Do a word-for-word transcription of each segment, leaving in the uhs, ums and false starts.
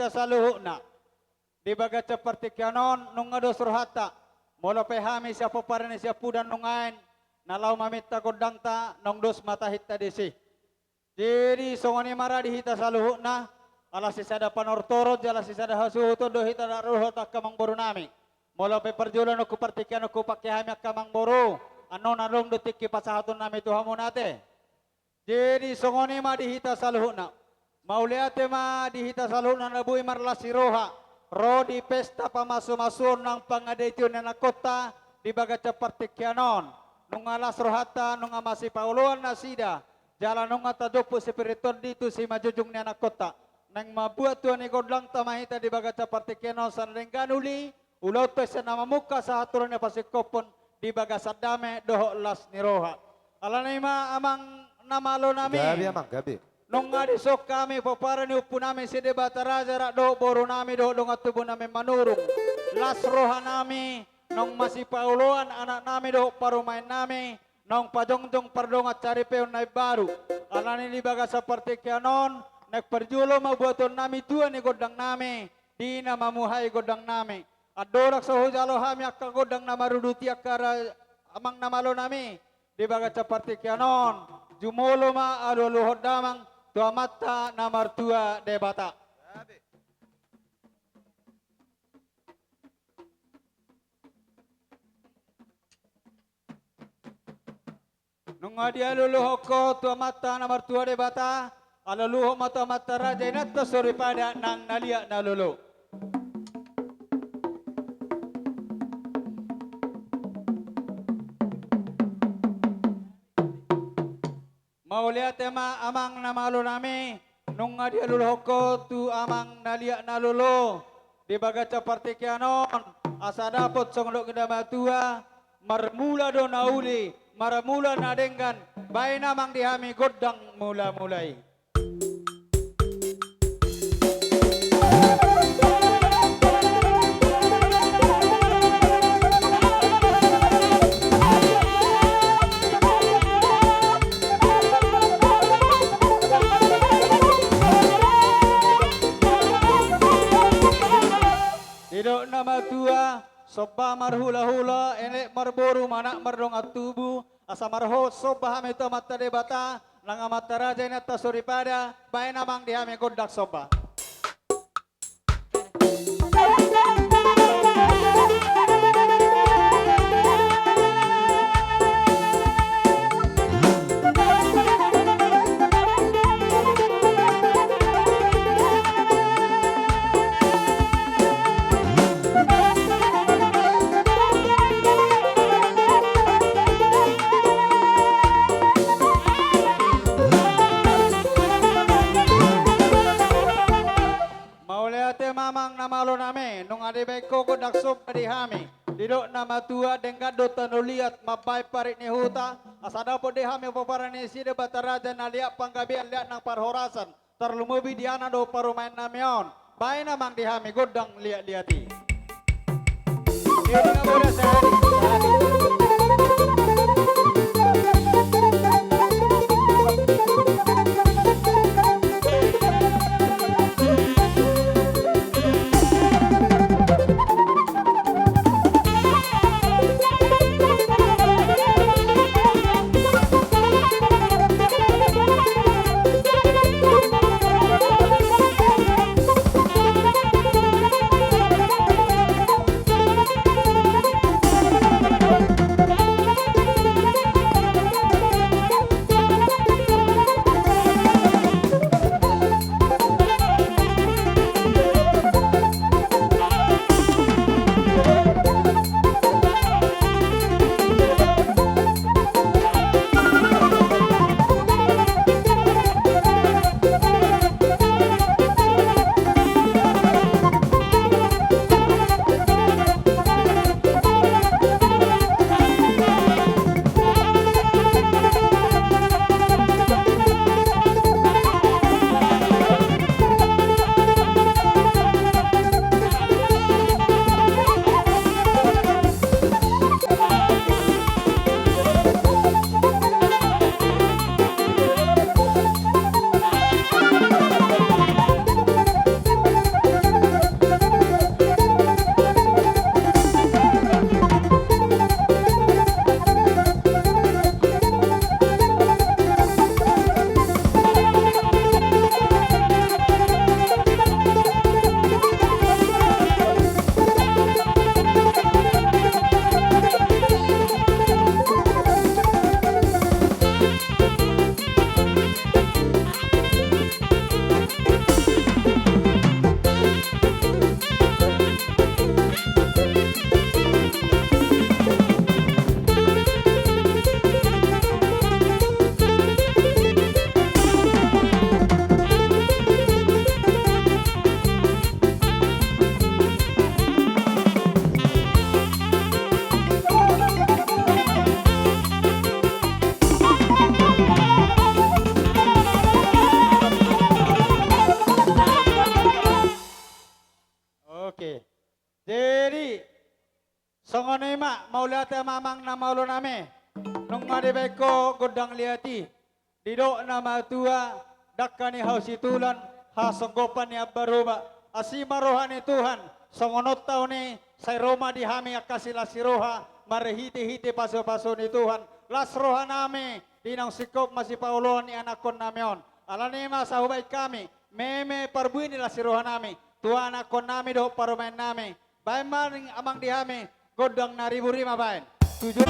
hita saluhutna. Di bagasan partingkian on nunga dos rohanta. Molo pe hami sian pomparan ni siampudan nuaeng na laho maminta gondangta, naung dos ma tahinta disi. Jadi songon i ma ra di hita saluhutna, ala sisada panortoron jala sisada hasuhuton do hita na ro dohot angka amangboru nami. Molo pe parjolo nunga partingkian on hupangke hami angka amangboru, annon adong do tingki pasahaton nami tu hamuna ate. Jadi songon i ma di hita saluhutna. Mauliate ma di hita saluhutna na boi marlas ni roha ro di pesta pamasumasuon nang pangandition ni anakkonta di bagasan partingkian on. Nunga las rohanta, nunga masipaoloan nasida, jala nunga tajompu sipiritondi tu simanjujung ni anakkonta. Naeng mambuat tua ni gondangta ma hita di bagasan partingkian on sian na denggan uli, ulaonta sian na mamungka sahat tu roha ni pasingkophon di bagasan dame dohot las ni roha. Alani i ma amang na malo nami. Gabe amang, gabe. Nunga dison hami pomparan ni ompu nami si Debata Raja rap dohot boru nami dohot dongan tubu nami Manurung. Las roha nami, naung masipaoloan anak nami dohot parumaen nami, naung pajongjong pardongan saripeon na imbaru. Alani di bagasan partingkian on, naeng parjolo ma buaton nami tua ni gondang nami, di na mamuhai gondang nami. Andorang so hujalo hami angka gondang na maruduti angka ra-, amang na malo nami, di bagasan partingkian on, jumolo ma alualuhon damang tu Amanta na martua Debata. Nunga dialualuhon ho tu Amanta na martua Debata, alualuhon ma tu amanta raja inanta soripada nang na liat na lolo. Mauliate ma amang na malo nami, nunga dialualuhon ho tu amang na liat na lolo, di bagasan partingkian on, asa dapot songon dok ni na matua, marmula do na uli, marmula na denggan, baen amang di hami gondang mulamula i. Didok na matua, somba marhulahula, elek marboru, manat mardongan tubu, asa marhot somba hami tu Amanta Debata, nang amanta raja inanta soripada, baen amang di hami gondang somba. Mauliate ma amang na malo nami, nunga dibaen ho gondang somba di hami. Didok na matua, denggan do tano liat mambaen parik ni huta, asa dapot di hami pomparan ni si Debata Raja na liat panggabean, liat nang parhorasan, tarlumobi di anak dohot parumaen nami on. Baen amang di hami gondang liatliat i. Ini na bodas sahali, sahali. Jadi, songon i ma, mauliate ma amang na maolo nami. Nunga dibaen ho gondang liat i. Didok na matua, dangka ni hau situlan, hasonggopan ni ambaroba. Asi ma roha ni Tuhan, songon on taon i, sai ro ma di hami angka silas ni roha, marhite-hite pasu-pasu ni Tuhan. Las roha nami, di naung singkop masipaoloan ni anakkon nami on. Alani i ma sai hubaen hami, meme parbue ni las ni roha nami, tu anakkon nami dohot parumaen nami. Baen ma amang di hami, gondang na ribur i ma baen. Tujuh.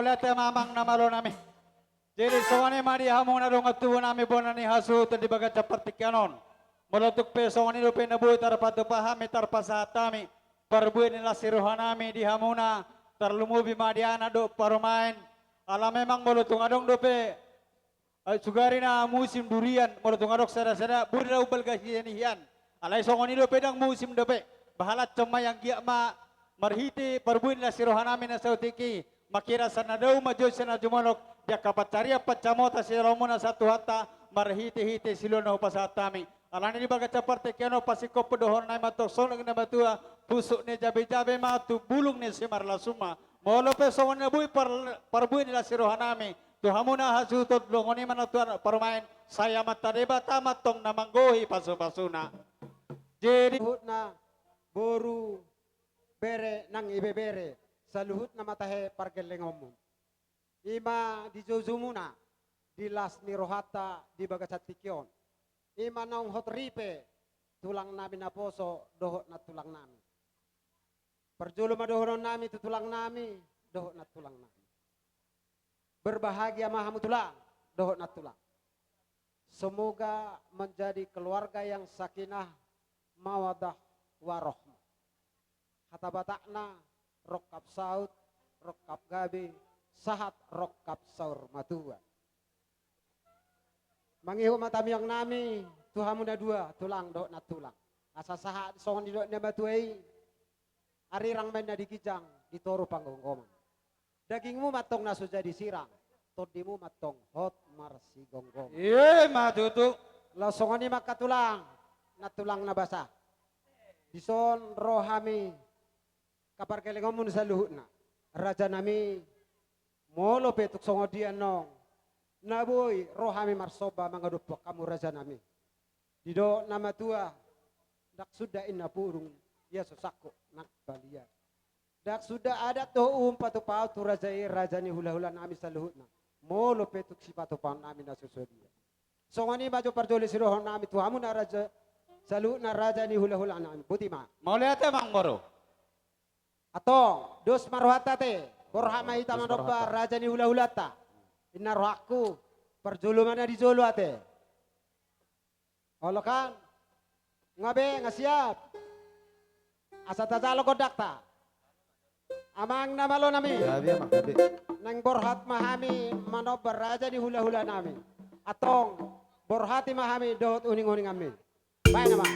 Mauliate ma amang na malo nami. Jadi songon i ma di hamu na dongan tubu nami bona ni hasuhuton di bagasan partingkian on. Molo tung pe songon i dope na boi tarpatupa hami tarpasahat hami parbue ni las ni roha nami di hamuna, tarlumobi ma di anak dohot parumaen. Ala memang molo tung adong dope, eh, sugari na musim durian, molo tung adong sada-sada boi do umbalga hian-hian. Alai songon i dope ndang musim dope. Bahalashon ma i anggiat ma marhite parbue ni las ni roha nami na saotik i, mangkira sian na dao ma jo sian na jumolop, di angka pansarian pansamota sian rohamuna sahat tu Tuhanta, marhite-hite silehon na hupasahat hami. Alani di bagasan partingkian on pasingkophon dohonon nami ma antong songon na matua, pusuk ni jabe-jabe ma tu bulung ni simarlasuna. Molo pe songon na boi par-, parbue ni las ni roha nami tu hamuna hasuhuton, songon i ma na tu anak parumaen, sai Amanta Debata ma antong na manggohi pasu-pasuna. Jadi saluhutna boru, bere nang ibebere, saluhutna ma tahe pargellengonmu. I ma di joujumuna di las ni rohanta di bagasan tingki on. I ma naung hot ripe tulang nami naposo dohot nantulang nami. Parjolo ma dohonon nami tu tulang nami dohot nantulang nami. Berbahagia ma hamu tulang dohot nantulang. Semoga menjadi keluarga yang sakinah, mawaddah, warohmah. Hata Batakna, rongkap saut, rongkap gabe, sahat rongkap saur matua. Mangihut ma tamiang nami tu hamu na dua, tulang dohot nantulang. Asa sahat songon didok ni na matua i, arirang ma inna di ginjang, di toru panggomgoman. Dagingmu ma antong na so jadi sirang, tondimu ma antong hot marsigomgoman. I ma tutu. Laos songon i ma angka tulang, nantulang na basa. Dison ro hami angka pargellengonmu saluhutna. Raja nami, molo pe tung songon dia annon na boi ro hami marsomba mangadophon hamu raja nami. Didok na matua, ndang suda inna pudung ia so sangkut nang balian. Ndang suda adat dohot uhum patupaon tu raja i, raja ni hulahula nami saluhutna. Molo pe tung sipatupaon nami na so sadia. Songon i ma jo parjolo sidohonon nami tu hamu na raja, saluhutna raja ni hulahula nami. Boti ma. Mauliate amang boru. Antong, dos ma rohanta ate, borhat ma hita manomba raja ni hulahulanta. Inna rohangku, parjolo ma na di jolo ate. Olo kan? Nga be, nga siap. Asa tajalo gondangta. Amang na malo nami. Gabe, amang, gabe. Naeng borhat ma hami manomba raja ni hulahula nami. Antong, borhati ma hami dohot uning-uninganmi. Baen ma.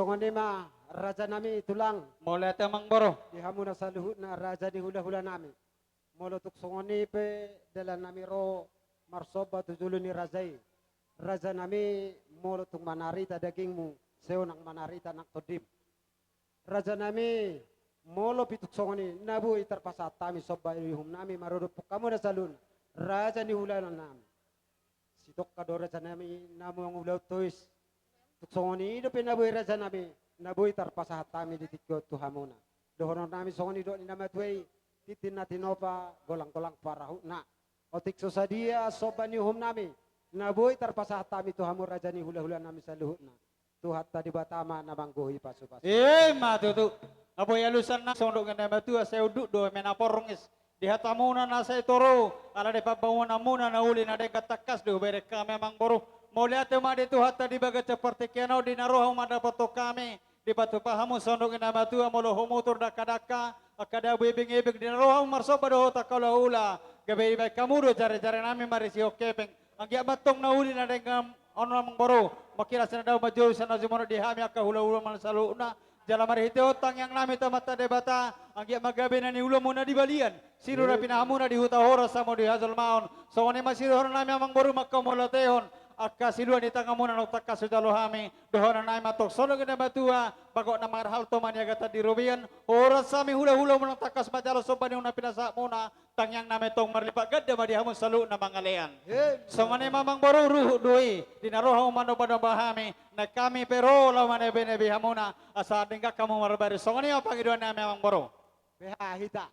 Songon i ma raja nami tulang. Mauliate amang boru. Di hamu na saluhutna raja ni hula-hula nami. Molo tung songon i pe dalan nami ro marsomba tu jolo ni raja i. Raja nami, molo tung manarita dagingmu, sai unang manarita nang tondim. Raja nami, molo pe tung songon i na boi tarpasahat hami somba ni uhum nami maradophon hamu na saluhutna raja ni hula-hula nami. Sitongka do raja nami na mangulahon tois. Tung songon i dope na boi raja nami, na boi tarpasahat hami di tingki on tu hamuna. Dohonon nami songon i dok ni na matua i, tintin na tinopa, golang-golang pangarahutna. Otik so sadia somba ni uhum nami, na boi tarpasahat hami tu hamu raja ni hula-hula nami saluhutna. Tuhanta Debata ma na manggohi pasu-pasu. Ima tutu. Nga boi alusan nami songon dok ni na matua, sai unduk do eme na porngis di hatamuna na sai toru, ala di pambangunanmuna na uli na denggan, tangkas do hubereng hami amang boru. Mauliate ma di Tuhanta di bagasan partingkian on, di na ro hamu mandapothon hami, dipatupa hamu songon dok ni na matua, molo humutur dangka-dangka angka dabu ebeng-ebeng, di na ro hamu marsomba dohot angka hula-hula, gabe dibahen hamu do jare-jare nami marisihon hepeng. Anggiat ma antong na uli na denggan on amang boru, manghiras na dao, manjou sian na jumonok di hami angka hula-hula nami saluhutna. Jala marhite on tangiang nami tu Amanta Debata, anggiat ma gabe na niulamuna di balian, sinur na pinahanmuna di huta, horas hamu di hajolmaon. Songon i ma sidohonon nami amang boru, manghamauliatehon angka siluan ni tanganmuna naung tangkas hujalo hami. Dohonon nami ma antong songon dok ni na matua, bagot na marhalto maniagatan di robean, horas hami hula-hula muna naung tangkas manjalo somba ni uhum na pinasahatmuna. Tangiang nami antong marlipat ganda ma di hamu saluhutna mangalean. Ima. Songon i ma amang boru, ruhut do i, di na ro hamu manomba-nomba hami, naeng hami pe ro laho manebe-nebe hamuna, asa denggan hamu marbaris. Songon i ma pangidoan nami amang boru. Beha hita.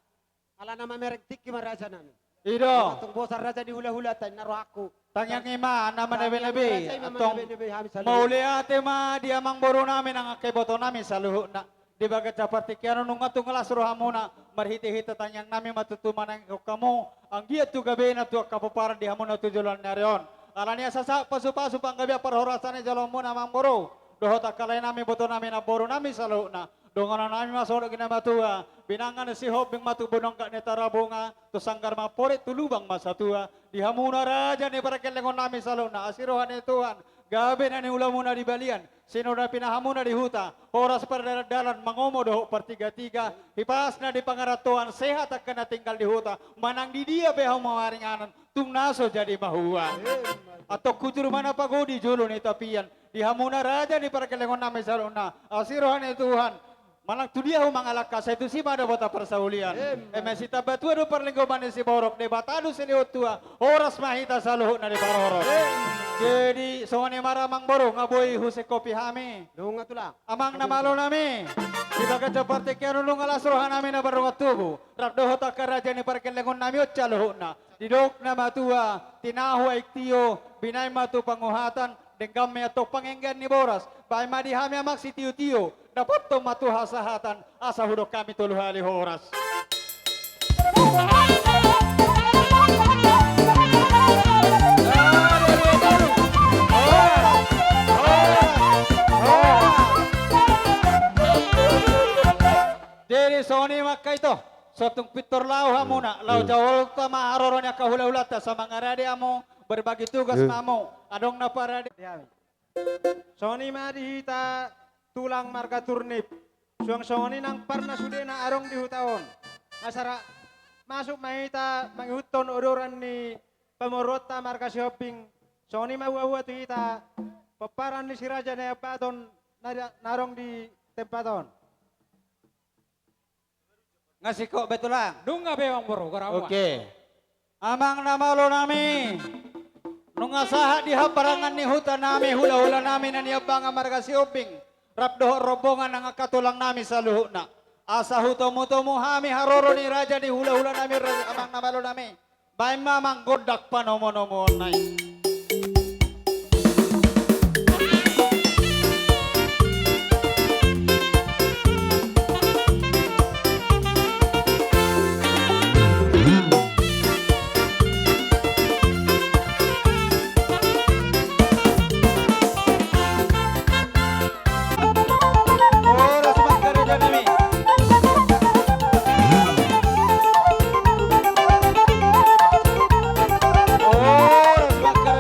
Ala na mamereng tingki ma raja nami. I do. Antong bosan raja ni hula-hulanta i na rohangku. Tangiang i ma na manebe-nebe. Tangiang i ma raja i ma antong manebe-nebe hami saluhutna. Mauliate ma di amang boru nami nang angka iboto nami saluhutna. Di bagasan partingkian on nunga tung las rohamuna, marhite-hite tangiang nami ma tutu manangihon hamu, anggiat tu gabena tu angka pomparan di hamuna tu joloan ni ari on. Ala ni asa sahat pasu-pasu panggabean parhorasan ni joloanmuna amang boru, dohot angka lae nami, iboto nami, namboru nami saluhutna. Dohonon nami ma songon dok ni na matua, binanga ni Sihombing ma tu bonongga ni Tarabunga, tu sanggar ma amporik, tu lubang ma satua. Di hamuna raja ni pargellengon nami saluhutna, asi roha ni Tuhan, gabe na niulamuna di balian, sinur na pinahanmuna di huta, horas pardalan-dalan, mangomo dohot partiga-tiga, hipasna di pangarantoan, sehat angka na tinggal di huta, manang di dia pe hamu maringanan, tung na so jadi mahuan. Antong hujur ma na pagodi jolo ni tapian, di hamuna raja ni pargellengon nami saluhutna, asi roha ni Tuhan, manang tu dia hamu mangalangka, sai tusi ma dapotan parsaulian. Eme sitambatua do parlinggoman ni siborok, Debata do silehon tua, horas ma hita saluhutna diparorot. Jadi songon i ma ra amang boru, nga boi husingkopi hami. Nunga tulang. Amang na malo nami, di bagasan partingkian on nunga las roha nami na mardongan tubu, rap dohot angka raja ni pargellengon nami on saluhutna. Didok na matua, tinahu aek tio, binahen ma tu panguhatan, denggan ma i antong panganggian ni boras, bahen ma di hami amang sitio-tio, dapothon ma tu hasahatan, asa hudok hami tolu hali horas. Jadi songon i ma angka ito, so tung pintor laho hamuna, laho jalo ma haroro ni angka hula-hulanta, asa mangarade hamu, berbagi tugas ma hamu, adong na parade. Songon i ma di hita tulang marga Turnip, suang songon i nang parna sudena adong di huta on. Nga sara masuk ma hita mangihuthon odoran ni pamoruonta marga Sihombing, songon i ma hua-hua tu hita pomparan ni si Raja Naiambaton na, na adong di tempat on. Nga singkop be tulang. Nunga be amang boru, goramu. Oke. Amang na malo nami, nunga sahat di habarangan ni huta nami hula-hula nami na niambangan marga Sihombing, rap dohot rombongan nang angka tulang nami saluhutna. Asa hutomu-tomu hami haroro ni raja ni hula-hula nami, ra-, amang na malo nami. Bahen ma amang gondang panomu-nomuonna i. Horas ma angka raja nami. Horas ma angka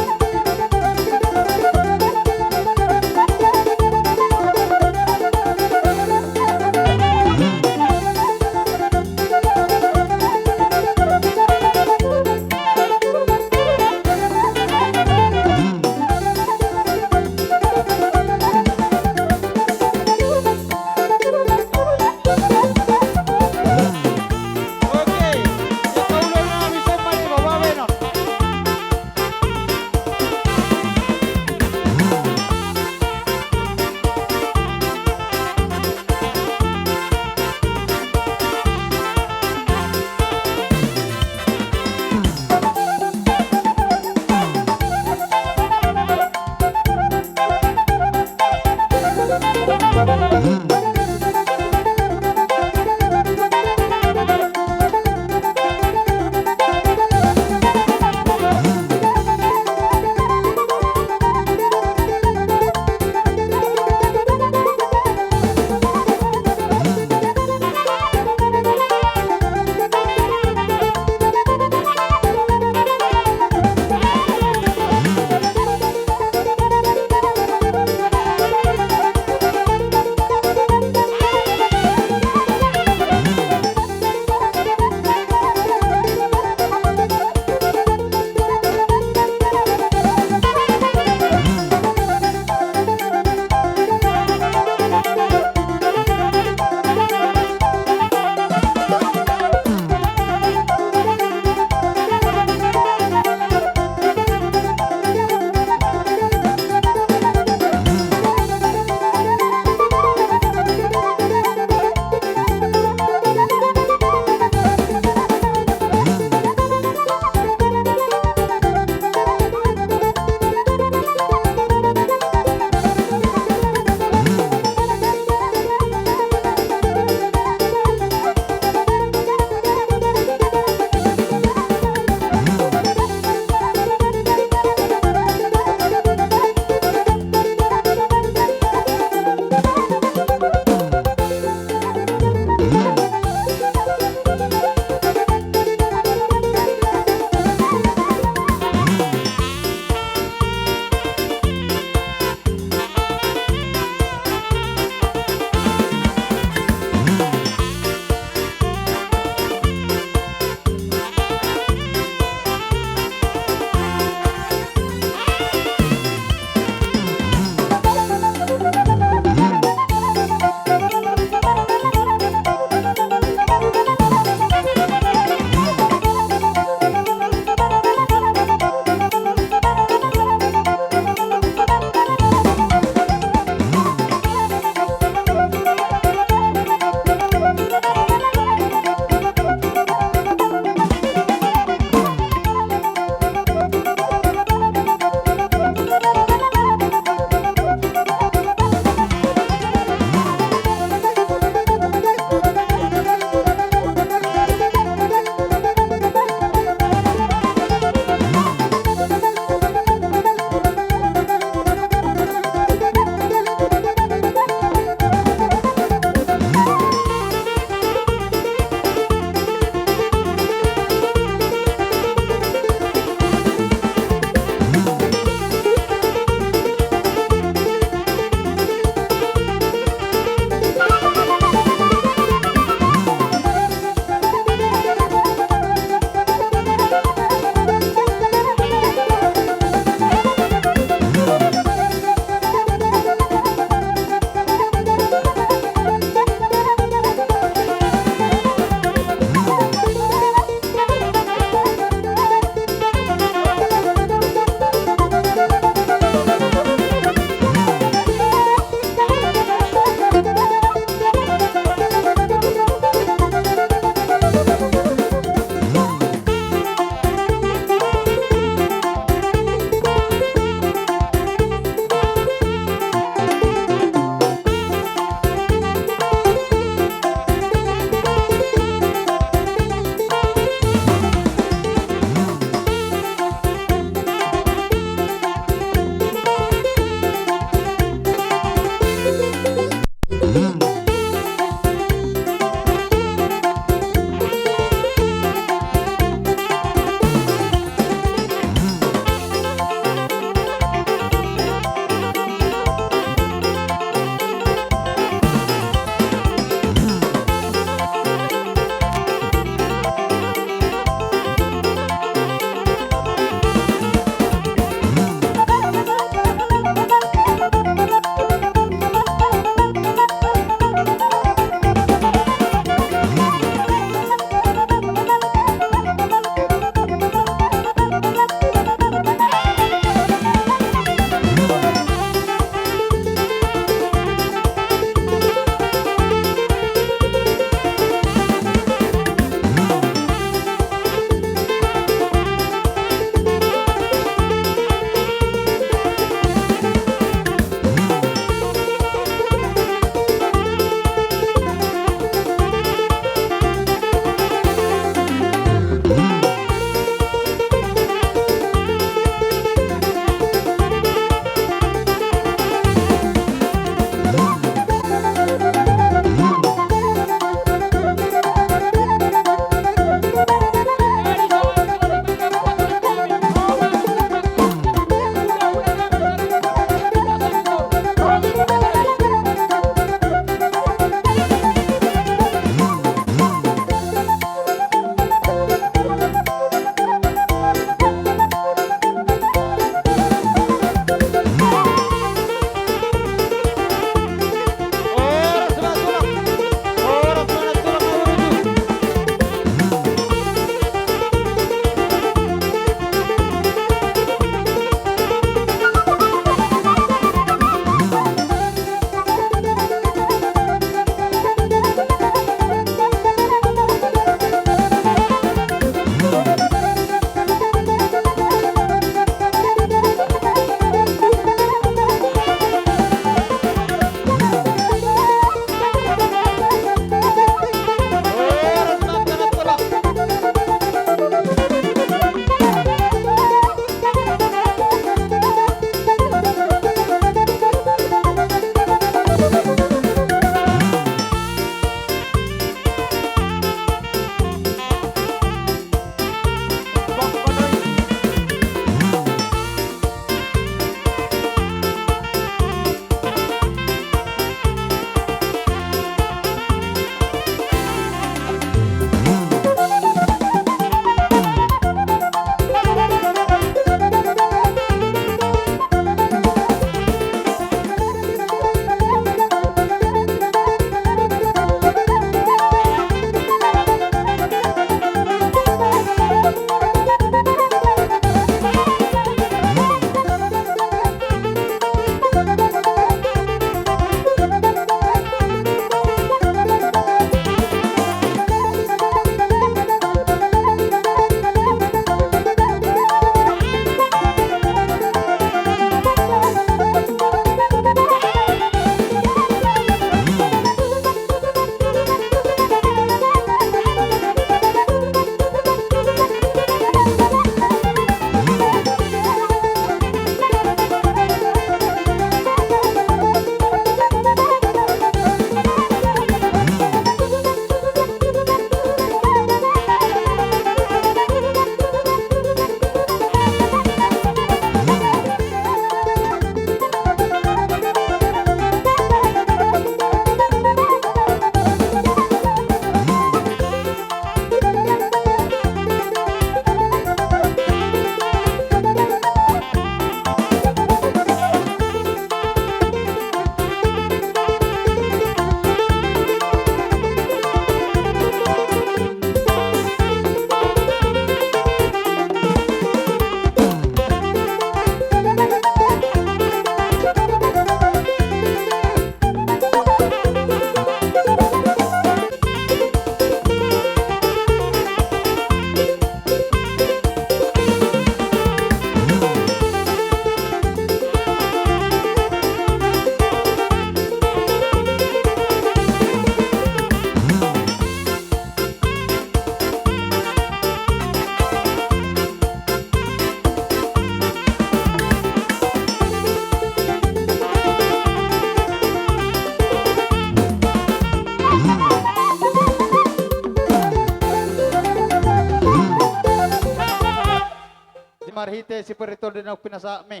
marhite Sipiritonding na pinasahatmi.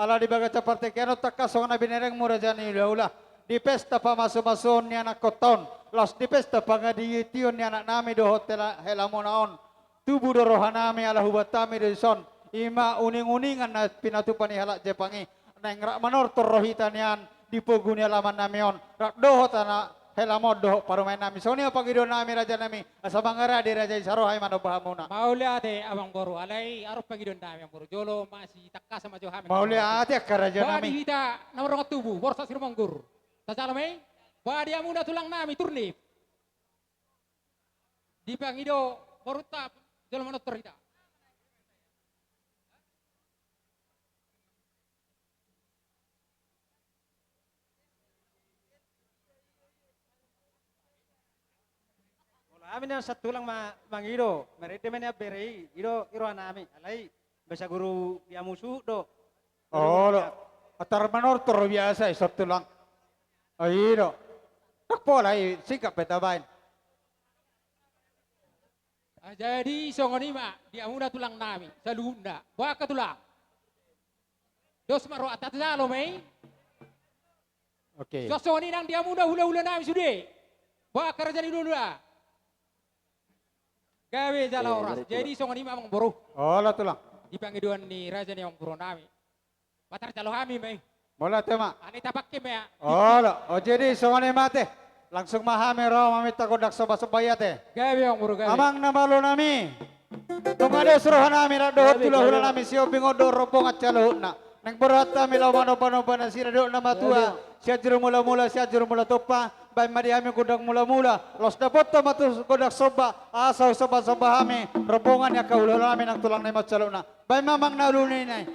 Ala di bagasan partingkian on tangkas songon na binerengmu raja ni hulahula, di pesta pamasumasuon ni anakkonta on, laos di pesta pangadigation ni anaknami dohot hela-, helamuna on. Tubu do rohanami ala huboan hami do dison, i ma uninguningan na pinatupa ni halak Jepang i. Naeng rap manortor rohanta nian di pogu ni alamannami on, rap dohot anak helamu on dohot parumaennami. Songon i ma pangidoannami rajanami, asa mangarade raja i, saroha i manomba hamuna. Mauliate amangboru, alai adong pangidoannami amangboru, jolo masitangkasan ma jo hami. Mauliate angka rajanami. Boha di hita na mardongan tubu, Borsak Sirumonggur. Tajalo ma i, boha di hamuna tulangnami Turnip. Dipangido borunta jolo manortor hita. Molo hami nian santulang ma-, mangido, marende ma nian bere i, i do i rohanami, alai basa guru dia musu do. Olo, atar manortor biasa i santulang. O, i do. Ndang pola i, singkat pe tabaen. Ah, jadi songon i ma di hamuna tulangnami saluhutna. Boha angka tulang? Dos ma rohanta, tajalo ma i. Oke. Songon i nang di hamuna hulahulanami sude. Boha angka raja ni hulahula? Gabe jala horas. Jadi songon i ma amangboru. Olo tulang. Di pangidoan ni raja ni amangborunami. Patar jalo hami ma i. Molo ate ma. Alai tapake ma. Olo, o jadi songon i ma ate. Langsung ma hami ro maminta gondang sombasomba i ate. Gabe amangboru, gabe. Amang na malo nami. Nunga dos rohanami rap dohot hulahulanami Sihombing on dohot rombongan saluhutna. Naeng borhat hami laho manombanomba nasida dohot na matua. Sianjur Mulamula, Sianjur Mulatompa. Baen ma di hami gondang mulamula. Laos dapothon ma tutu gondang somba. Asa husombasomba hami rombongan ni angka hulahulanami nang tulangnami on saluhutna. Baen ma amang na ulu ninna i.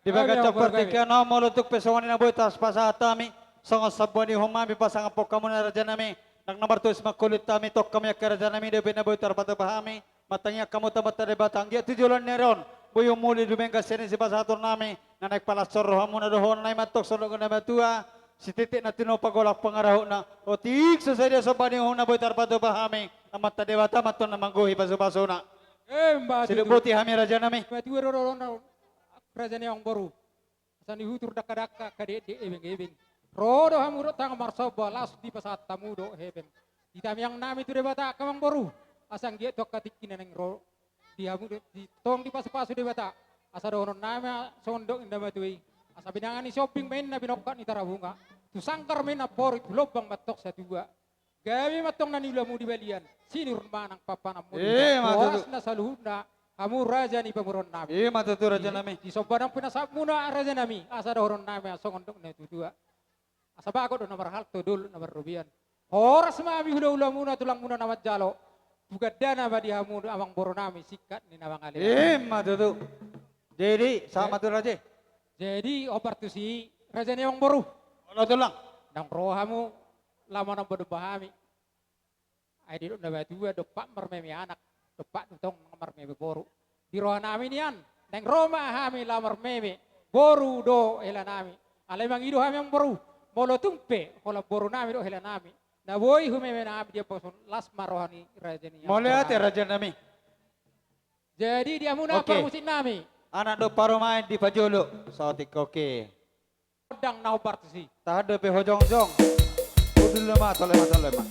Di bagasan partingkian on, molo tung pe songon i na boi tarpasahat hami, songon sambua ni uhum hami pasangaphon hamuna rajanami, nang na martulis mangkulit hami, tong hami angka rajanami, dope na boi tarpatupa hami, martangiang hamu tu Amanta Debata, anggiat tu joloan ni ari on, boi umuli dumenggan sian i sipasahatonnami, na naeng palas rohamuna dohononnami ma tong songon na matua, sititi na tinopa golap pangarahutna, otik so sadia somba ni uhum na boi tarpatupa hami, Amanta Debata ma tong na manggohi pasupasuna. Emma tutu. Silup boti hami rajanami. Matua do dohononna raja ni amangboru. Asa nihutur dangkadangka, angka dekdek ebengebeng. Ro do hamu dohot tangan marsomba, laos dipasahat hamu do hepeng. Di tangiangnami tu Debata angka amangboru, asa anggiat tu angka tingki na naeng ro di hamu do, di tong dipasupasu Debata. Asa dohononnami songon dok ni na matua i. Asa binanga ni sombing ma inna binongkak ni tarabunga. Tu sanggar ma inna amporik, tu lombang ma tong satua. Gabe ma tong na niulamu di balian, sinur ma nang pampananmu. Ima tutu. Horas ma saluhutna, hamu raja ni pamoruonnami. Ima tutu rajanami. Di, disomba nang pinasahatmuna rajanami, asa dohononnami songon dok ni na tuatua. Asa bagot do na marhalto, dolok na marrobean. Horas ma hami hulahulamuna, tulangmuna na manjalo. Tu gandana ma di hamu amangborunami, singkat ni na mangalehon. Ima tutu. Jadi, sahat ma tu raja. Jadi, hombar tusi raja ni amangboru. Olo tulang. Ndang ro hamu laho manombanomba hami. Ai didok na matua, dompak marmeme anak, dompak do tong marmeme boru. Di rohanami nian, naeng ro ma hami laho marmeme, boru do helanami. Alai mangido hami amangboru, molo tung pe holan borunami dohot helanami, na boi humeme hami, dia boson, las ma roha ni raja ni amangborunami. Mauliate rajanami. Jadi di hamuna parmusiknami. Anak do parumaen di pajolo, saotik oke. Gondang na hombar tusi. Tahan dope ho jongjong. Udul ma, tole ma, tole ma.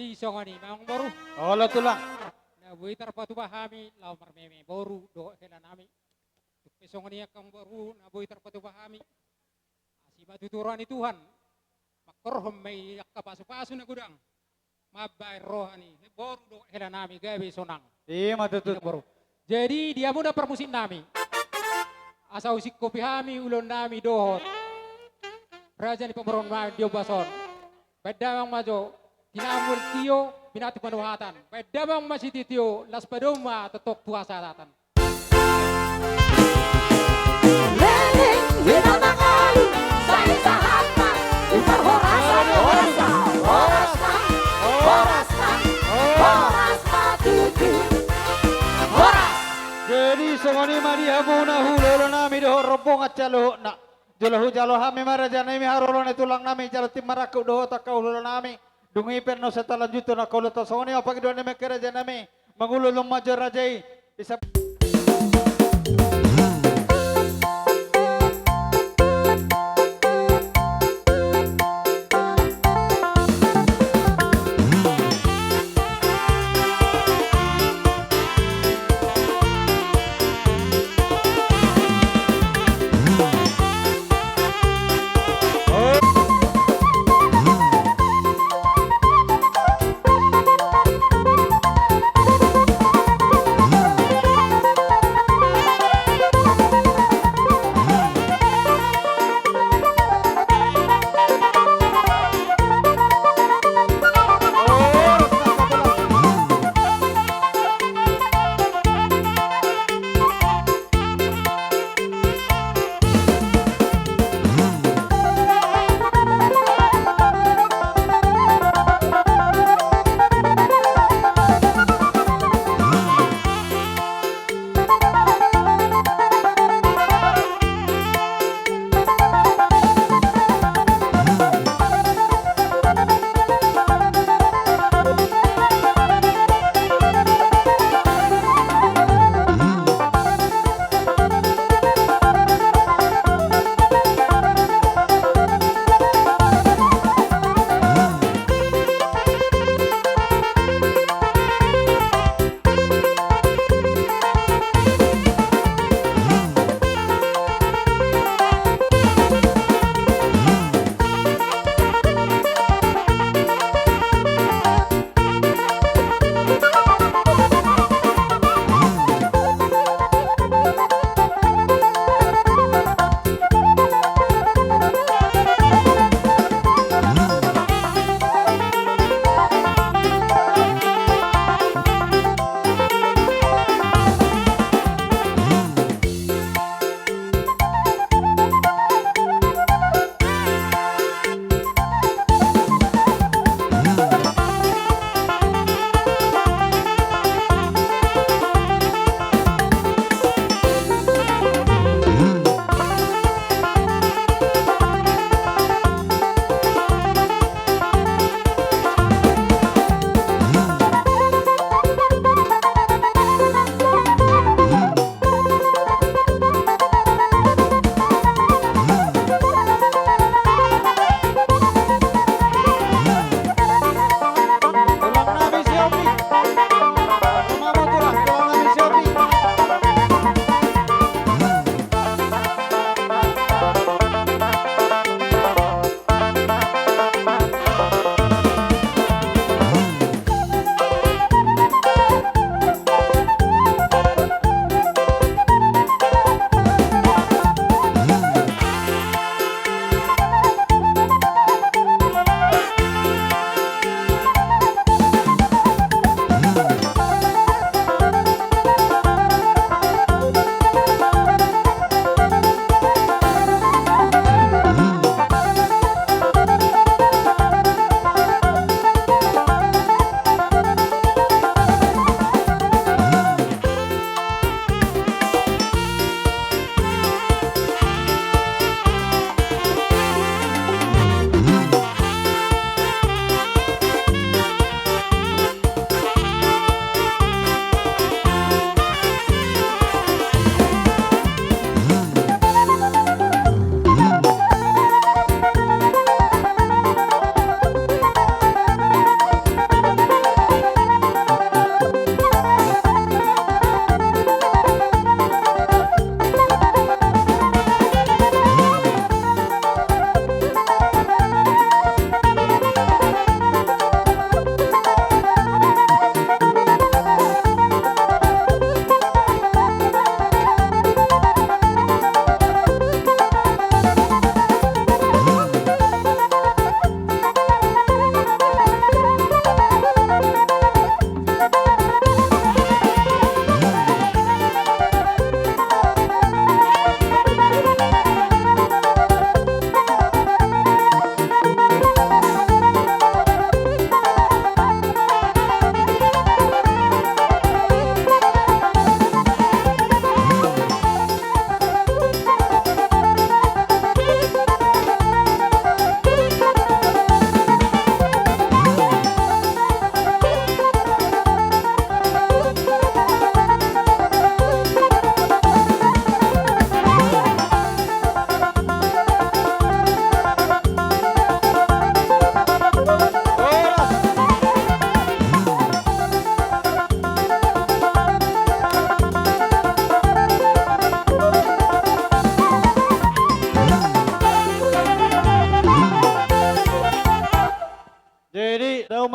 Jadi songon i ma amangboru. Olo tulang. Na boi tarpatupa hami laho marmeme boru dohot hela nami. Tung pe songon i angka amangboru na boi tarpatupa hami. Asi ma tutu roha ni Tuhan. Mangkorhon ma i angka pasupasu na godang. Mambahen roha ni boru dohot hela nami gabe sonang. I ma tutu. Amangboru. Jadi di hamuna parmusik nami. Asa husingkopi hami ulaon nami dohot raja ni pamoruon nami di ombas on. Baen damang ma jo, tinamu tio, pinantik panumahatan. Baen damang ma sitio-tio, laos padomu ma tongtong tu hasahatan. Leleng hita mangalu, sai sahat ma, di parhorasan, horas ma, horas ma, horas ma, horas ma tutu. Horas. Jadi songon i ma di hamuna hulahula nami dohot rombongan saluhutna. Jolo hujalo hami ma raja nami, haroro ni tulang nami, jala tim marangkup dohot angka hulahula nami. Dung i pe annon sai talanjuthon angka ulaonta, songon i ma pangidoan nami angka raja nami. Mangululun ma jo raja i. Isa-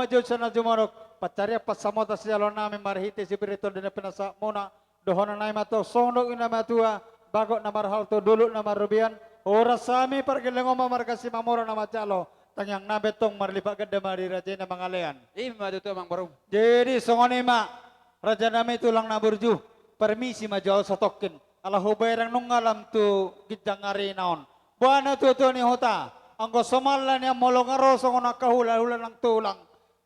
Jujur na jumodok, pansarian pansamotan sijalo nami marhite sipir ni tondi na pinasahatmuna, dohonon nami ma tu songdok ni na matua, bagot na marhalto, dolok na marrobean, horas hami pargellengon ma marga Simamora na manjalo, tangiang nami tong marlipat ganda ma di raja i na mangalean. I ma tutu, amang boru. Jadi songon i ma, raja nami tulang na burju, parmisi ma jo au satongkin, ala hubereng nunga lam tu ginjang ari na on. Boha na tuatua ni huta, anggo somalna nian molo nga ro songon angka hulahula nang tulang,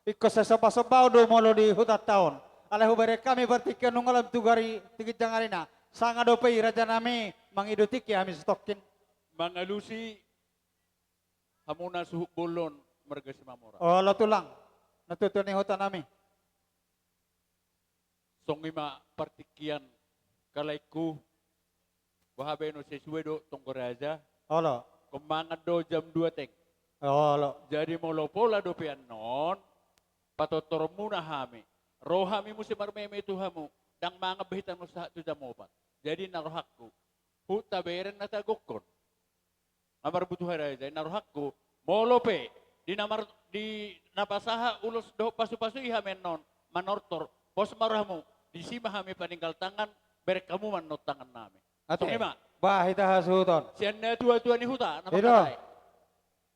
ingkon sai sombasomba do molo di hutanta on. Alai hubereng hami partingkian nunga lam tu gari, tu ginjang ari na. Sanga dope i raja nami, mangido tingki hami satongkin. Mangalusi hamuna suhut bolon marga Simamora. Olo tulang, na tuatua ni huta nami. Songon i ma partingkian, kalaengku, boha baenon, sesuai do tonggo raja. Olo. Ingkon mangan do jam dua teng. Olo. Jadi molo pola dope annon, patortormuna hami. Ro hami muse marmeme tu hamu, ndang mangan be hita annon sahat tu jam opat. Jadi na rohangku, huhut tabereng na tagokhon. Nga marbutuha raja i, na rohangku, molo pe di na mar-, di na pasahat ulos dohot pasupasu i hami annon manortor, pos ma rohamu, disi ma hami paninggal tangan, bereng hamu ma annon tangan nami. Ate. Songon i ma. Bah, hita hasuhuton. Sian na tuatua ni huta na. I do. Mangkatai.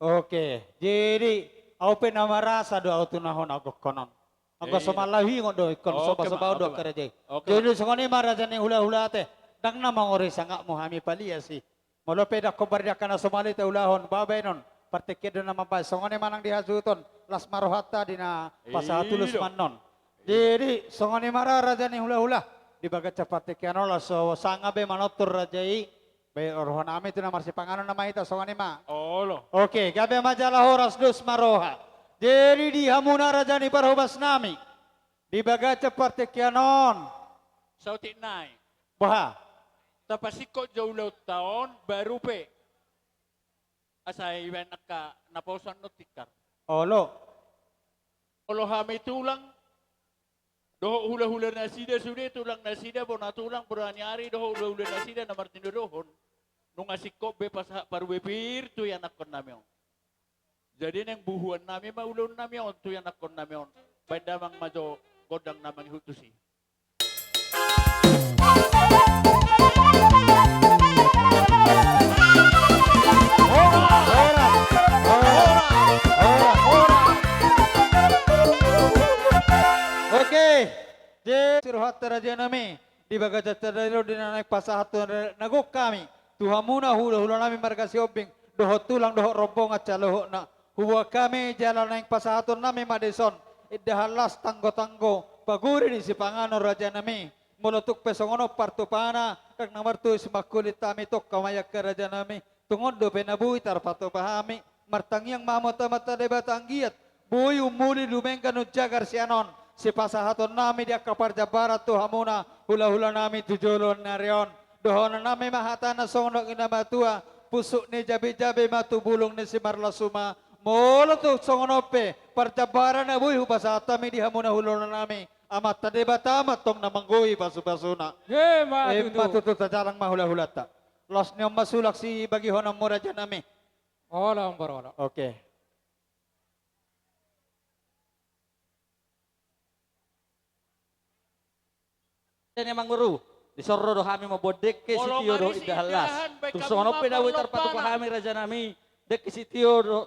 Oke, jadi au pe na marasa do au tu na hona gokhon on. Anggo somalna huingot do ingkon sombasomba do angka raja i. Oke. Jadi songon i ma raja ni hulahula, ate, ndang na mangori sangapmu hami palias i. Molo pe ndang hombar di angka na somal i taulahon, boha baenon, partingkian do na mambahen. Songon i ma nang di hasuhuton, las ma rohanta di na pasahat ulos ma annon. Jadi songon i ma ra raja ni hulahula, di bagasan partingkian on laos so sanga be manortor raja i, be roha nami tu na marsipanganon nama hita, songon i ma. Olo. Oke, gabe ma jala horas, dos ma roha. Jadi di hamuna raja ni parhobas nami, di bagasan partingkian on, saotik nai. Boha? Tapasingkop jo ulaonta on, baru pe asa ibaen angka naposo annon tikar. Olo. Olo hami tulang dohot hulahula nasida sude, tulang nasida, bona tulang, bona ni ari dohot hulahula nasida na martinodohon. Nunga singkop be pasahat parbue pir tu ianakhon nami on. Jadi naeng buhuan nami ma ulaon nami on tu ianakhon nami on. Baen damang ma jo gondang na mangihut tusi. Oke, di rohanta raja nami, di bagasan sadari on di na naeng pasahathon na gok hami tu hamuna hulahula nami marga Sihombing, dohot tulang dohot rombongan saluhutna. Huboan hami jala naeng pasahaton nami ma dison indahan las, tanggotanggo, paguri ni sipanganon raja nami. Molo tung pe songon on partupana, ndang na martuis mangkulit hami tongka ma i angka raja nami. Tung on dope na boi tarpatupa hami, martangiang ma hamu tu Amanta Debata anggiat boi umuli dumenggan umjagar sian on sipasahaton nami di angka parjambaran tu hamuna hulahula nami tu joloan ni ari on. Dohonon nami ma hata na songon nidok ni na matua, pusuk ni jabijabi ma tu bulung ni simarlasuma. Molo tung songon on pe parjambaran na boi hupasahat hami di hamuna hulahula nami, Amanta Debata ma tong na manggohi pasupasuna. Emma tutu. Tajalang ma hulahulanta. Laos ni on ma sulak sibagihononmu raja nami. Olo, amang boru, olo. Oke. Jadi amang boru, dison ro do hami mamboan dengke sitio dohot indahan las. Tung songon on pe na boi tarpatupa hami raja nami, dengke sitio dohot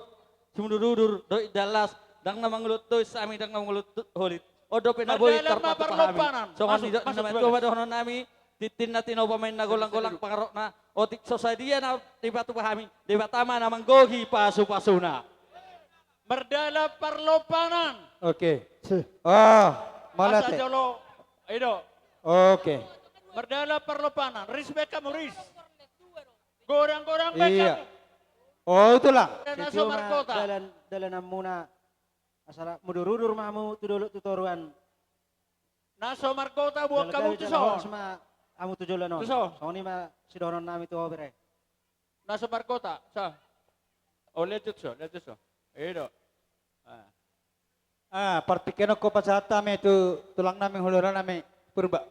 simudurudur dohot indahan las, ndang na mangulottois hami, ndang na mangulottolit. On dope na boi tarpatupa hami. Songon nidok ni na matua ma dohonon nami, tintin na tinopa ma inna, golanggolang pangarahutna, otik so sadia na dipatupa hami, Debata ma na manggohi pasupasuna. Mardalan parlompanan. Oke. Ah, mauliate. Asa jolo, i do. Oke. Mardalan parlompanan. Ris be hamu, ris. Godang-godang be hamu. Iya. Oh, itulah. Na so margota. Dalan, dalananmuna asa mudurudur ma hamu tu dolok tu toruan. Na so margota, boan hamu tuson. Hamu tu joloan on. Tuson. Songon i ma sidohonon nami tu ho bere. Na so margota, sa. O, lanjut so, lanjut so. I do. Ah. Ah, partingkian on hupasahat hami tu tulang nami, hulahula nami Purba.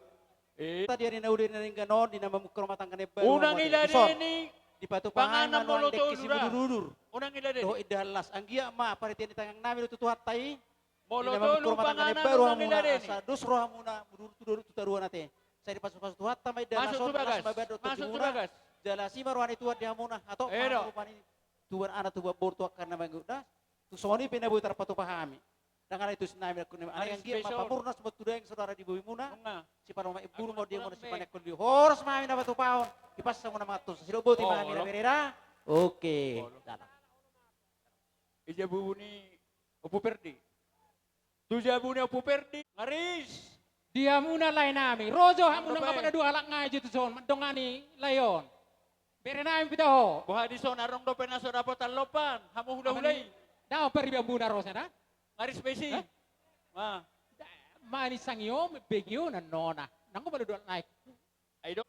Eh. Tadi ari na uli na denggan on, di na mamungka rumah tangga na imbaru. Unang iladeni. Dipatupa hami ma nuaeng dengke simudurudur. Unang iladeni. Dohot indahan las. Anggiat ma parhitean ni tangiang nami do tu Tuhanta i. Molo tolu panganan baru hamuna, asa dos rohamuna mundur tu taruan ate. Sai dipasupasu Tuhanta ma indahan na sonang, las ma badan dohot tondi muna. Jala asi ma roha ni Tuhan di hamuna, hatop ma haroruan i, tubuan anak, tubuan boru, tu angka na mangihut das. Tung songon i pe na boi tarpatupa hami. Dang ala i tusi nami, dang kunami. Ala i anggiat ma pamurnas ma tu daging saudara di bohimuna. Sipalomaon, imbur ma on di hamuna, sipaneang holong. Horas ma hami na patupahon. Dipasangap muna ma tusi. Sidok boti ma hami na bere da. Oke. Ija bubu ni Ompu Perdi. Tu jabu ni Ompu Perdi. Ngaris. Di hamuna lae nami. Ro jo hamuna, mangkapai dua halak ngai jo tu son, mandongani lae on. Bere nami pita ho. Boha dison, adong dope na so dapotan lompan, hamu hulahula i. Dao pari bambuna rosa na. Ngaris pe isi. Hah? Ma. Manis sangi o, bege o nannona. Nanggo pala dua halak nai. Ai do.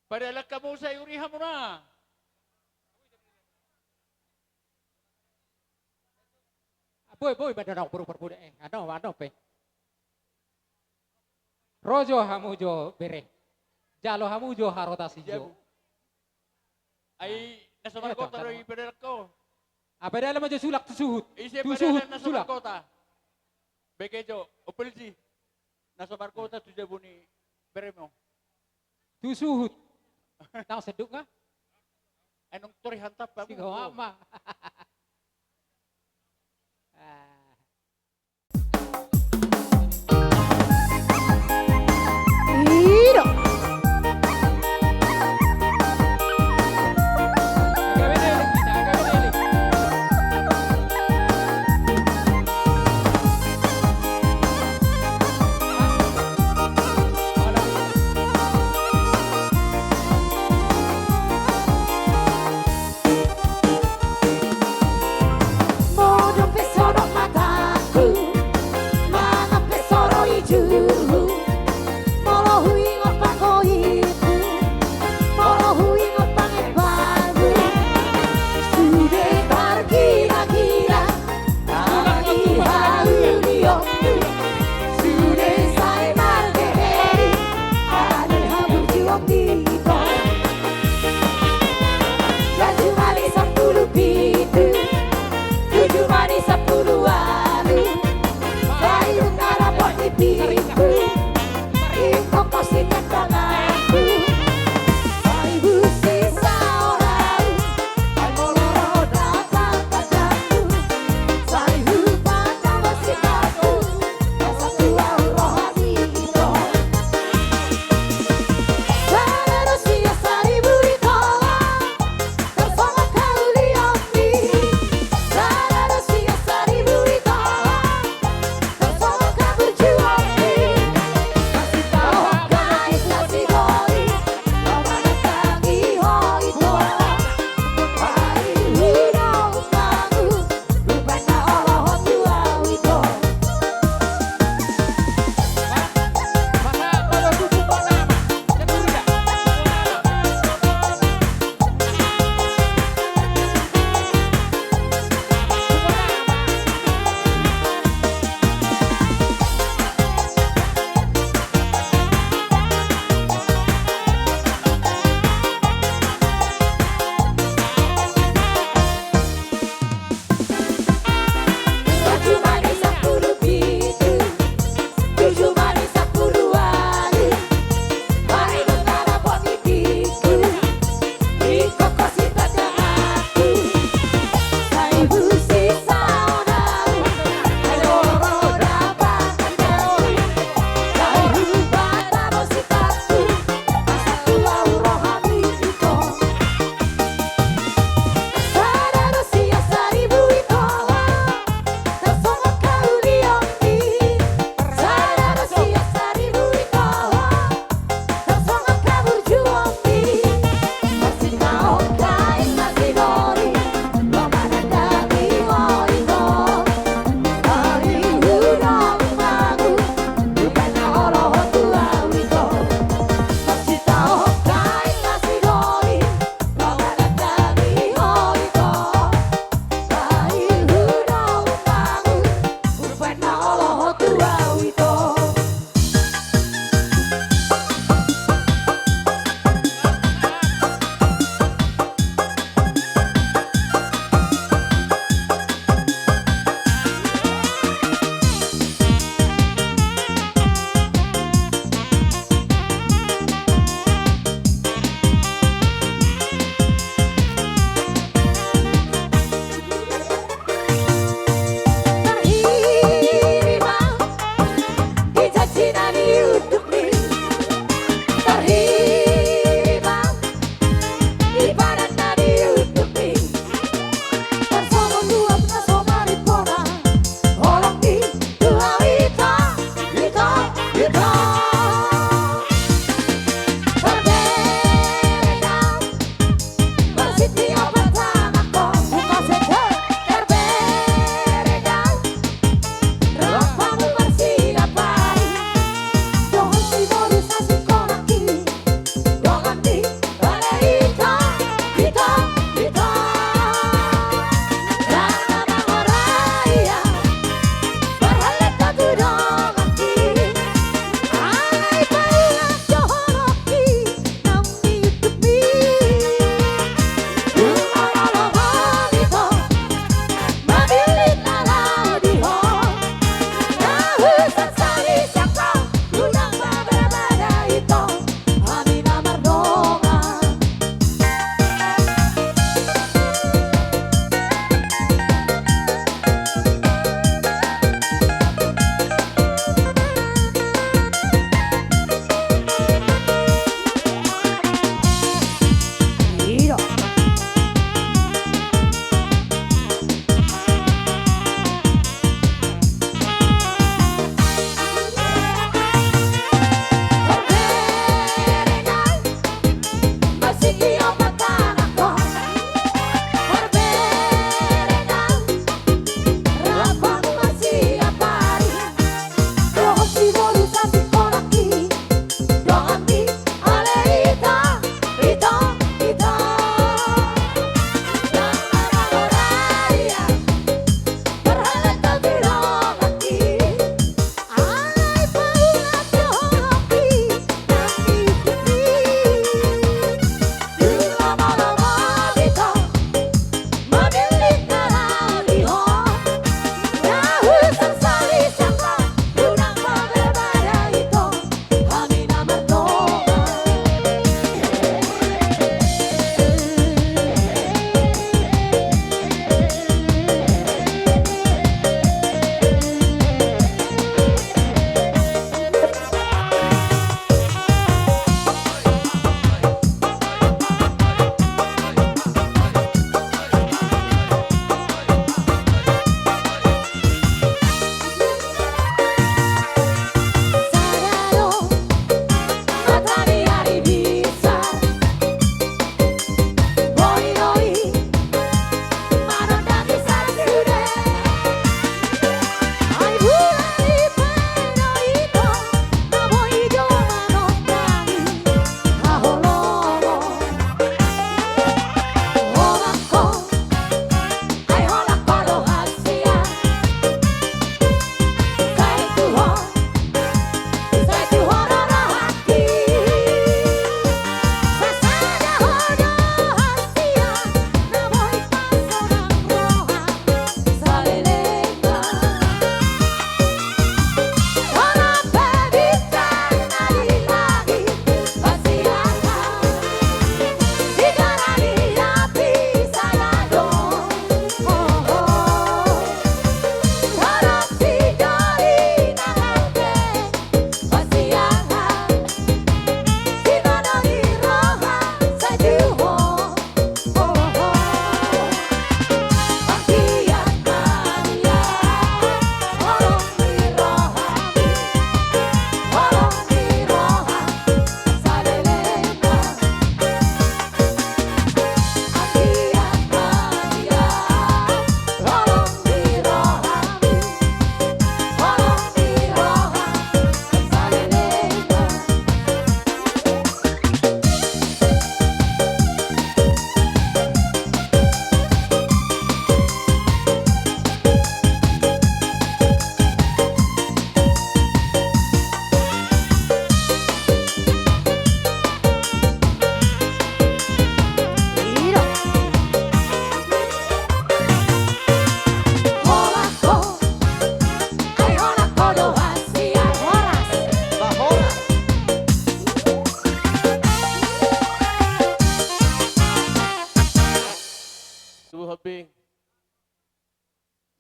Padahal angka musa i uri hamuna. Boi, boi, boi, boi, boi, boi, boi, eh, ano, ano pe. Ro jo hamu jo bere. Jalo hamu jo harota si jo. Ai, na so markota do i padahal ho. Apa dia lama jo sulak tu suhut. Ise tu padahal suhut na so sulak. Markota. Bege jo, Ompu Elji. Na so markota tu jabu ni beremu. Tu suhut. Tau seduk nga? Enong tori hantap pa. Sigo ama. Ah.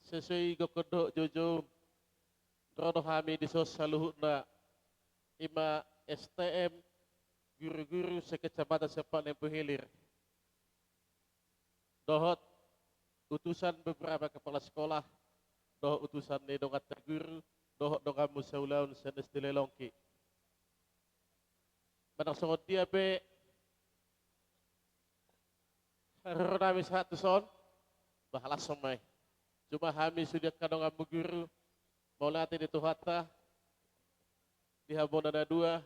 Sesuai gokhon dohot joujou, ro do hami dison saluhutna, ima S T M, guru-guru sekecamatan Sempak Limpu Hilir. Dohot utusan beberapa kepala sekolah, dohot utusan ni donganta guru, dohot donganmu saulaon sian S D Lelongki. Manang songon dia pe, ro nami sahat tuson, bah, langsung ma i. Cuma hami sude angka donganmu guru, mauliate di Tuhanta, di hamuna na dua,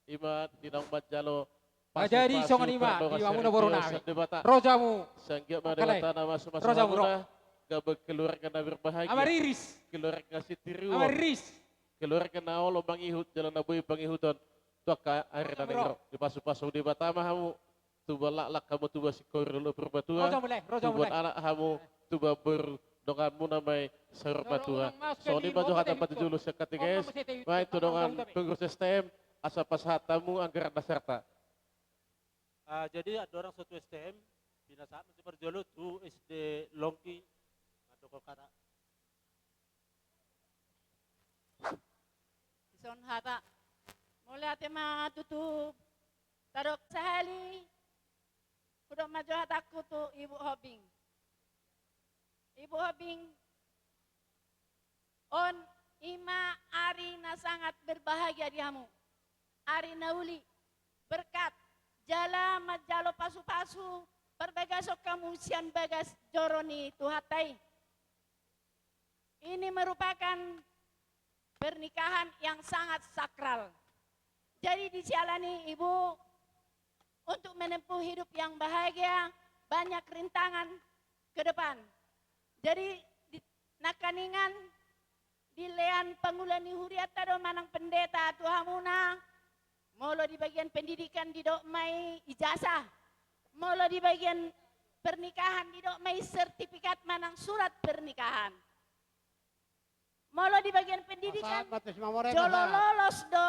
ima di naung manjalo. Jadi, pasu-pasu songon i ma, pardongansaripeon di hamuna boru nami. Sian Debata. Ro jo hamu. Sanggiat ma Debata na mamasu-masu hamuna, gabe keluarga na berbahagia. Ama Riris. Keluarga sitiruon. Ama Riris. Keluarga na olo mangihut, jala na boi pangihuton tu angka ari na naeng ro. Dipasu-pasu Debata ma hamu, tubuan laklak hamu, tubuan singkoru dohot Purbatua, tubuan anak hamu, tubuan boru, donganmuna ma i saur matua. Songon i ma jo hata patujolo sian hami, guys. Baen tu dongan pengurus S T M, asa pasahat hamu anggaran dasarta. Ah, jadi andorang so tu S T M, pinasahat ma jo parjolo tu S D Longki, mandok hata. Dison hata. Mauliate ma tutu. Tadok sahali, hudok ma jo hatangku tu Ibu Hobing. Ibu Hobing, on ima ari na sangat berbahagia di hamu. Ari na uli, berkat, jala manjalo pasu-pasu, parbagason hamu sian bagas joro ni Tuhanta i. Ini merupakan pernikahan yang sangat sakral. Jadi, disiala ni, Ibu, untuk menempuh hidup yang bahagia, banyak rintangan ke depan. Jadi, di, nangkiningan, dilean pangula ni hurianta do manang pendeta tu hamuna, molo di bagian pendidikan didok ma i ijazah, molo di bagian pernikahan didok ma i sertifikat manang surat pernikahan. Molo di bagian pendidikan, jolo lolos do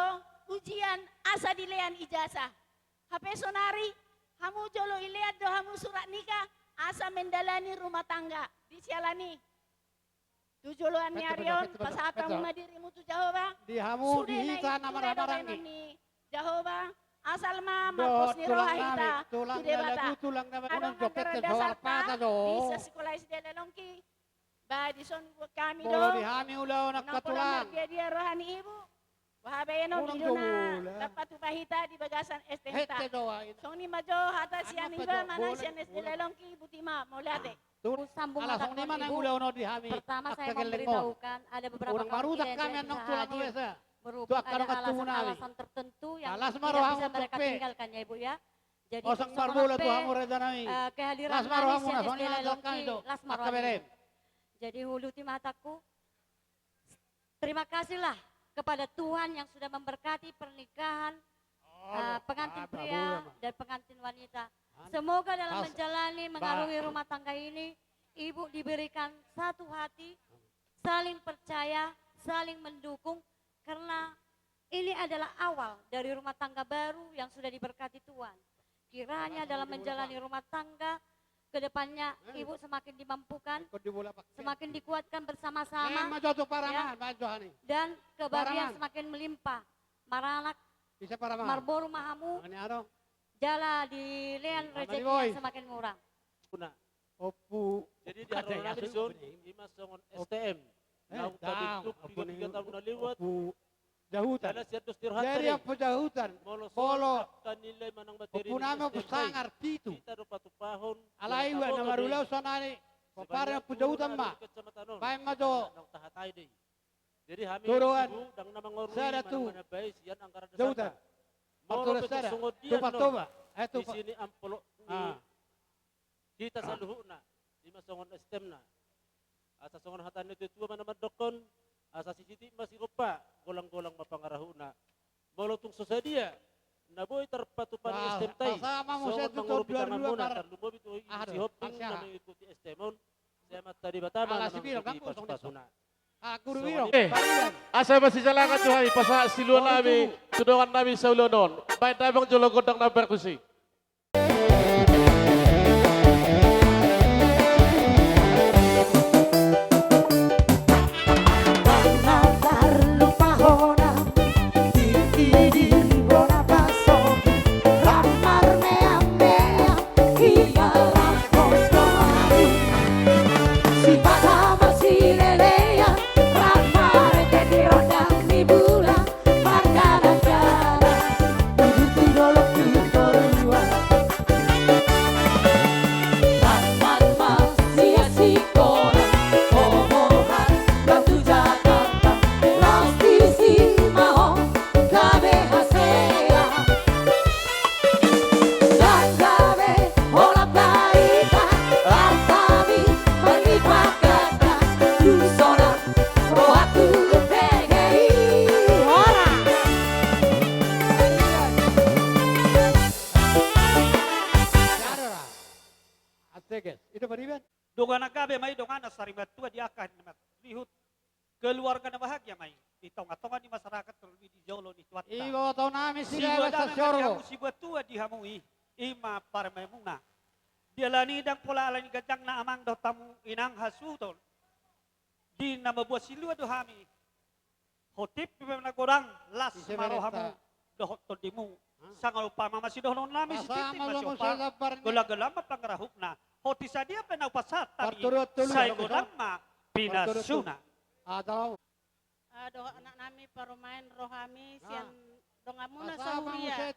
ujian asa dilean ijazah. Hape sonari, hamu jolo ilean do hamu surat nikah asa mendalani rumah tangga. Disiala ni, tu joloan ni ari on, pasahat hamu ma dirimu tu Jahowa. Di hamu, di hita na marhahamaranggi. Jahowa, asal ma marpos ni roha hita tu Debata. Adong anggaran dasarta di sikola S D Lelongki. Ba dison hami do. Molo di hami ulaon angka tulang, mardia-dia roha ni ibu. Bahen on di dona, tarpatupa hita di bagasan S T M-ta. Songon i ma jo hata sian iba manang sian S D Lelongki, botima, mauliate. Sambung hata, songon i ma nang ulaon on di hami. Pertama, saya memberitahukan ada beberapa kawan kita yang tidak bisa hadir berhubung ada alasan-alasan tertentu yang tidak bisa mereka tinggalkan, ya, Ibu, ya. Jadi, songon pe, eh, kehadiran nami sian S D Lelongki, las ma roha nami. Jadi, huuduti ma hatangku. Terima kasihlah kepada Tuhan yang sudah memberkati pernikahan, eh, pengantin pria dan pengantin wanita. Semoga dalam menjalani, mengarungi rumah tangga ini, ibu diberikan satu hati, saling percaya, saling mendukung, karena ini adalah awal dari rumah tangga baru yang sudah diberkati Tuhan. Kiranya dalam menjalani rumah tangga ke depannya, ibu semakin dimampukan, semakin dikuatkan bersama-sama, ya, dan kebahagiaan semakin melimpah. Maranak, marboru ma hamu, jala dilean rezeki yang semakin murah. Jadi di haroro nami dison, ima songon S T M naung tabentuk piga-piga taon na lewat. Jahutan. Jala sian dos ni rohanta do i. Jadi, Ompu Jahutan, molo songon angka nilai manang materi ni S T M nami, Ompu Sangar, pitu. Hita do patupahon. Alai uang na marulaon sonari, pomparan ni Ompu Jahutan ma. Baen ma jo. Naung tahatai do i. Jadi hami, Ibu, ndang na mangorui manang manambai sian anggaran dasarta. Molo pe songon dia, tupa, tupa. Isi ni amplop ni hita saluhutna, ima songon S T M-na. Asa songon hata ni natua-tua ma na mandokkon, asa sisitik ma sirompa, golang-golang ma pangarahutna. Molo tung so sadia na boi tarpatupa ni S T M-ta i, songon mangurupi tanganmuna, tarlumobi tu Ibu Sihombing na mengikuti S T M on, sai Amanta Debata ma na mangikuti pasu-pasuna. Asa masijalangan tu hami, pasahat siluan nami tu dongan nami saulaon on. Baen damang jolo gondang na martusi. Dongan na sarimatua di angka na marlihut, keluarga na bahagia ma i di tongatonga ni masyarakat, terlebih di jolo ni Tuhanta. Iboto nami sida. Sibuat damang ma di hamu, sibuat tua di hamu i, i ma parumaenmuna. Dialani ndang pola alani ganjangna amang dohot hamu inang hasuhuton. Di na mamboan silua do hami. Hotip pe na godang, las ma rohamu dohot tondimu. Sanga umpama ma sidohonon nami, sititi ma siompa, golang-golang ma pangarahutna. Hoti sadia pe na hupasahat hami, sai godang ma pinasuna. Dohot anak nami parumaen, ro hami sian donganmuna sahuria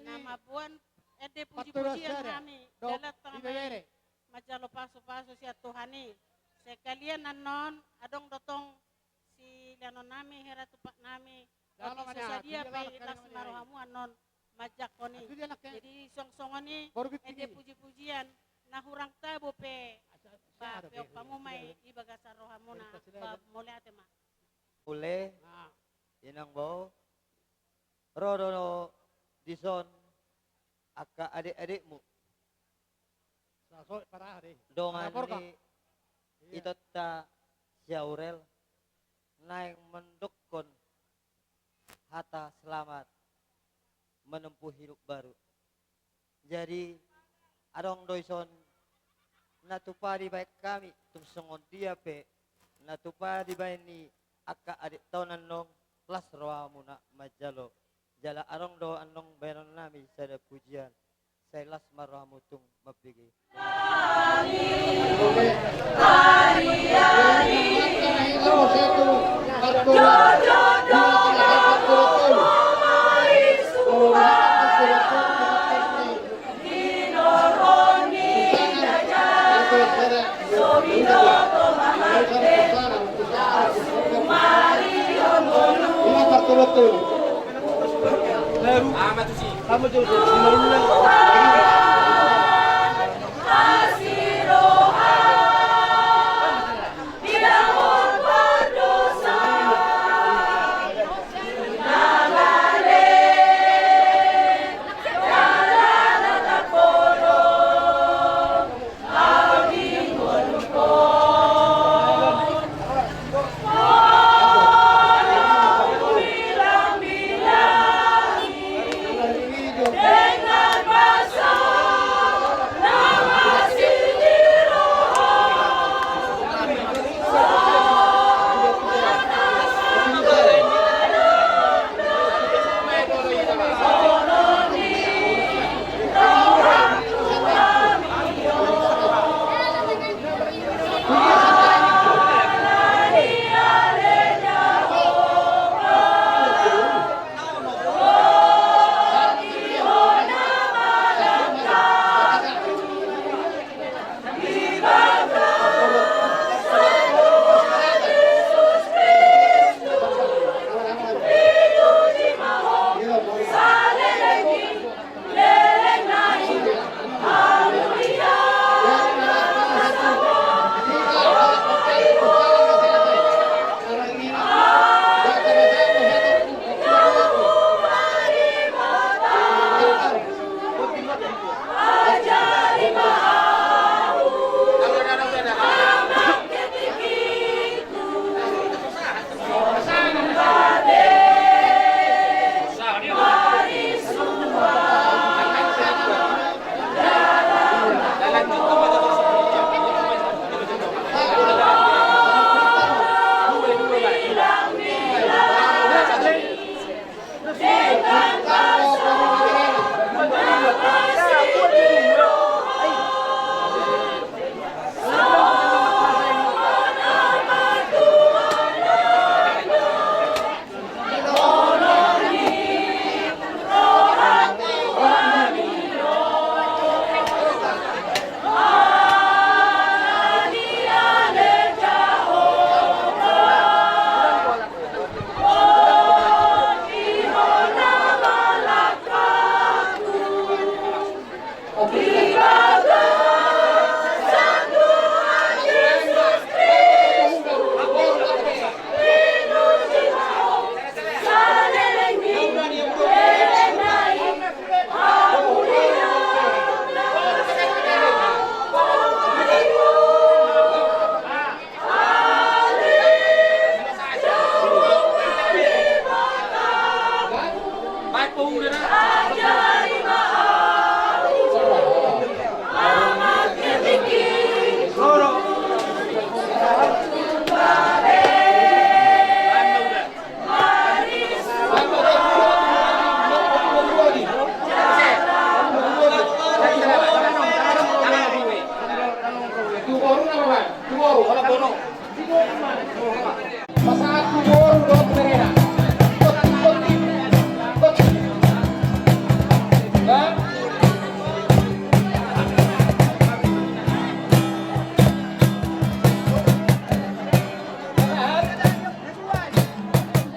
na mamboan ende pujipujian hami, dalan tangahami manjalo pasupasu sian Tuhan i. Sekalian annon adong do tong silehonon nami, hira tumpak nami, hoti so sadia pe i las ma rohamu annon manjangkon i. Jadi songon songon i ende pujipujian na hurang tabo pe papeop hamu ma i di bagasan rohamuna. Mauliate ma. Ule, inang, bo, ro do dison angka adek-adekmu, dongan ni itonta si Aurel, naeng mandokkon hata selamat menempuh hidup baru. Jadi adong do ison na tupa dibaen hami, tung songon dia pe na tupa dibaen ni angka adek ta on, annon las rohamuna manjalo. Jala adong do annon baenon nami sada pujian, sai las ma rohamu tung mambege.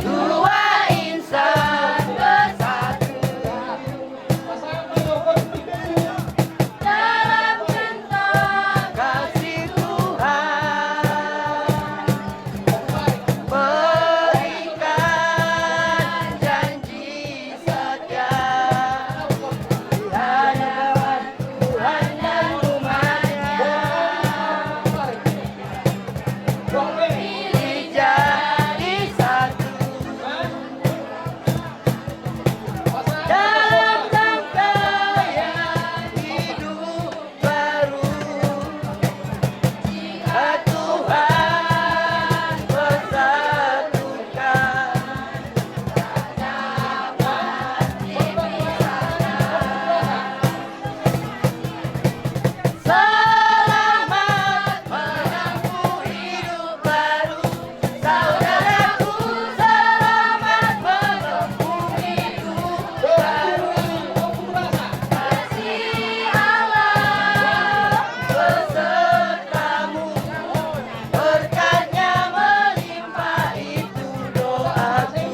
Dua insan bersatu dalam cinta kasih Tuhan, berikan janji setia di hadapan Tuhan dan umat-Nya. Pilih jadi satu dalam rangkaian hidup baru. Jika Tuhan bersatukan, tak dapat dipisahkan. Selamat menempuh hidup baru, saudaraku, selamat menempuh hidup baru. Kasih Allah besertamu, berkat-Nya melimpah, itu doaku.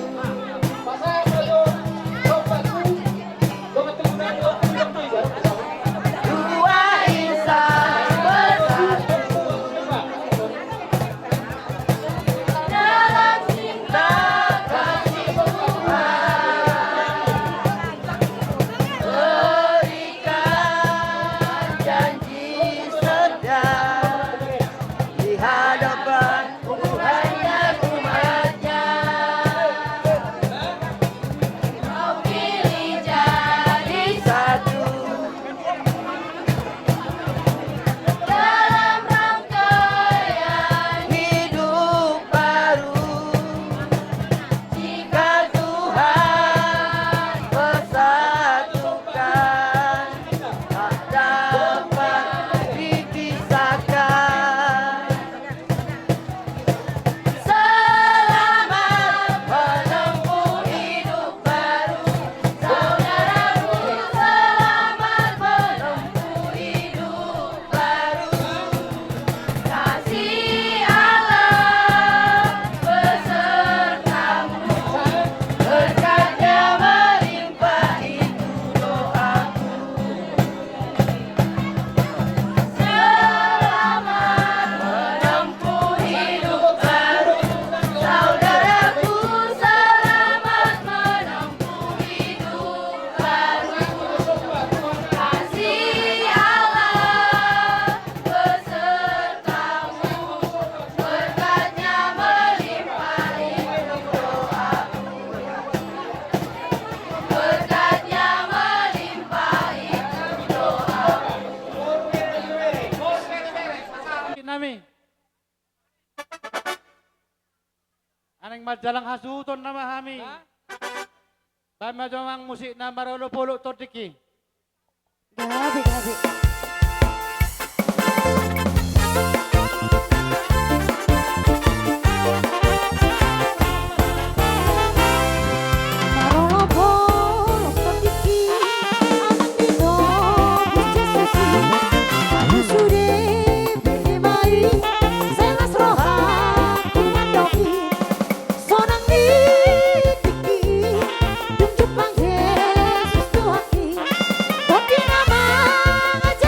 Dua insan bersatu dalam cinta kasih Tuhan, berikan janji setia di hadapan Tuhan dan umat-Nya. Kau pilih jadi satu dalam rangkaian hidup baru. Jika Tuhan bersatukan, tak dapat dipisahkan. Selamat menempuh hidup baru, saudaraku, selamat menempuh hidup baru. Kasih Allah besertamu, berkat-Nya melimpah, itu doaku. Selamat menempuh hidup baru, saudaraku, selamat menempuh hidup baru. Kasih Allah besertamu, berkat-Nya melimpah, itu doaku. Berkat-Nya melimpah, itu doaku. Nami. Naeng manjalang hasuhuton nama hami. Ba? Baen ma jo amang musik na marolopolop tingki. Gabe, gabe. Marolopolop tingki, amang di tobus Jesus i. Ahu sude bere ma i, sai las rohangku mandok i. Sonang ni tingki i, dung jumpang Jesus Tuhan i. Tondi na mangajar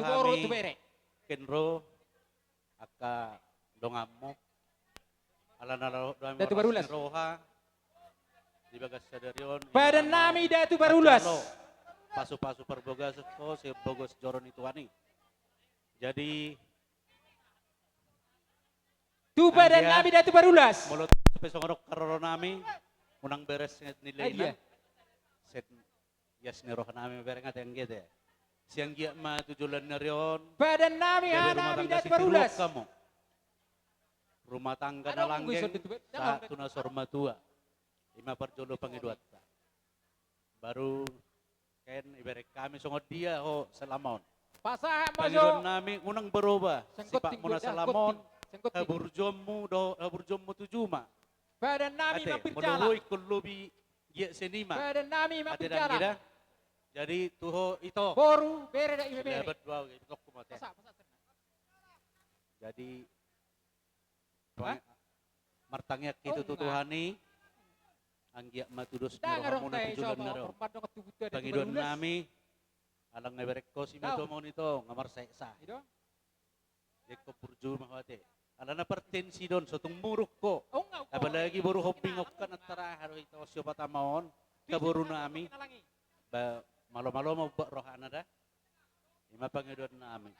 Tuboru tu bere. Ken ro angka donganmu. Alana laho do hami marlas ni roha di bagas sadari on. Badan nami Datu Barulas. Pasu-pasu parbagason ho sian bagas joro ni Tuhan i. Jadi tu badan nami Datu Barulas. Molo pe songon on haroro nami, unang beres ni laina. Ias ni roha nami ma bereng ate anggiat. Sian giat ma tu joloan ni ari on. Badan nami, badan nami Datu Barulas. Rumah tangga na langgeng sahat tu na saur matua. Ima parjolo pangidoanta. Baru ken ibereng hami songon dia ho salama on. Pasahat ma jo. Pangidoan nami unang berubah sipatmu na salama on. Haburjuonmu do, haburjuonmu tu juma. Badan nami mampir jala. Molo ho ingkon lobi giat sian i ma. Badan nami mampir jala. Jadi tu ho ito. Boru bere da ibebere. Jadi martangiang hita tu Tuhan i. Anggiat ma tudos ni rohamuna tu joloan ni ari on. Pangidoan nami. Alana ibereng ho si ma tu amang on ito nga marsae-sae. Ingkon burju ma ho ate. Alana partensi do on, so tung muruk ho. Apalagi boru Hombing on kan antara aha do hita on siopat ama on. Angka boru nami. Ba malo-malo ma umbahen rohana da. Ima pangidoan nami.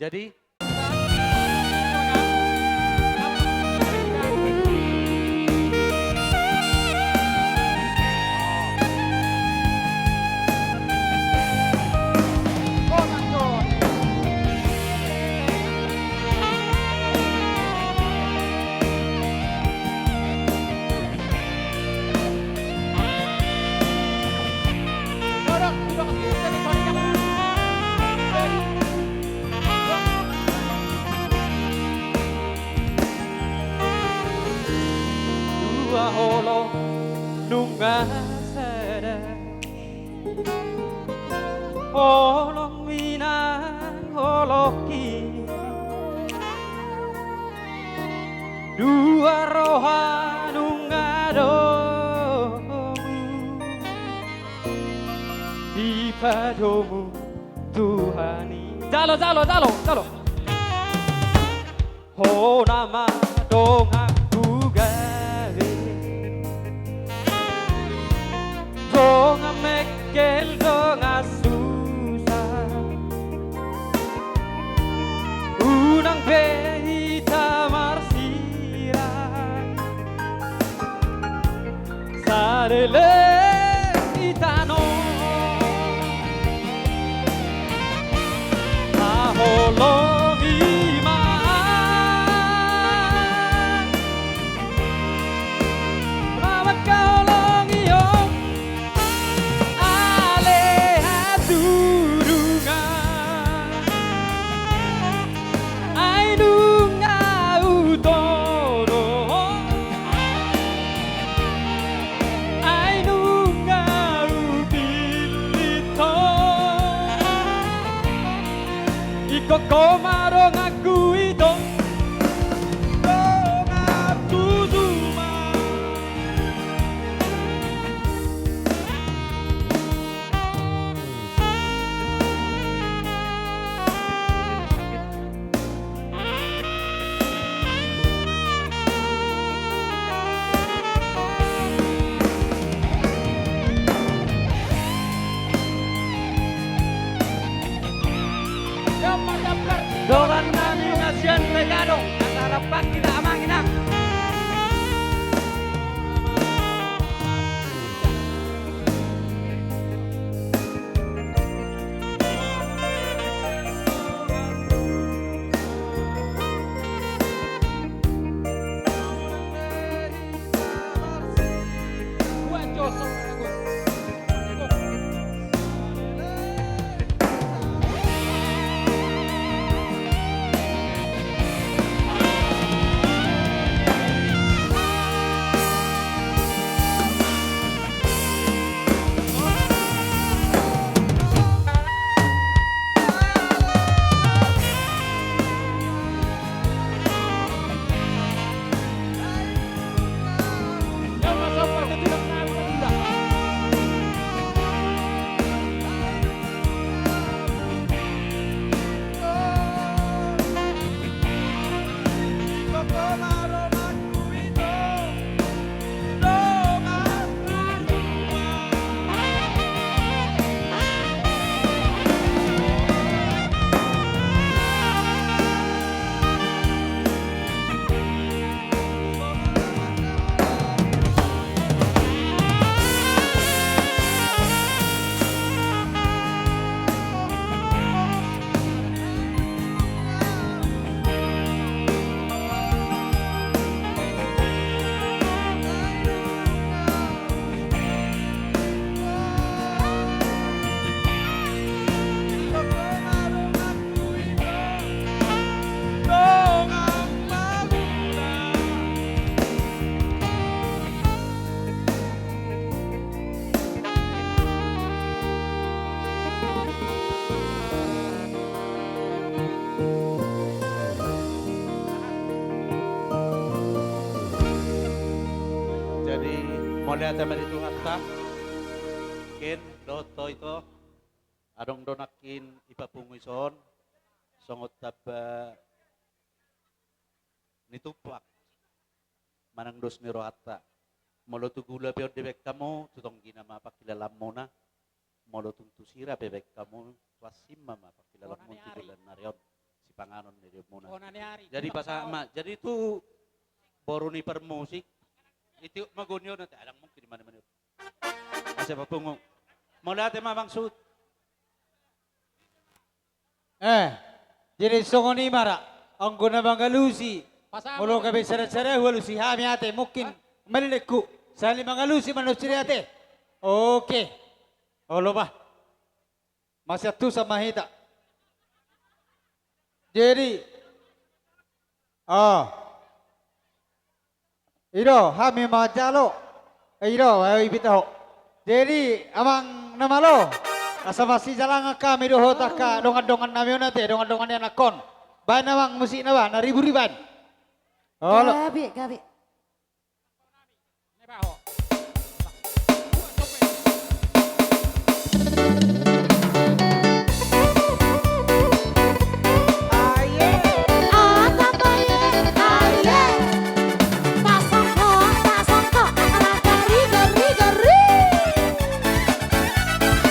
Jadi dua holong nunga sada. Holongmi nang holongki. Dua roha nunga domu dipadomu Tuhan i. Jalo, jalo, jalo, jalo. Hona ma donganku gabe, dongan mengkel, dongan susa. Unang be hita marsirang. Saleleng i tano. Haholongi ma. Mangkaholongi on. Ale haturungan. Ai nunga hutodo. Ai nunga hupillit ho. Ingkon ho ma donganku ito. Donganku juma. Dongan nami na sian Pegadong, na tarapang hita amang inang. Mauliate ma di Tuhanta. Ken dohot ito. Adong do nangkin i papungu i son. Songon tamba ni tumpak manang dos ni rohanta. Molo tu gula pe on dibaen hamu, tu tonggina ma pangkilalaanmuna. Molo tung tu sira pe baen hamu, tu ansim ma pangkilalaanmuna tu bulan ni ari on, sipanganon ni ari on muna. Jadi pasahat ma, jadi tu boru ni parmusik, itiop ma goni on, ate alang mungkin di mana-mana. Asa papungu. Mauliate ma Bang Sut. Eh, jadi songon i ma ra, anggo na mangalusi. Molo gabe sada-sada hualusi hami ate, mungkin malilekku. Sahali mangalusi manusiri ate. Oke. Olo bah. Masiantusan ma hita. Jadi, ah. I do, hami manjalo. I do, ayo ipita ho. Jadi, amang na malo. Asa masijalangan hami dohot angka dongan-dongan nami on ate, dongan-dongan ni anakkon. Baen amang musikna bah, na ribur i baen. Olo. Gabe, gabe.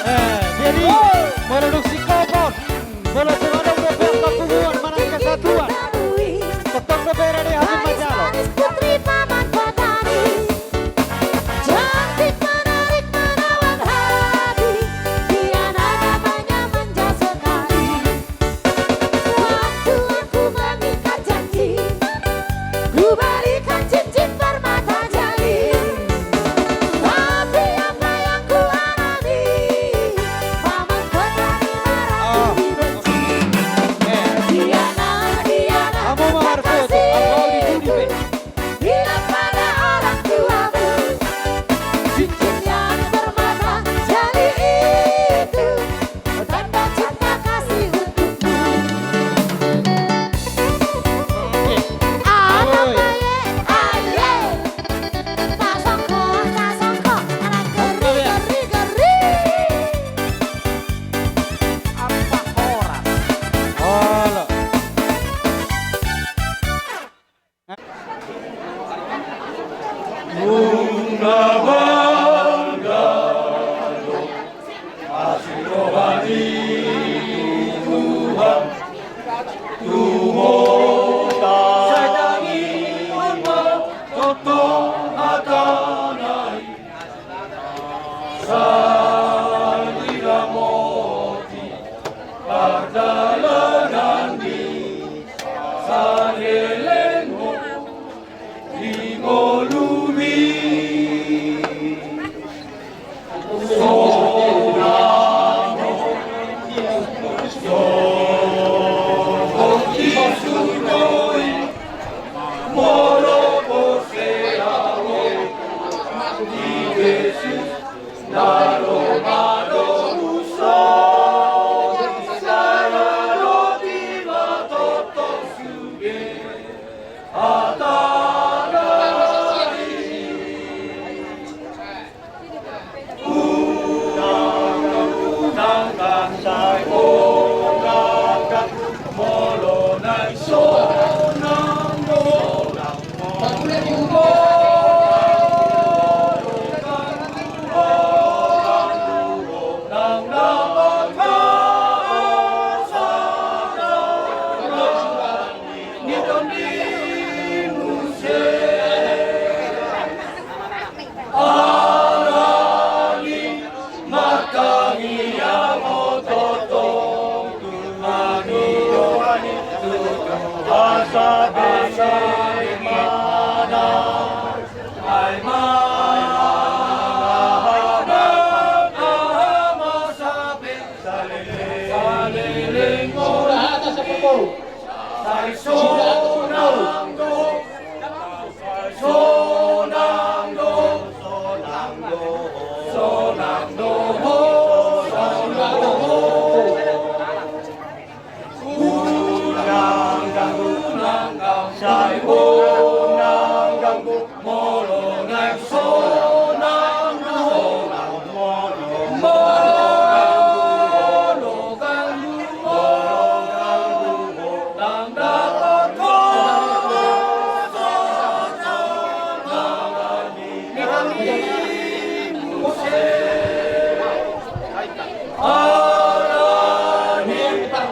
Eh, jadi, molo dung singkopon, molo tung adong dope angka punguan manang kesatuan, tongtong dope ra di hami manjalo. Putri paman Patani, cantik menarik menawan hati, dia namanya manja sekali. Waktu aku mengikat janji, ku berikan cincin permata jali. Tapi apa yang ku alami, paman Patani marah, ku dibenci. Diana, Diana, kekasihku. Bilang pada orang tuamu, cincin yang bermata jali itu tanda cinta kasih untukmu. Anak baye, aye. Tasongko, tasongko, anak geri, geri, geri. Apa horas? Olo. Nunga bangga do asi rohani Tuhan, tumompa sadari on ma tongtong hatana i. Sai diramoti pardalanan ni saleleng on di ngolumi. Sonang do, sonang do, molo porsea ho di Jesus.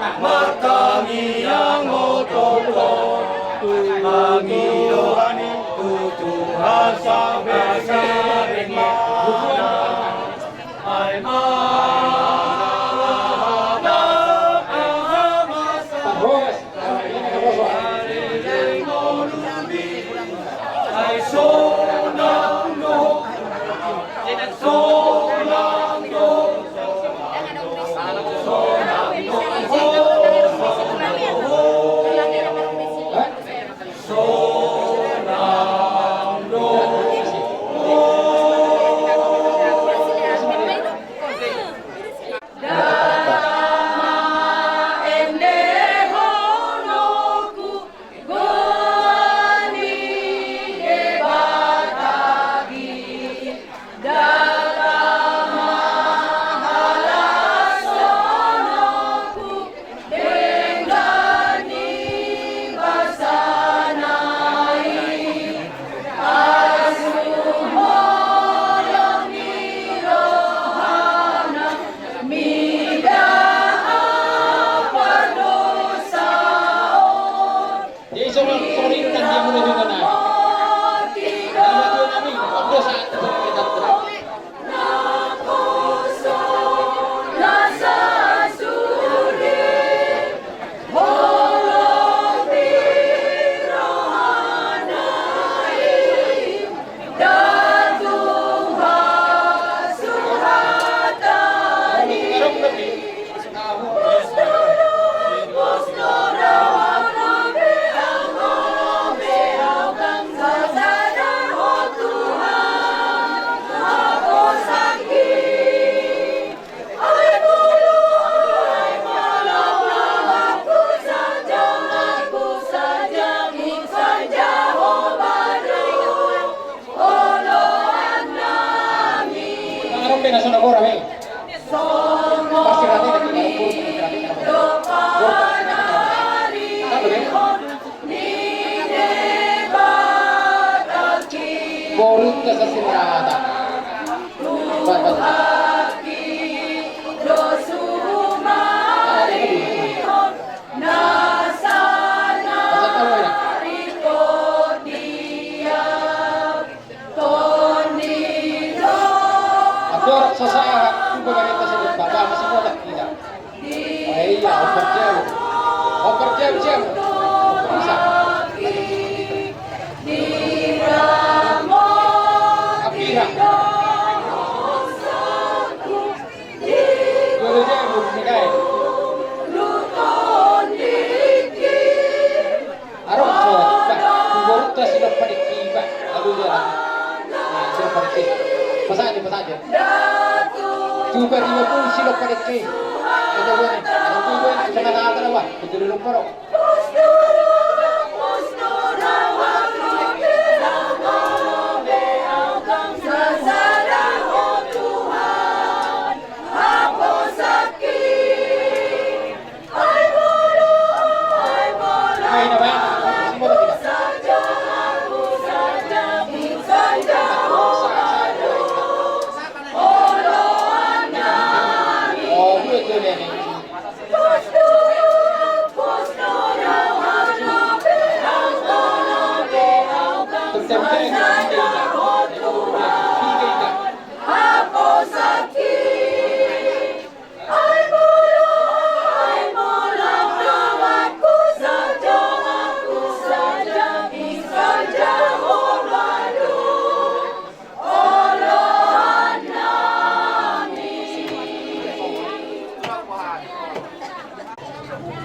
Martangiang oto, tangi roha ni tu Tuhan sampe mana. Ai ma, ai ma, ai ma, ai sonang do, sonang do. Jadi songon, songon i do nang dia mula jolo na. Dia mula jolo nami, on do sa, tu, tu, tu. Borunta sasirata. Andorang so sahat tu pamarenta, so baba, masih botak kita. Iya, opat jam. Opat jam, jam. Bisa. Apira. Dua jam, bisa. Aro so, bah, tu borunta silompa dengke, bah. Aduh, dia lagi. Nah, silompa dengke. Pasahat, pasahat. Coba dia pun silompa dengke. Kata gue nih, kata gue nih, kata kata dah, bah. Betul, lupa dong.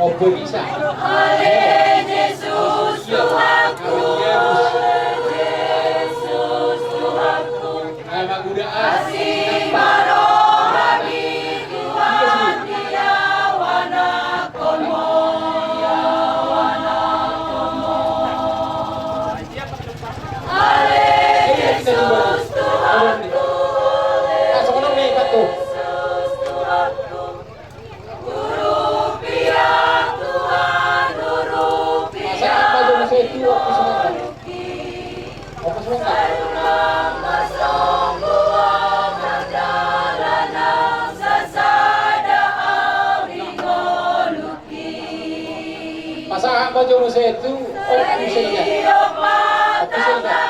Opo bisa. Ale Jesus Tuhanku, Jesus Tuhanku. Asi ma rohaM Tuhan, di ahu anakhonMu. Ale Jesus Tuhanku. Jesus Tuhanku. Urupi ahu Tuhan, urupi ahu. Apa jono setu, oh, bisa ya. Bisa ya.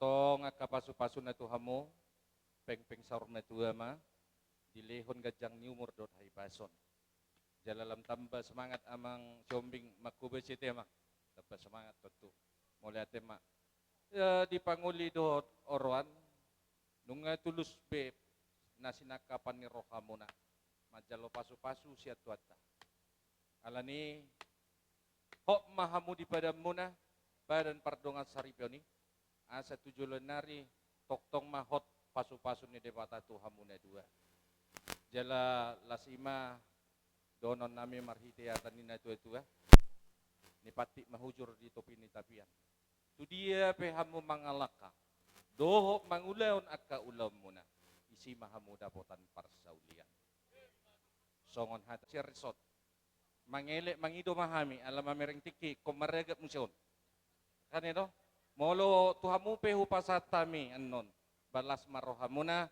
Antong angka pasu-pasuna tu hamu, pengpeng saur matua ma, dilehon ganjang ni umur dohot hahipason. Jala lam tamba semangat amang Siombing, mangkubasi ate amang. Tamba semangat tontu. Mauliate ma. E, di pangoli dohot oroan, nunga tulus be na sinangkapan ni rohamuna manjalo pasu-pasu sian Tuhanta. Alani, hot ma hamu di padanmuna, padan pardongan saripeon i, asa tu joloan ni ari tongtong ma hot pasu-pasu ni Debata tu hamu na dua. Jala las i ma dohonon nami marhite hata ni natua-tua: Ni pantik ma hujur di topi ni tapian. Tu dia pe hamu mangalangka dohot mangulahon angka ulaonmuna, disi ma hamu dapotan parsaulian. Songon hata sian rison, mangelek mangido ma hami, ala mamereng tingki, ingkon maragap muse on. Kan i do? Molo tu hamu pe hupasahat hami annon, las ma rohamuna,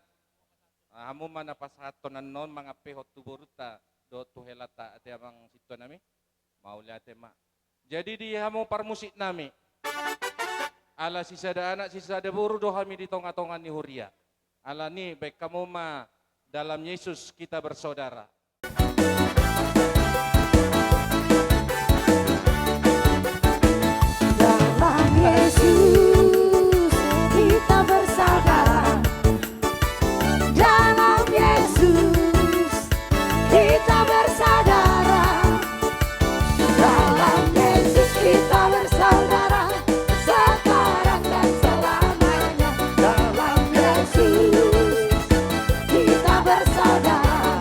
hamu ma na pasahathon annon mangampehon tu borunta dohot tu helanta, ate amang sintua nami. Mauliate ma. Jadi di hamu parmusik nami, ala sisada anak sisada boru do hami di tonga-tonga ni huria. Alani, baen hamu ma Dalam Yesus Kita Bersaudara. Dalam Yesus kita bersaudara. Dalam Yesus kita bersaudara. Dalam Yesus kita bersaudara, sekarang dan selamanya. Dalam Yesus kita bersaudara.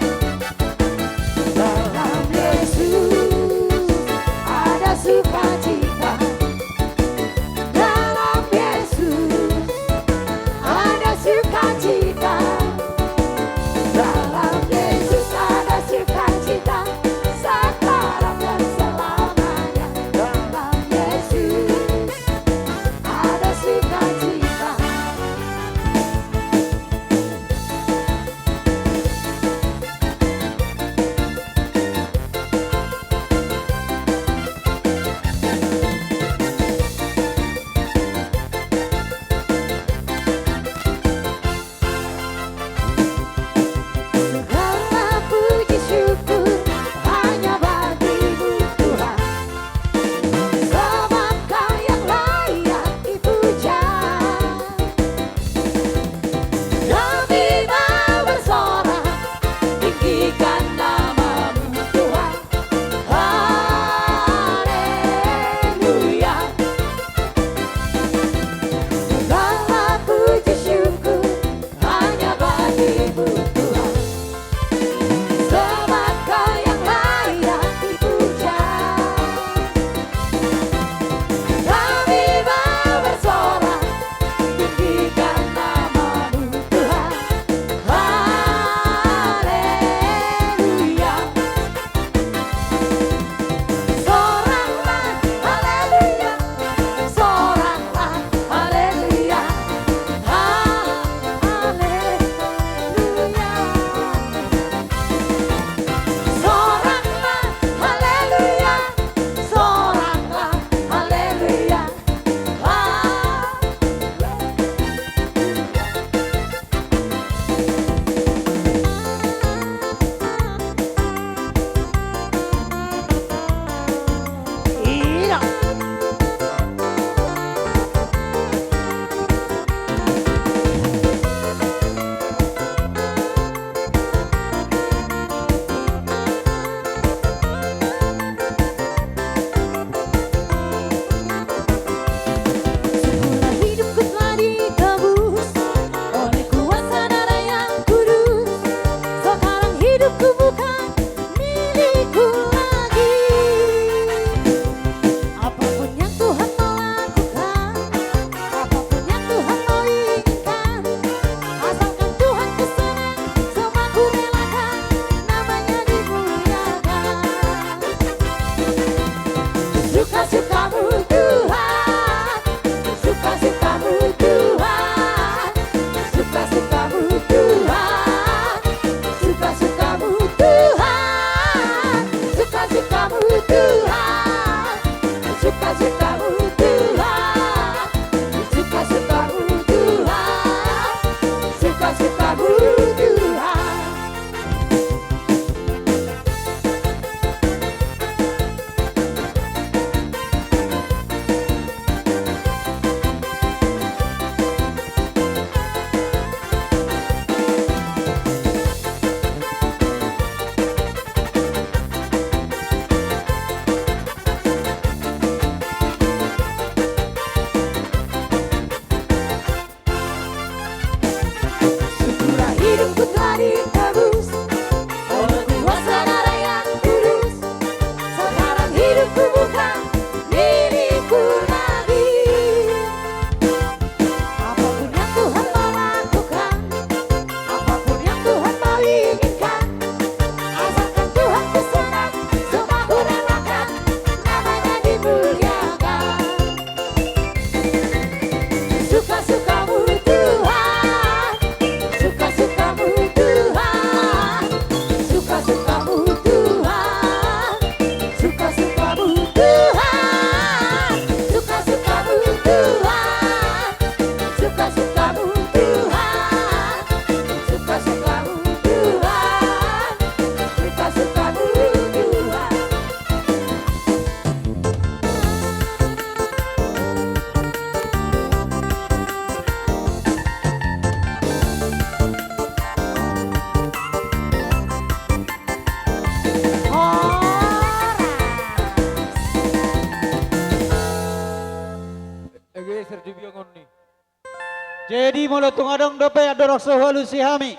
Jadi molo tung adong dope andorang so hualusi hami.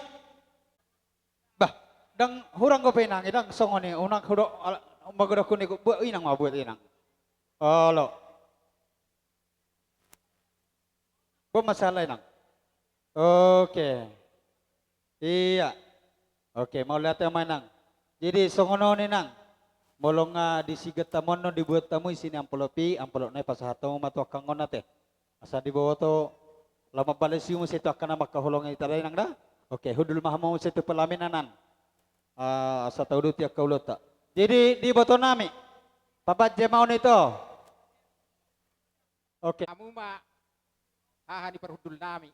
Bah, ndang hurang dope inang i, ndang songon i, unang hudok, ala-, magodang huniku, buat inang ma, buat inang. Olo. Boi masalah inang. Oke. Iya. Oke, mauliate ma inang. Jadi songon on inang. Molo nga disigat hamu annon, dibuat hamu isi ni amplop i, amplop nai pasahat hamu ma tu angka on ate. Asa diboto lam mambalesi muse tu angka na mangkaholongi hita da inang da. Oke, hundul ma hamu muse tu pelaminan an. Ah, asa tauduti angka ulaonta. Jadi diboto nami. Pabanjir ma on ito. Oke. Hamu ma haha ni parhundul nami.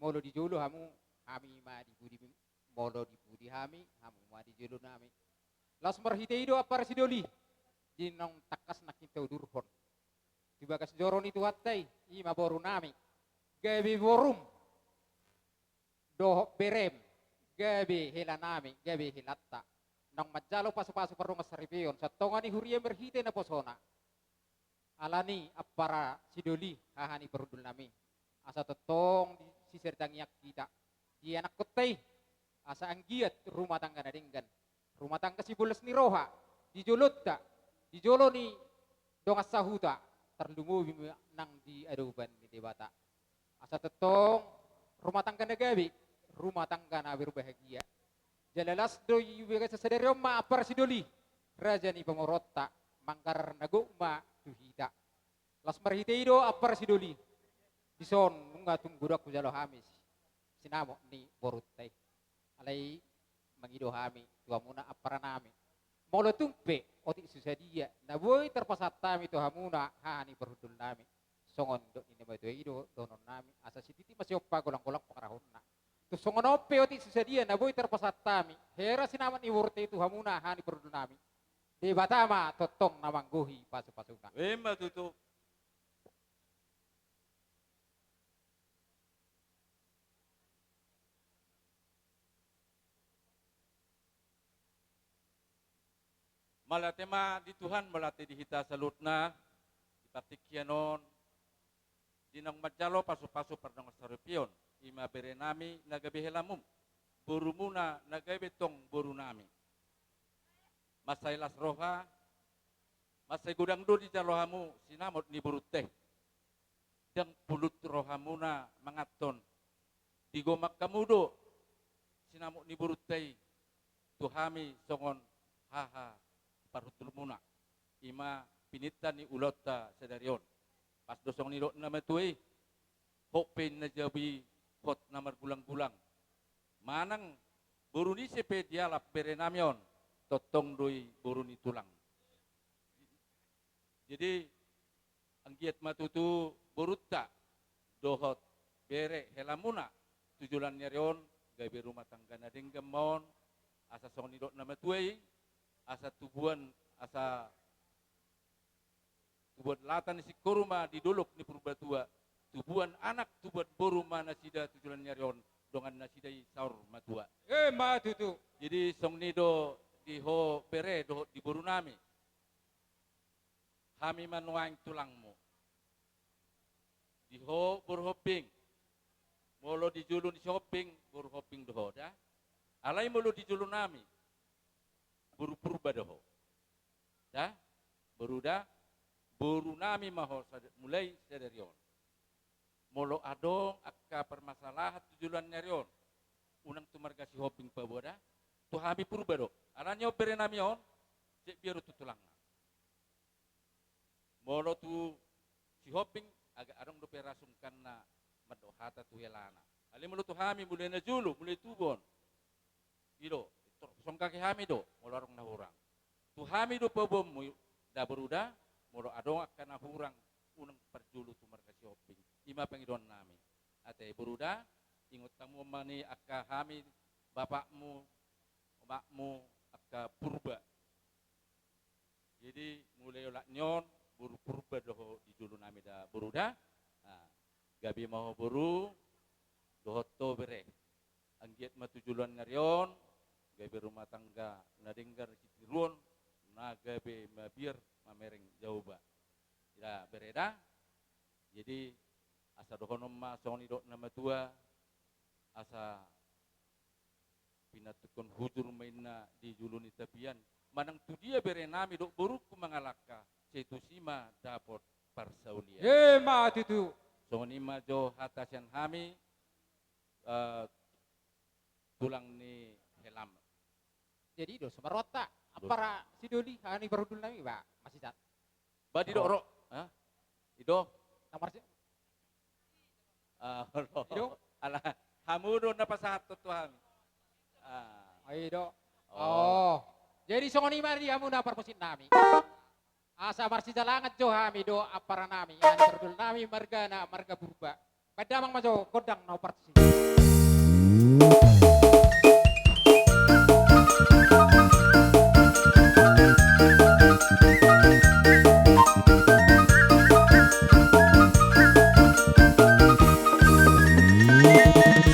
Molo di jolo hamu, hami ma di pudi, molo di pudi hami, hamu ma di jolo nami. Laos marhite i do ampara sidoli, di naung tangkas nangkin taudurhon tu bagas joro ni Tuhanta i, i ma boru nami. Gabe borum dohot berem, gabe hela nami, gabe helanta. Naung manjalo pasupasu pardongan saripeon, satonga ni huria marhite naposona. Alani ampara sidoli haha ni parhundul nami. Asa tongtong di, sisaritangiang hita di anakkonta i. Asa anggiat rumah tangga na denggan. Rumah tangga sibolas ni roha. Di jolonta. Di jolo ni dongan sahuta. Tarlumobi ma nang di adopan ni Debata. Asa tongtong rumah tangga na gabe, rumah tangga na berbahagia. Jala las do i bagasan sadari on ma ampara sidoli, raja ni pamoruonta, manggarar na gok ma tu hita. Las marhite i do ampara sidoli, dison nunga tung godang hujalo hami sinamot ni borunta i. Alai mangido hami tu hamuna ampara nami. Molo tung pe otik so sadia na boi tarpasahat hami tu hamuna haha ni parhundul nami, songon dok ni na matua i do dohonon nami, asa sititi ma sihompa, golanggolang pangarahutna. Tung songon on pe otik so sadia na boi tarpasahat hami hera sinamot ni borunta i tu hamuna haha ni parhundul nami, Debata ma tongtong na manggohi pasupasuna. Ima tutu. Mauliate ma di Tuhan, mauliate di hita saluhutna, di partingkian on, di naung manjalo pasupasu pardongan saripeon, i ma bere nami na gabe helamum, borumuna na gabe tong boru nami. Mansai las roha, mansai godang do dijalo hamu sinamot ni borunta i. Ndang pulut rohamuna manganhon, digomang hamu do sinamot ni borunta i tu hami songon haha parhundulmuna. I ma pininta ni ulaonta sadari on. Pas do songon nidok ni na matua i, hot pe na jabu i, hot na margulanggulang. Manang boru ni ise pe dialap bere nami on, tongtong do i boru ni tulang. Jadi, anggiat ma tutu borunta dohot bere helamuna tu joloan ni ari on, gabe rumah tangga na denggan ma on, asa songon nidok ni na matua i, asa tubuan, asa tubuan lata ni singkoru ma di dolok ni Purbatua, tubuan anak, tubuan boru ma nasida tu joloan ni ari on, dongan nasida i saur matua. Ima tutu. Jadi, songon i do di ho bere dohot di boru nami. Hami ma nuaeng tulangmu. Di ho boru Hombing. Molo di jolo ni si Hombing, boru Hombing do ho da. Alai molo di jolo nami, boru Purba do ho. Da? Boru da? Boru nami ma ho sada-, mulai sadari on. Molo adong angka parmasalahan tu joloan ni ari on, unang tu marga si Hombing paboa da, tu hami Purba do. Alani on bere nami on, jekbia do tu tulangna. Molo tu si Hombing, agak adong dope ra sungkanna mandok hata tu helana. Alai molo tu hami mulai na jolo, mulai tubu on. I do, tor-, songgaki hami do, molo adong na hurang. Tu hami do paboaonmu, da boru da, molo adong angka na hurang, unang parjolo tu marga si Hombing. I ma pangidoan nami. Ate boru da, ingot hamu ma ni angka hami, bapakmu, omakmu, angka Purba. Jadi, mulai olat ni on, boru Purba do ho di jolo nami da boru da. Nah, gabe ma ho boru, dohot ho bere. Anggiat ma tu joloan ni ari on, gabe rumah tangga na denggan sitiruon, na gabe mabiar mamereng Jahowa. Da bere da. Jadi, Asa dohonon ma songon nidok na matua, asa pinantukkon hujur ma inna di julu ni tapian. Manang tu dia bere nami dohot borungku mangalangka, sai tusi ma dapot parsaulian. Ima tutu. Songon i ma jo hata sian hami, eh, tulang ni helam. Jadi do, sumaronta, ampara sidoli, hami parhundul nami, ba, masih cat. Ba, didok ro, ha? Ido. Nang marsi. Ah, ro. Ido. Ala, hamu do na pasahat tu hami. Ah. Ido. Oh. Oh. Jadi songon i ma di hamu na parmusik nami. Asa marsijalangan jo hami dohot ampara nami, hami parhundul nami margana marga Purba. Baen damang ma jo gondang na parsi.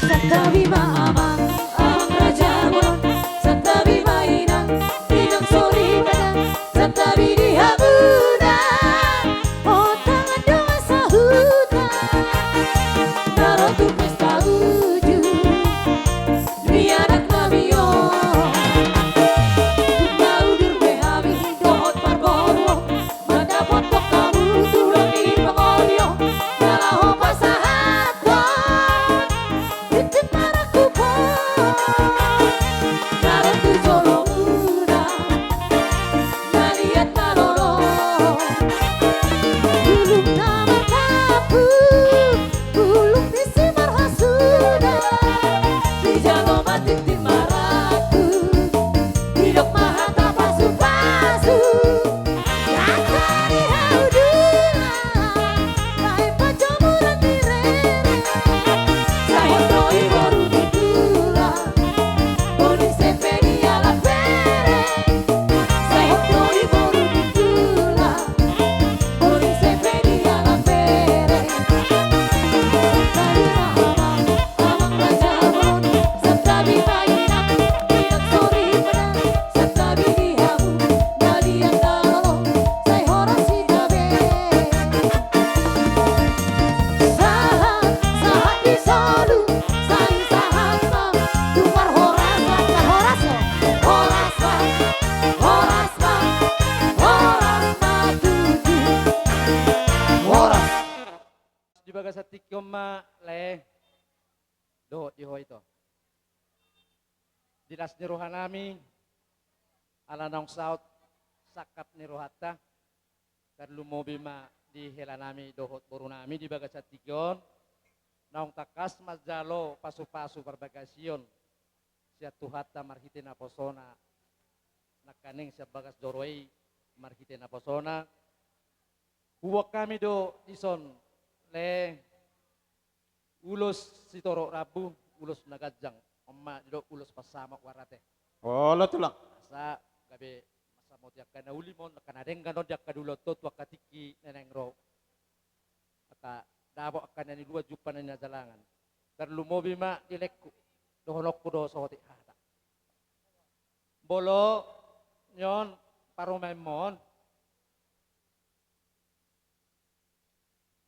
Santabi ma amang, amang raja bolon, santabi ma inang, inang soripada, santabi di hamuna, on tangan dongan sahuta, na ro tu pesta uju, mianak nami on. Tung na udur be hami dohot parboru, mandapothon hamu tulang ni pangoli on, na laho pasahathon. Rintik marangkup on, na ro tu jolo muna, na liat na lolo. Bulung na martampuk, bulung ni simarhasuda, dijalo ma tintin marangkup, didok ma hata pasupasu. Angka ni hau dulang, baen panjomuran ni rere. Sai hot do i boru ni tulang, boru ni Sepeni ala bere. Sai hot do i boru ni tulang, boru ni Sepeni ala bere. Santabi ma amang, amang raja bolon, santabi ma inang, inang soripada, santabi di hamu na liat na lolo, sai horas hita be. Sahat, sahat di solu, sai sahat ma tu parhorasan, parhorasan, horas ma, horas ma, horas ma tutu. Horas. Di bagasan tingki on ma, lae. Dohot di ho ito. Di las ni roha nami, ala naung saut sangkap ni rohanta, tarlumobi ma di hela nami dohot boru nami di bagasan tingki on, naung tangkas manjalo pasupasu parbagasion sian Tuhanta marhite naposona, nangkaning sian bagas joro i marhite naposona, huboan hami do dison, lae, ulos sitorop rambu, ulos na ganjang, on ma didok ulos pansamot warna te. Olo tulang. Asa gabe mansamoti angka na uli ma on, angka na denggan on di angka diulahon tu angka tingki na naeng ro. Angka dapot angka na niluluan, jumpa na ninajalangan. Tarlumobi ma di laengku, dohononku do saotik hata. Molo nion parumaenmon,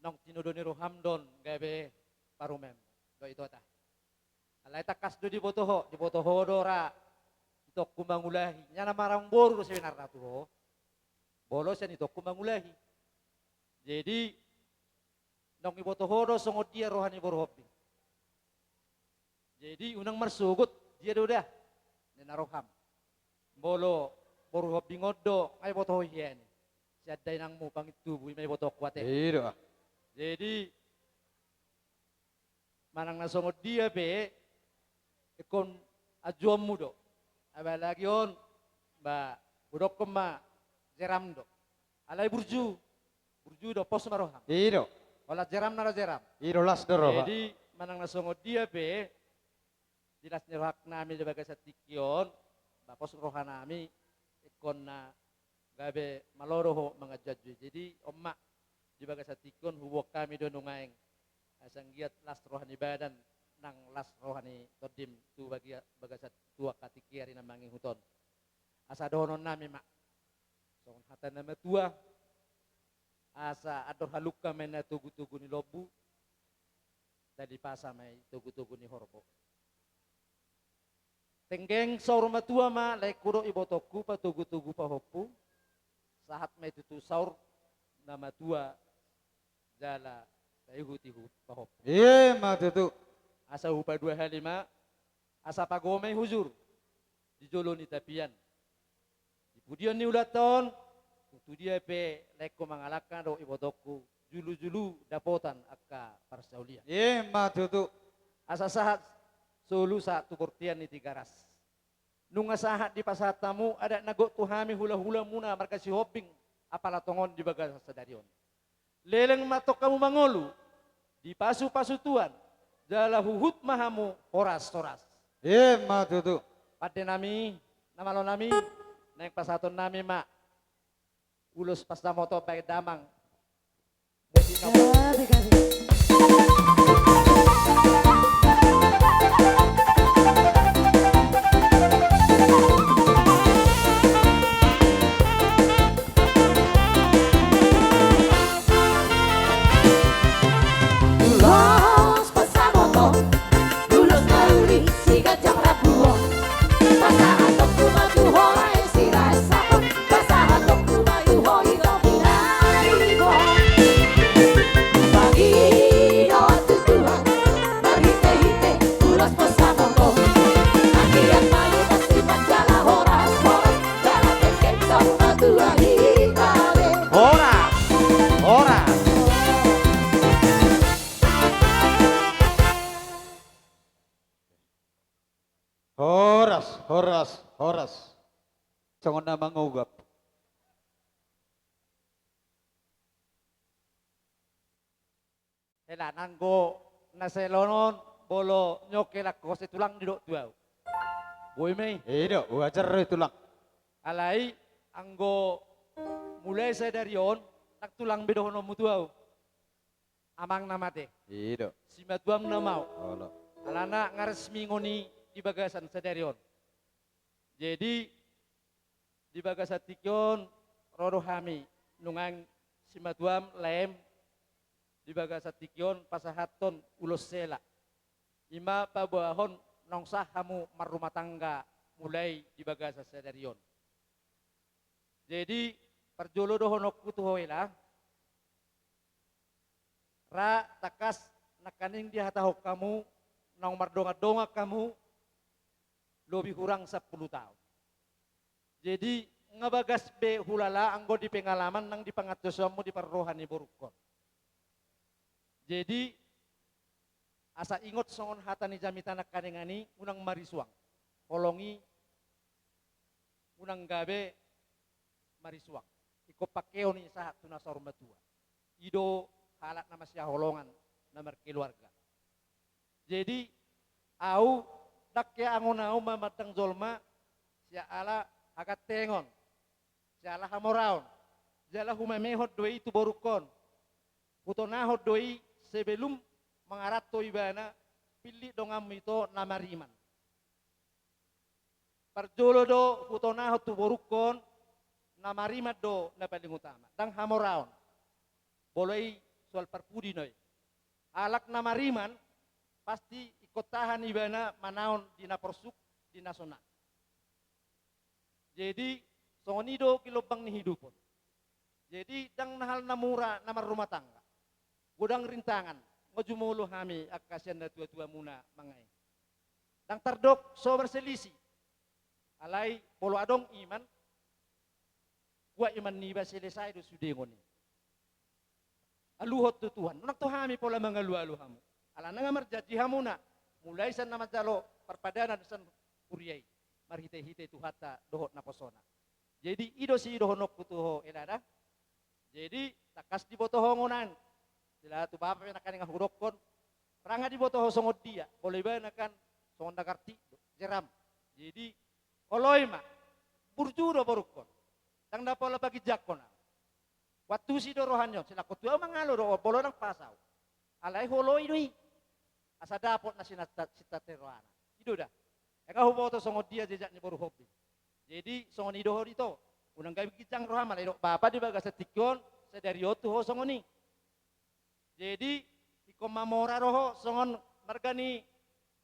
naung tinodo ni roham do on gabe parumaen dohot itota. Alai tangkas do diboto ho, diboto ho do ra itongku mangulahi. Nian na marhaha boru do sebenarna tu ho. Molo sian itongku mangulahi. Jadi naung diboto ho do songon dia roha ni boru Hombing. Jadi unang marsogot dia do da, ninna roham. Molo boru Hombing on do, nga iboto ho hian i. Sian dainangmu Pangintubu, i ma ibotoonku ate. I do. Jadi manang na songon dia pe, ingkon anjuonmu do. Apalagi on, ba, hudokkon ma jeram do. Alai burju, burju do, pos ma roham. I do. Holan jeram na ra jeram. I do, las do roha. Jadi manang na songon dia pe, di las ni roha nami di bagasan tingki on, ba pos roha nami, ingkon na gabe malo do ho manganjuanju i. Jadi on ma, di bagasan tingki on huboan hami do nuaeng, asa anggiat las roha ni badan, nang las roha ni tondim tu bagia-, bagasan tu angka tingki ari na mangihut on. Asa dohonon nami ma songon hata na matua, asa andor halumpang ma inna togutogu ni lombu, Talipasa ma i togu-togu ni horbo. Tenggeng saur matua ma laengku dohot ibotongku patogu-togu pahompu. Sahat ma i tutu saur na matua jala saihut-ihut pahompu. Ima tutu. Asa hupadua hali ma, asa pagohom ma i hujur di jolo ni tapian. Di pudion ni ulaonta on, tung tudia pe laengku mangalangka dohot ibotongku, julu-julu dapotan angka parsaulian. Ima tutu. Asa sahat solu sahat tu bontean ni Tigaras. Nunga sahat dipasahat hamu adat na gok tu hami hula-hulamuna marga Sihombing, apala tongon di bagasan sadari on. Leleng ma antong hamu mangolu, dipasu-pasu Tuhan, jala huhut ma hamu horas-horas. Ima tutu. Pande nami, na malo nami, naeng pasahaton nami ma ulos pansamotan bahen damang. Gabe, gabe. Ulos pansamotan, ulos na uli siganjang rambu on. Pasahatonku ma tu ho raja i Silahisapon, pasahatonku ma tu ho ito pinarimon. Pangidoan tu Tuhan marhite-hite ulos pansamotan. Anggiat ma i pasti manjala horas-horas, jala tenggeng saur matua hita be. Horas, horas. Horas, horas, horas. Songon na mangogap. Hela, nanggo na saleleng on, molo nyok hela ho sai tulang didok tu ahu. Boi ma i. I do, uajar do i tulang. Alai, anggo mulai sadari on, ndang tulang be dohononmu tu ahu. Amang na mate. I do. Simatuam na mao. Olo. Alana nga resmi ngoni di bagasan sadari on. Jadi, di bagasan tingki on, ro do hami, nunga simatuam laem, di bagasan tingki on pasahathon ulos hela. Ima paboahon naung sah hamu marrumah tangga mulai di bagasan sadari on. Jadi, parjolo dohononku tu ho hela, ra tangkas nangkaning dihatahon hamu, naung mardongan-dongan hamu, lobi hurang sampulu taon. Jadi, nga bagas be hulala anggo di pengalaman nang di pangantusionmu di parroha ni borungkon. Jadi, asa ingot songon hata ni jamita nangkaningan i, unang marisuang. Holong i unang gabe marisuang. Ingkon pangkeon i sahat tu na saur matua. I do halak na masihaholongan, na markeluarga. Jadi, ahu, ndang hea angon ahu mamandang jolma siala hagantengon, siala hamoraon, jala humemehon do i tu borungkon. Hutonahon do i sebelum mangaranto ibana, pillit donganmu ito na mariman. Parjolo do hutonahon tu borungkon, na mariman do na paling utama. Ndang hamoraon. Molo i soal parpudi do i. Halak na mariman, pasti ingkon tahan ibana manaon di na porsuk, di na sonang. Jadi, songon i do gelombang ni hidupon. Jadi, ndang na hal na mura na marrumah tangga. Godang rintangan, nga jumolo hami angka sian natua-tuamuna mangae. Ndang tardok so marselisih. Alai, molo adong iman, kuat iman niba, selesai do sude ngoni. Aluhon tu Tuhan, unang tu hami pola mangalu-alu hamu. Alana nga marjanji hamuna, mulai sian na manjalo parpadanan sian huria i, marhite-hite Tuhanta dohot naposona. Jadi, i do sidohononku tu ho hela da. Jadi, tangkas diboto ho nang. Jala tu bapa pe nangkaning hudokkon, ra nga diboto ho songon dia, molo ibana kan songon na gartik do, jeram. Jadi, oloi ma, burju do borungkon. Ndang na pola paginjangkon ahu. Huantusi do roha ni on, silangkon tu ahu mangalo do, molo ndang pas ahu. Alai huoloi do i. Asa dapot na sinta-, sinta ni rohana. I do da. Nga huboto songon dia jejak ni boru Hombing. Jadi, songon i do ho ito. Unang gabe ginjang roham, alai didok bapa di bagasan tingki on, sadari on tu ho songon i. Jadi, Ingkon mamora do ho songon marga ni,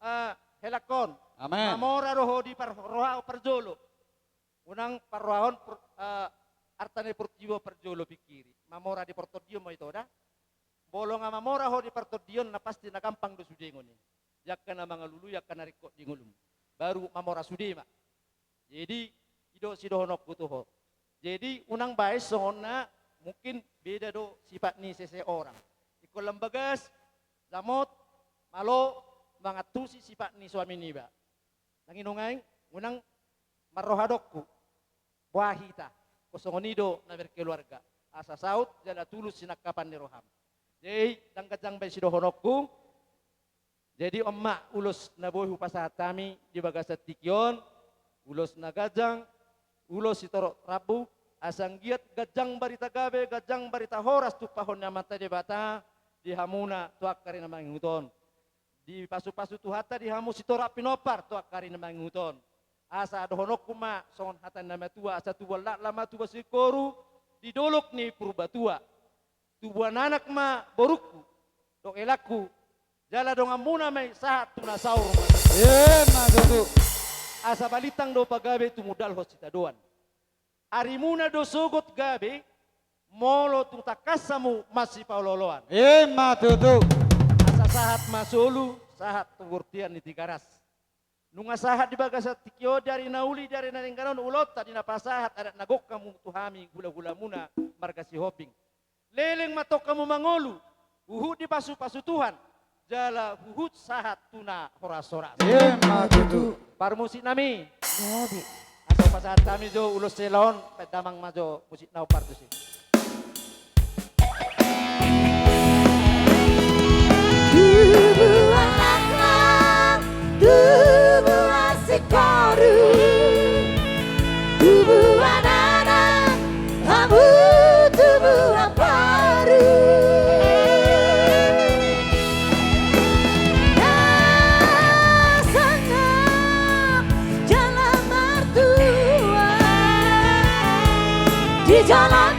eh, helangkon. Amen. Mamora do ho di par-, roha parjolo. Unang parrohahon per-, eh, arta ni portibi on parjolo pingkiri. Mamora di partondion ma ito da. Molo nga mamora ho di partondion, na pasti na gampang do sudengon i. Di angka na mangalului, angka na ringkot di ngolum. Baru mamora sude ma. Jadi, i do sidohononku tu ho. Jadi, unang baen songon na mungkin beda do sifat ni seseorang. Ingkon lam bagas, jamot, malo, mangantusi sifat ni suami niba. Nang i nuaeng, unang marroha dongku. Boha hita, ingkon songon i do na berkeluarga. Asa saut, jala tulus sinangkapan ni roham. Jadi, ndang ganjang baen sidohononku. Jadi, on ma ulos na boi hupasahat hami di bagasan tingki on, ulos na ganjang, ulos sitorop rambu, asa anggiat ganjang barita gabe, ganjang barita horas tumpahon ni Amanta Debata di hamuna tu angka ari na mangihut on. Dipasupasu Tuhanta di hamu sitorop pinompar tu angka ari na mangihut on. Asa dohononku ma songon hata ni na matua, asa tubuan laklak ma tubuan singkoru di dolok ni Purbatua. Tubuan anak ma borungku dohot helangku, jala donganmuna ma i sahat tu na saur matua. Ima tutu. Asa balintang do pagabe tumundalhon sitadoan. Arimuna do sogot gabe, molo tung tangkas hamu masipaolooloan. Ima tutu. Asa sahat ma solu, sahat tu bortian ni Tigaras. Nunga sahat di bagasan tingki on, di ari na uli, di ari na denggan on, ulaonta di na pasahat adat na gok hamu tu hami hulahulamuna marga Sihombing. Leleng ma tong hamu mangolu, huhut dipasupasu Tuhan, jala huhut sahat tu na horas-horas. Ima tutu. Parmusik nami. Jadi. Asa pasahat hami jo ulos hela on, baen damang ma jo musik na umpar tusi. Tubuan laklak, tubuan singkoru, tubuan anak, hamu tubuan boru. Na sangap jala martua di jalan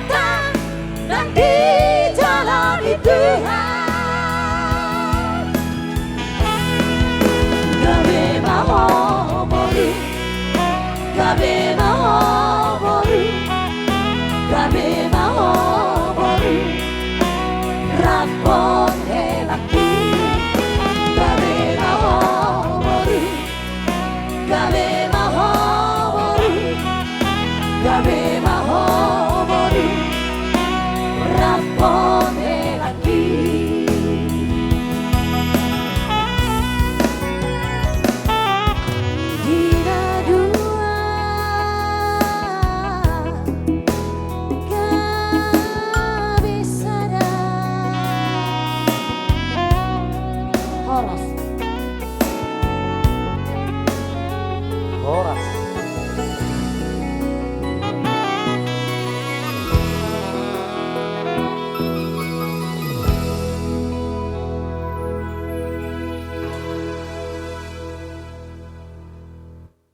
Nang di jalan ni Tuhan. Gabe ma ho boru, gabe ma ho boru, gabe ma ho boru, rap dohot helangki. Gabe ma ho boru, gabe ma ho boru, gabe ma ho boru, rap dohot helangki. Di na dua gabe sada. Horas. Horas.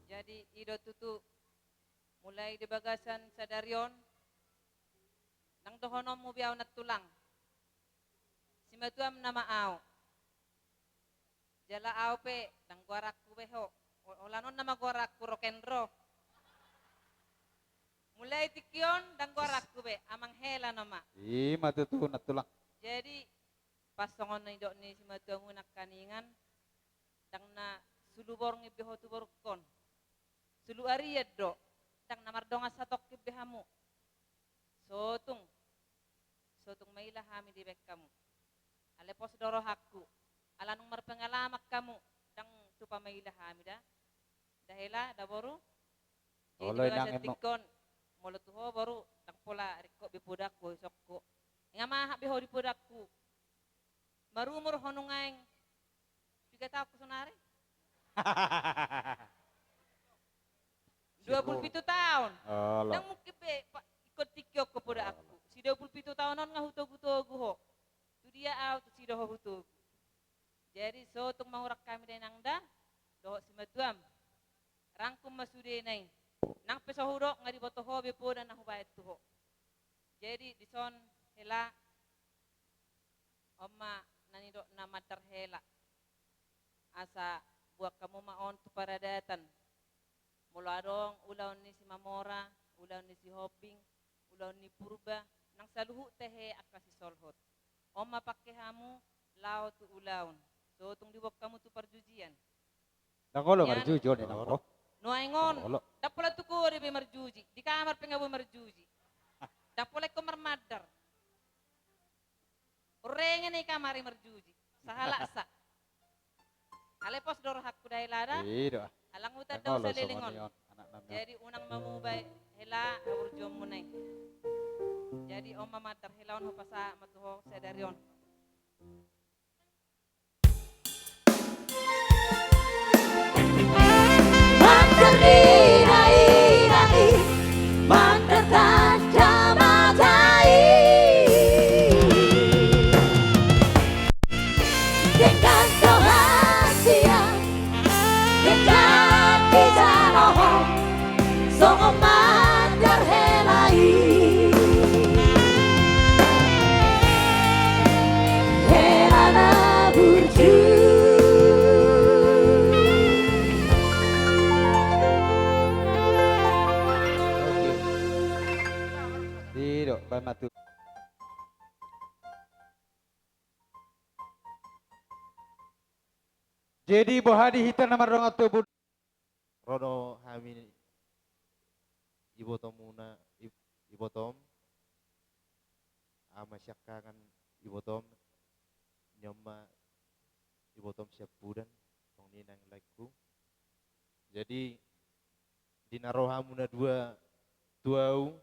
Jadi, i do tutu, mulai di bagasan sadari on, ndang dohononmu be ahu nantulang. Simatuam nama ahu. Jala ahu pe, ndang goaranku be ho. O-, holan on nama goaranku rock and roll. Mulai tingki on, ndang goaranku be, Amang Hela nama. I ma tutu, nantulang. Jadi, pas songon na nidok ni simatuamu nangkiningan, ndang na sulu borngin be ho tu borungkon. Sulu arian do, ndang na mardongan satongkin be hamu. Sotung, sotung maila hami dibaen hamu. Alai pos do rohangku, ala nunga marpengalaman hamu, ndang tupa maila hami da. Da Hela, da boru. Jadi olo, di bagasan inang, tingki on, molo tu ho boru, ndang pola ringkot be podangku, isongko. Inga mahat be ho di podangku. Marumur ho nuaeng piga taon ho saonari? Dua pulu pitu taon. Alah. Ndang mungkin be, pa-, ingkon tingki on ho podangku. Alah. Si dua pulu pitu taon on nga hutogu-togu ho. Tu dia ahu, tu si do ho hutogu. Jadi, sotung mangurang hami da inang da, dohot simatuam. Rangkum ma sudena i. Nang pe so hudok, nga diboto ho be poda na hubaen tu ho. Jadi, dison Hela, on ma na nidok na mandar hela. Asa buat hamu ma on tu paradatan. Molo adong ulaon ni Simamora, ulaon ni Sihombing, ulaon ni Purba, nang saluhut tehe angka sisolhot. On ma pangke hamu laho tu ulaon. So tung diboan hamu tu parjujian. Ndang olo marjuji on, ndang olo. Nuaeng on. Ndang pola tu ho dope marjuji. Di kamar pe nga boi marjuji. Ndang pola ingkon marmandar. Urrenge na i kamar i marjuji. Sahalak sa. Alai pos do rohangku da hela da. Alang hutanda saleleng on. Jadi unang mamuba hela haburjuonmuna i. Jadi on ma mandar hela on, hupasahat ma tu ho sadari on. Mandar di dainang i, mandar tanda mata i. Denggan do hasian, denggan di jalaon. Songon mandar hela i, hela na burju. Oke. Didok, baen ma tu. Jadi boha di hita na mardongan tubu. Ro do hami ibotomuna, ib-, ibotom. Ama siangkangan ibotom. Ni on ma ibotom siampudan. Songon i nang laengku. Jadi di na ro hamu na dua tu au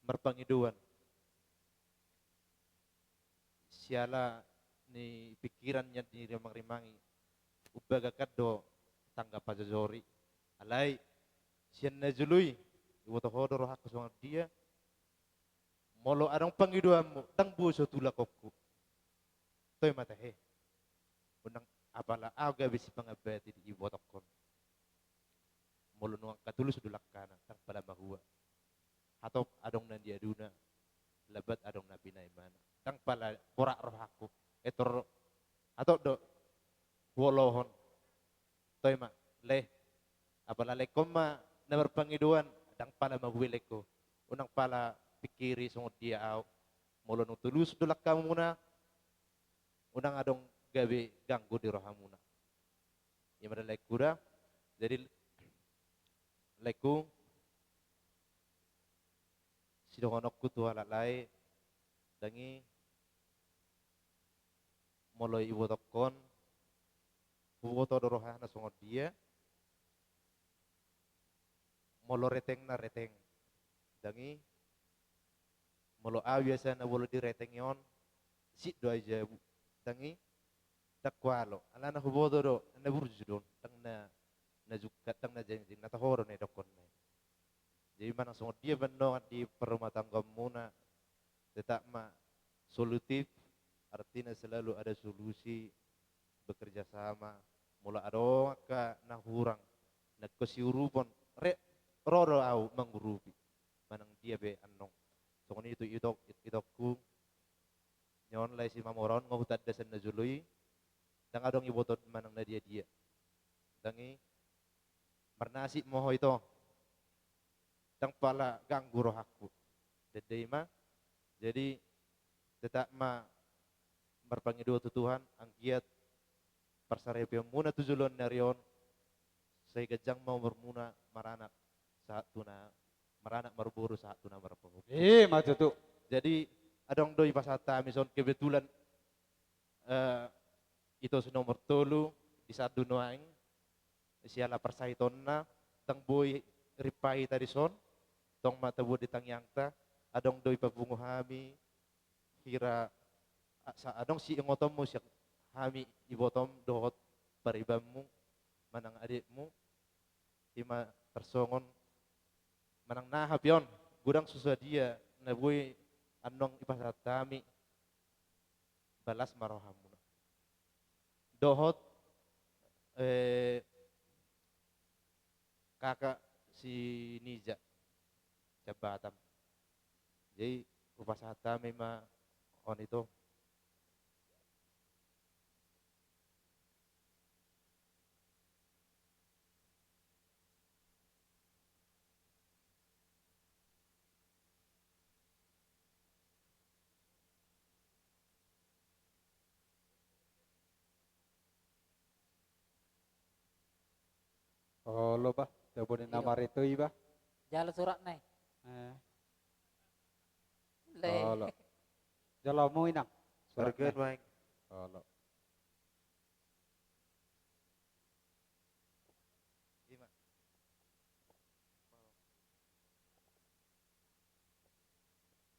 marpangidoan. Siala ni pingkiran nian di rimang-rimangi, umbagakan do tangga pajojori. Alai sian na jolo i, diboto ho do rohangku songon dia. Molo adong pangidoanmu, ndang boi so tulakonku. Toe ma tahe. Unang apala au gabe sipangambati di ibotongkon. Molo nunga angka tulus do langkana, ndang pala mahua. Hatop adong na niaduna, lambat adong na pinaimana. Ndang pala borat rohangku. Etor, hatop do huolohon. Toe ma, leh. Apala laengkon ma na marpangidoan, ndang pala mahua laengku. Unang pala pingkiri songon dia au. Molo nunga tulus do langkamuna, unang adong gabe ganggu di rohamuna. I ma da laengku da. Jadi laengku, sidohononku tu halak lae, ndang i molo ibotongkon, huboto do rohana songon dia. Molo retengna reteng. Ndang i, molo au biasana molo diretengi on, sip do au jabu. Ndang i, ndang hualo. Alana huboto do, na burju do on. Ndang na, na jungkat, ndang na jengjeng, na toho do na idokkonna i. Jadi manang songon dia pe annon di parrumatanggaonmuna, tetap ma solutif, artina selalu ada solusi, bekerja sama, molo adong angka na hurang, na ingkon siurupon, re-, ro do au mangurupi. Manang dia pe annon. Songon i tu itok-, it-, itokku, ni on lae Simamora on nga hutanda sian na jolo i, ndang adong iboton manang na dia-dia. Ndang i, marnasip ma ho ito. Ndang pala ganggu rohangku. Ndang, ndang i ma. Jadi tetap ma marpangido tu Tuhan, anggiat parsaripeonmuna tu joloan ni ari on, sai ganjang ma umurmuna maranak sahat tu na, maranak marboru sahat tu na marpahompus. I ma tutu. Jadi adong do ipasahat hami son kebetulan, eh, ito si nomor tolu disandu nuaeng, siala parsahitonna, ndang boi rimpa hita dison, tong ma tabuat di tangiangta, adong do ipapungu hami, hira, a-, sa-, adong siingotonmu sian hami ibotom dohot paribanmu, manang adetmu, i ma tarsongon, manang na hape on, godang so sadia na boi annon ipasahat hami, balas ma rohamuna. Dohot, eh, kakak si Niza, sian Batam. Jadi hupasahat hami ma on ito. Olo bah, coba di nama reto i bah. Jalo suratna i. Eh. Le. Olo. Jalo mu inang. Suratna. Harga nuaeng. Olo. Ima.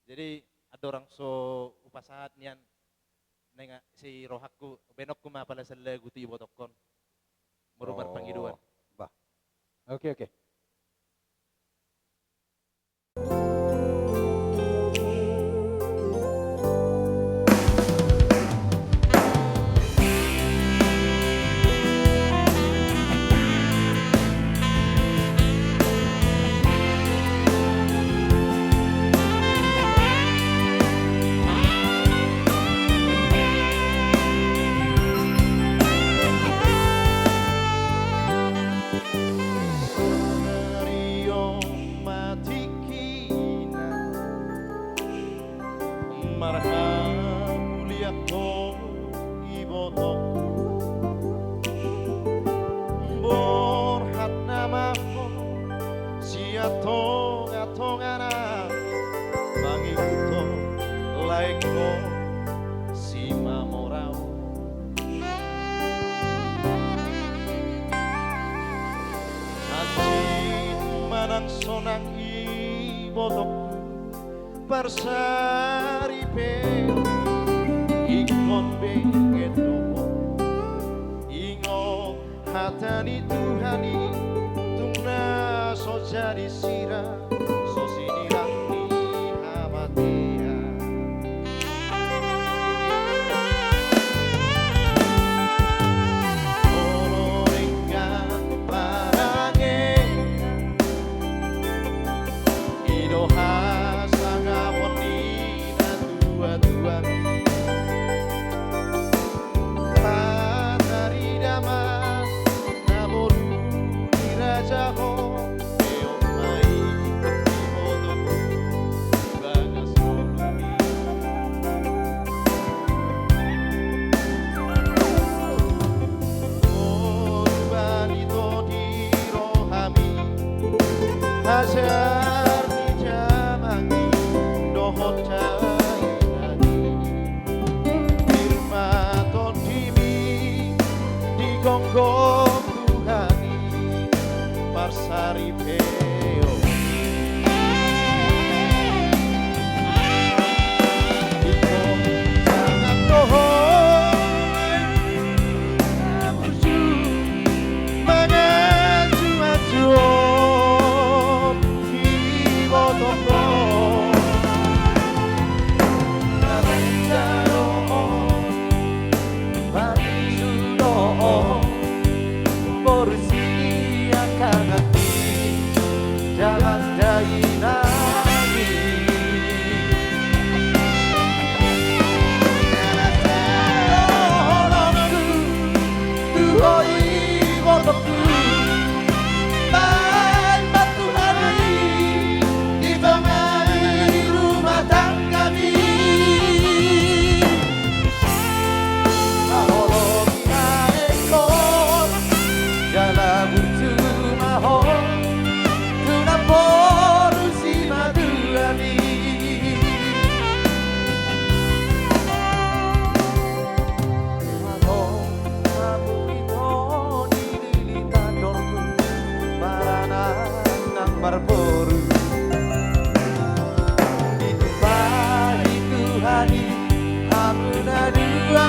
Jadi, andorang so hupasahat nian, nunga si rohangku, baenonku ma pala sada lagu tu ibotongkon. Molo marpangidoan. Bah. Oke, oke. Marhamulian ho ibotongku. Borhat nama ho sian tongatongana, mangihuthon laengku Simamora on. Hansit manang sonang ibotongku, parsaripeon ingkon benget do ho. Ingot hata ni Tuhan i, tung na so jadi sira, so sinirang ni hamatean. Olo denggan parange, i do hasangapon ni natuatuami. Patarida ma na boru ni raja ho, eon ma i ibotongku bagas ngolumi. Boru bani to di rohami, hajar ni jamang i dohot dainang i. Pir ma tondimi di gomgom Tuhan i, parsaripeon. Ingkon sangap do ho, burju manganju-anju on, ibotongkon. Raja do on, batu do on, boru siangkangan ni jamang dainang i. Holongku tu ho ibotongku, baen ma Tuhan i di tonga ni rumah tanggami. Holong i ma ingkon jala burju ma ho tu namboru simatuami. Adong hamu ito di lilitan dormu, baranak nang marboru. Ditumpahi Tuhan i hamu na dua,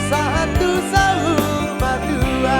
sahat tu saur matua.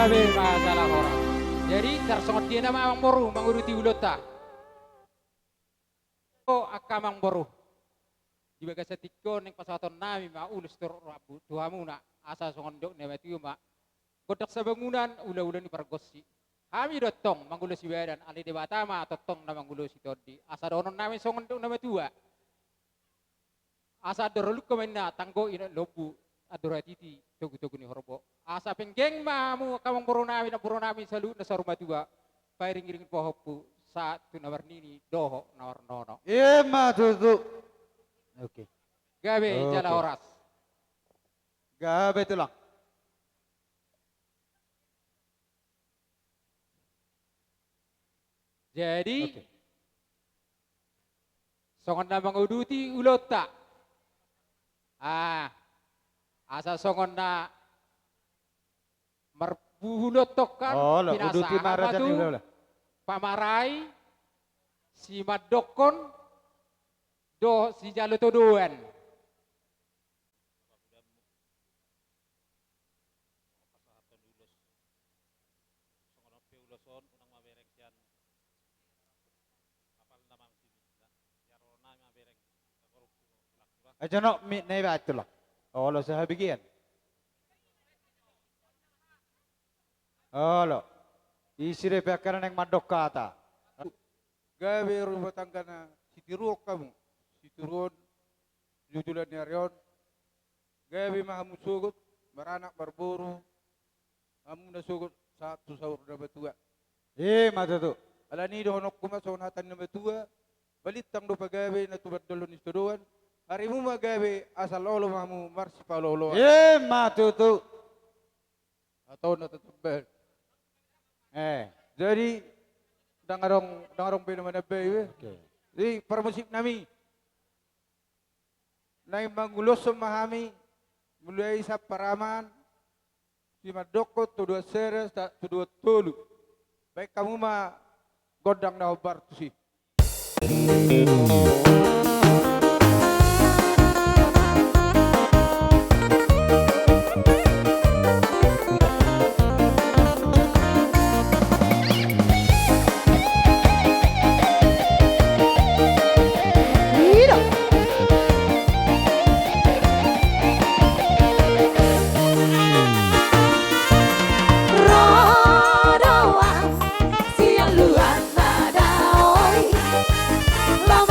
Gabe ma jala horas. Jadi tarsongon dia nama amangboru manguduti ulaonta. O angka amangboru, di bagasan tingki on naeng pasahatonnami ma ulos torop rambu tu hamuna, asa songon dok ni na matua ma, gondang sabangunan, ulaula ni pargonsi. Hami do antong mangulosi badan, alai Debata ma tongtong na mangulosi tondi. Asa dohononnami songon dok ni na matua: Asa andor halumpang ma inna tanggo, ina lombu andor hatiti togutogu ni horbo. Asa penggeng ma hamu angka amangborunami, namborunami saluhutna saur matua, pairingiring pahompu sahat tu na marnini dohot na marnono. Ima tutu. Oke. Gabe jala horas. Gabe tulang. Jadi, oke, songon na manguduti ulaonta. Ah, asa songon na marbuhul on tongkan, olo, pinasahat ma tu pamarai, simandokkon dohot sijalo todoan. Pasahathon ulos. Songon on pe ulos on unang mamereng sian apal na manang siminta. Sian roha nami mamereng. Ai jonok mi na iba tulang. Olo, sahabigian. Olo. Isi do pe angka na naeng mandok hata. Gabe rumah tangga na sitiruon hamu, sitiruon di ujung ni ari on. Gabe ma hamu sogot, maranak marboru, hamu na sogot sahat tu saur na matua. Ima tutu. Alani i dohononku ma songon hata ni na matua: Balintang do pagabe na tumandohon ni sitodoan, arimu ma gabe asal olo ma hamu marsipaolooloan. Ima tutu. Atau na tatambahan. Eh. Jadi, ndang adong, ndang adong pe na manambai be. Oke. Jadi, parmusik nami, naeng manguloshon ma hami, mulai sian paraman, simandokkon, todoan sada, sa-, todoan tolu. Baen hamu ma gondang na hombar tusi. Ro do au sian luat na daoi, lam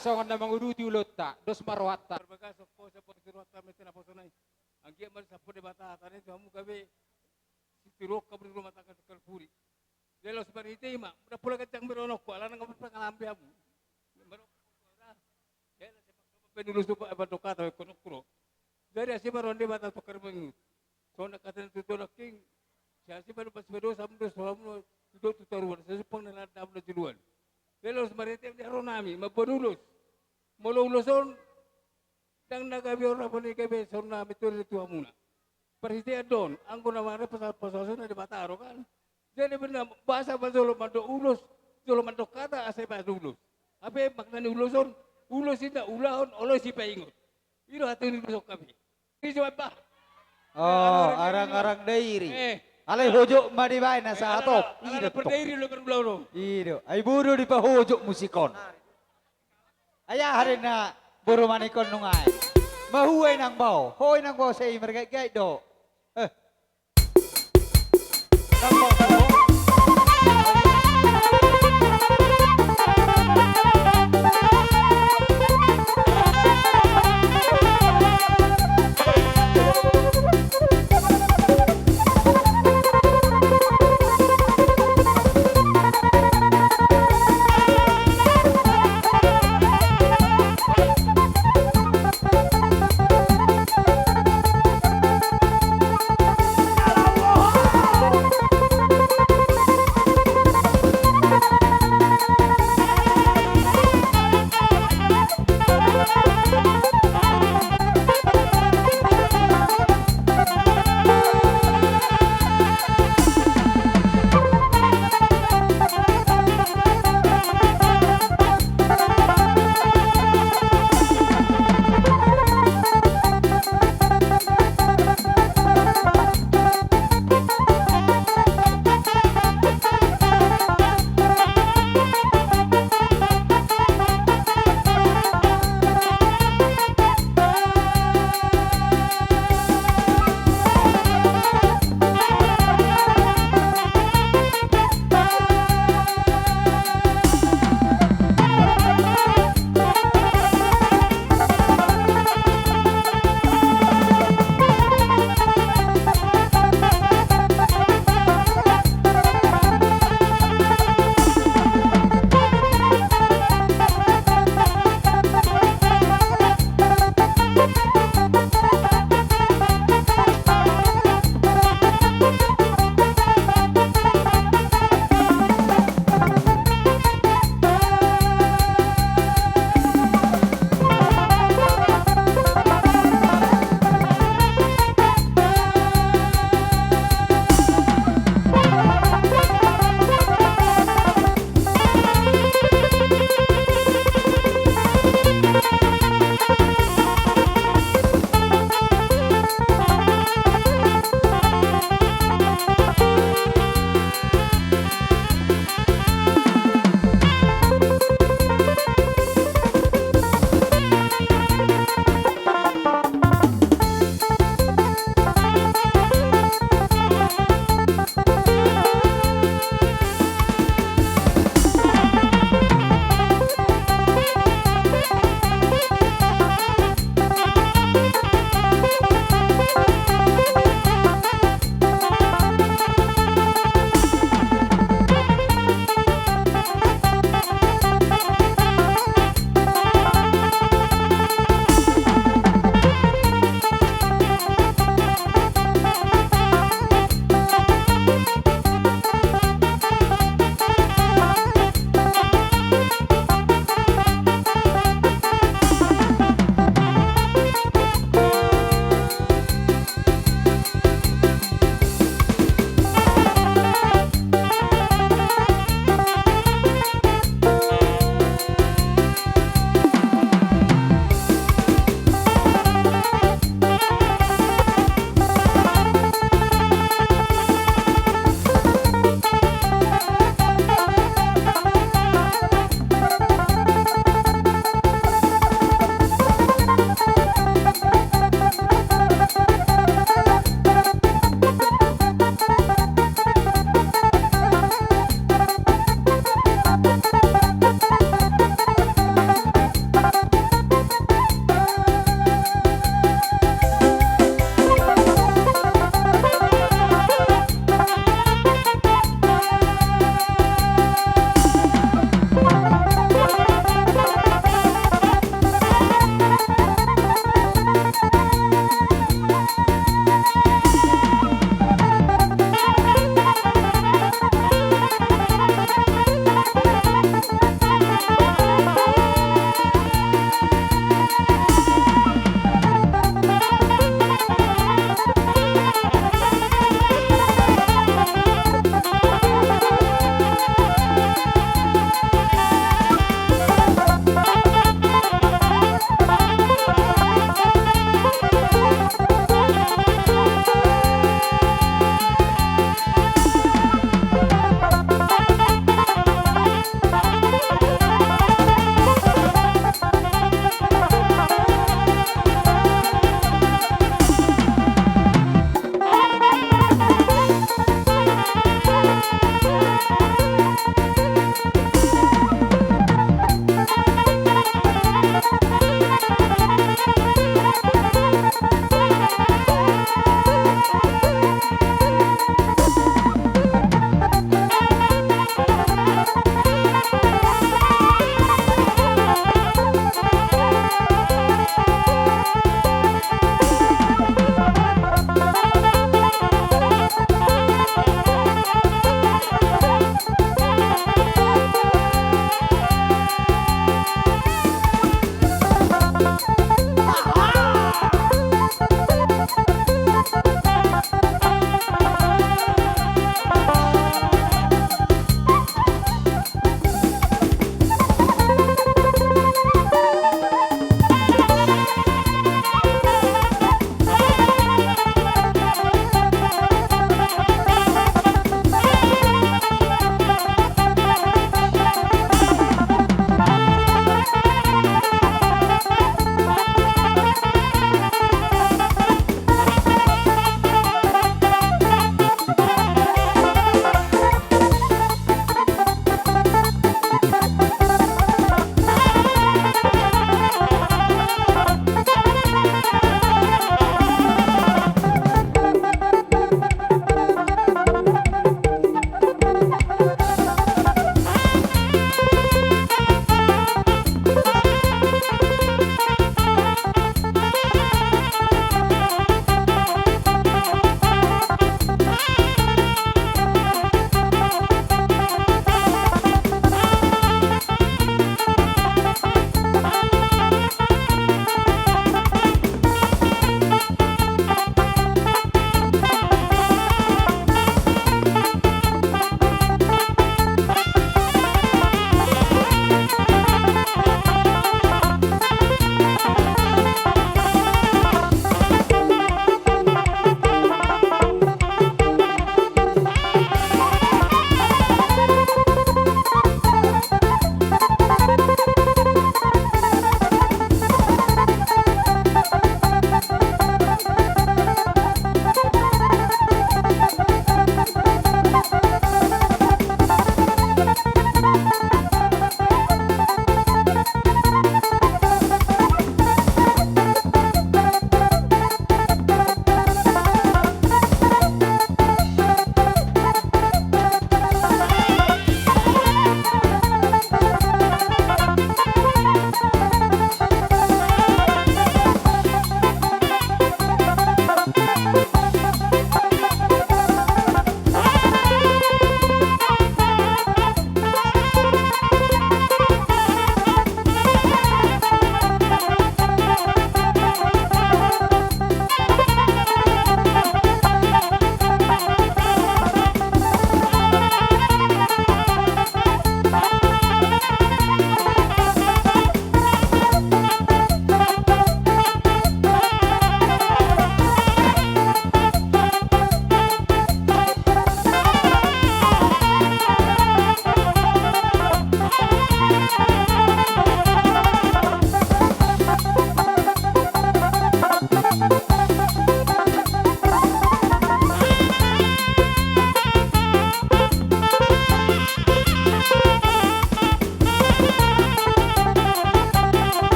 Songon na manguduti ulaonta, dos ma rohanta. Marbagas on ho, sian pangkasi rohanta ma i, na poso nai. Anggiat ma disampu Debata hata ni tu hamu gabe sitiruon hamu di rumah tangga singkal puri. Jala laos marhite i ma, mula pola ganjang be dohononku, ala nunga marpengalaman be hamu. Marhite i ma, jala sian maksoman be ulos, mandok hata be honon ku do. Jadi asi ma roha ni Debata tu angka na mangingot. Songon hata ni natuatua nangkin, sai asi ma dohonon, pasti ma dosa hamu, dosa hamu, tu toruan, sai sumpang na landam na juluan. Jala laos marhite i ma di haroro nami, mamboan ulos. Molo ulos on, ndang na gabe on, apala gabe songon na mintor ni tu hamuna. Parhitean do on, anggo na marhite pasu-, pasupasu na Debata do kan. Jadi benar, boasa ma jolo mandok ulos, jolo mandok hata asa ibaen ulos. Hape makna ni ulos on, ulos i na ulaon olo sipaingot. I do hata ni ulos on hape. Ise ma bah. Oh, arang-arang dairi. Eh. Alai hojok ma dibaen na sahatop. Alai, alai, alai, i do, alai pardairi do parulaon on. I do. Ai bodo dipahojok musik on. Ai aha do na boru manik on nunga i. Mahua inang bao, ho inang bao, sai margaitgait do. Eh. Inang bao.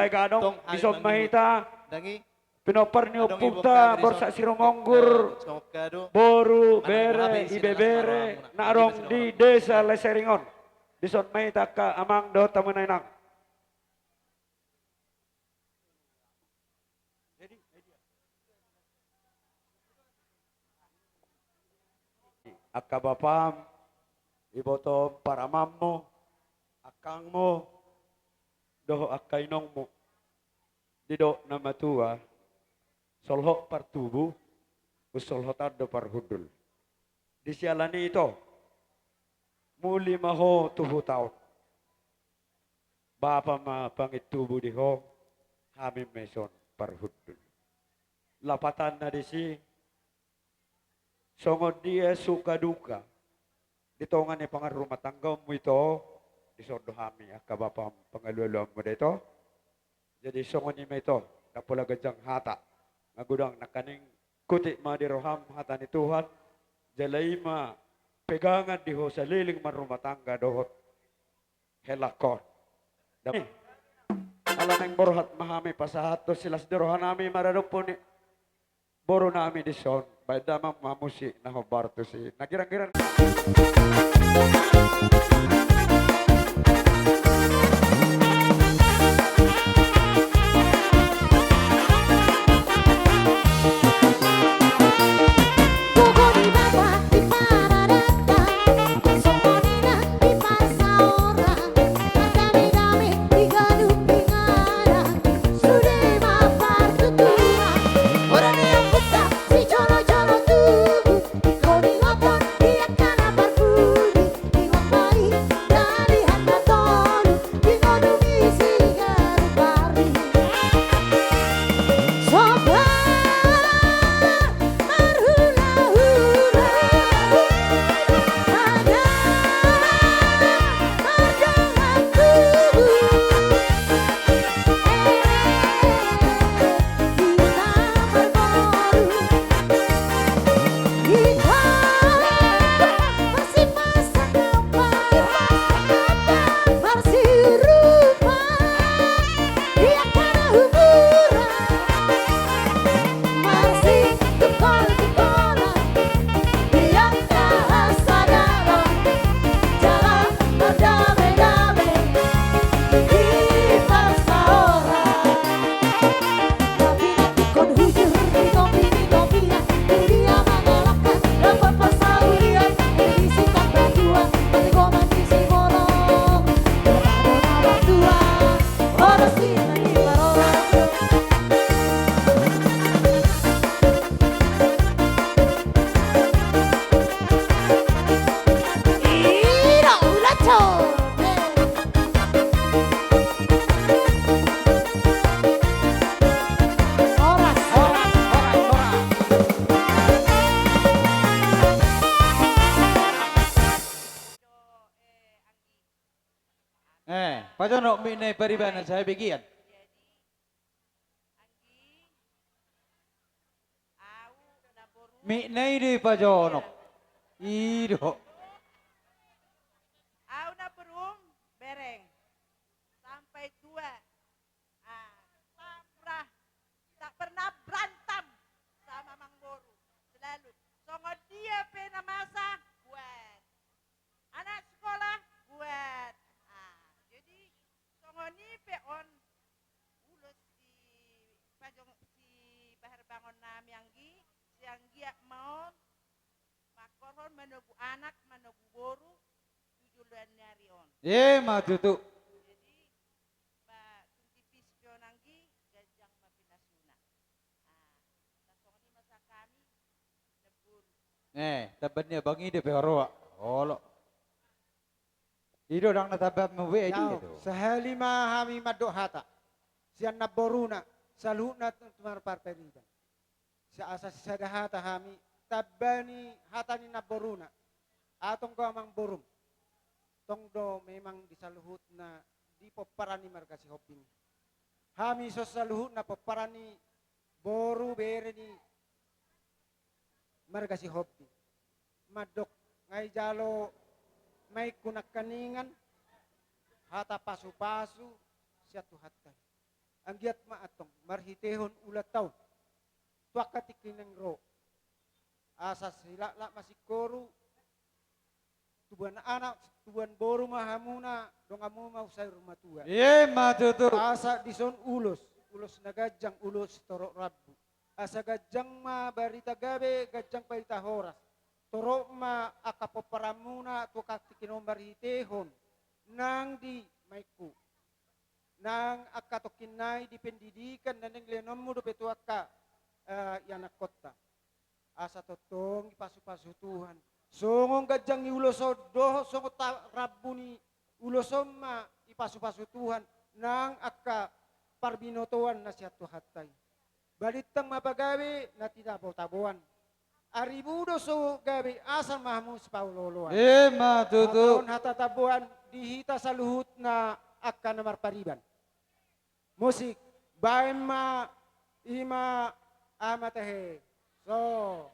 Baik, adong, tong, dison ma hita. Pinompar ni ompunta Borsak Sirumonggur, boru, bere, ibebere na adong di Desa Leseringon. Dison ma hita angka amang dohot hamu na inang. Angka bapam, ibotom, paramammu, angkangmu, dohot angka inongmu. Didok na matua, solhot partubu, solhotan do parhundul. Di siala ni i, ito, muli ma ho tu huta on. Bapa ma pangintubu di ho, hami ma dison parhundul. Lapatanna disi, songon dia suka duka di tonga ni pangarumatanggaonmu, ito, dison do hami angka bapam pangalualuanmu da, ito. Jadi songon i ma, ito, ndang pola ganjang hata. Nga godang nangkaning, kutik ma di roham hata ni Tuhan, jala i ma pegangan di ho saleleng marrumatangga dohot helakhon. Dam-, ala naeng borhat ma hami pasahathon silas ni rohanami maradophon ni borunami dison, baen damang ma musik na hombar tusi. Na girang-girang. Eh, pajonok mik na i paribanan, sai bagian. Mik na i do i pajonok. I do. Au na berung bereng sampai tua. Ah, tak pernah, tak pernah berantem sama Mang Boru. Selalu. Songon dia pe na masa, buat. Anak sekolah, buat. Ah, jadi songon i pe on ulos si pajong, si paherbangonnami anggi, si anggiat ma on mangkorhon manogu anak, manogu boru, tu joloan ni ari on. Ima tutu. Jadi, ba, tung tipis pe on anggi, ganjang ma pinasuna. Ah, na songon i ma sian hami, na boru. Eh, tamba ni abang i do pe haroa. Olo. I do ndang na tamba mu be, i do. Sahali ma hami mandok hata sian namboruna, saluhutna tu marparpariban. Sa-, asa sisada hata hami, tamba ni hata ni namboruna. Antong do amang borum. Tong do memang di saluhutna di pomparan ni marga Sihombing. Hami son saluhutna pomparan ni boru bere ni marga Sihombing. Mandok nunga dijalo ma ingkon nangkaningan hata pasupasu sian Tuhanta. Anggiat ma antong marhitehon ulaonta on tu angka tingki na naeng ro, asa silaklak ma singkoru, tubuan anak, tubuan boru ma hamuna, donganmu ma husai rumah tua. I ma tutu. Asa dison ulos, ulos na ganjang, ulos sitorop rambu. Asa ganjang ma barita gabe, ganjang barita horas. Torop ma angka pomparanmuna tu angka tingki on marhitehon nang di maengku, nang angka tongkin nai di pendidikan na naeng lehononmu dope tu angka, eh, ianakkonta. Asa tongtong dipasupasu Tuhan. Songon ganjang ni ulos on dohot songon ta-, rambu ni ulos on ma dipasupasu Tuhan nang angka parbinotoan na sian Tuhanta i. Balintang ma pagabe na tinabo-taboan. Arimu do so gabe, asal ma hamu sipaolo-oloan. I ma tutu. Hata on hata taboan di hita saluhutna angka na marpariban. Musik, baen ma, i ma, ama tehe. So,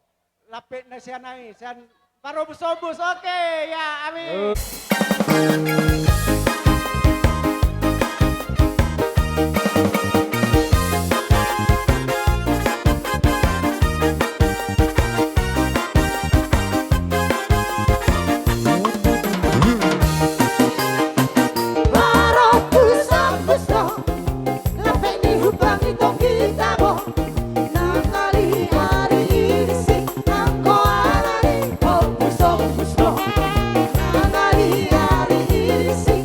lampet na sian ai, sian parombus-ombus, oke, ya, amin. Parombus-ombus do, lampet ni humbang ni tonggi tabo. Nangaliari i disi, anggo ala ni ombus-ombus do. Nangaliari i disi,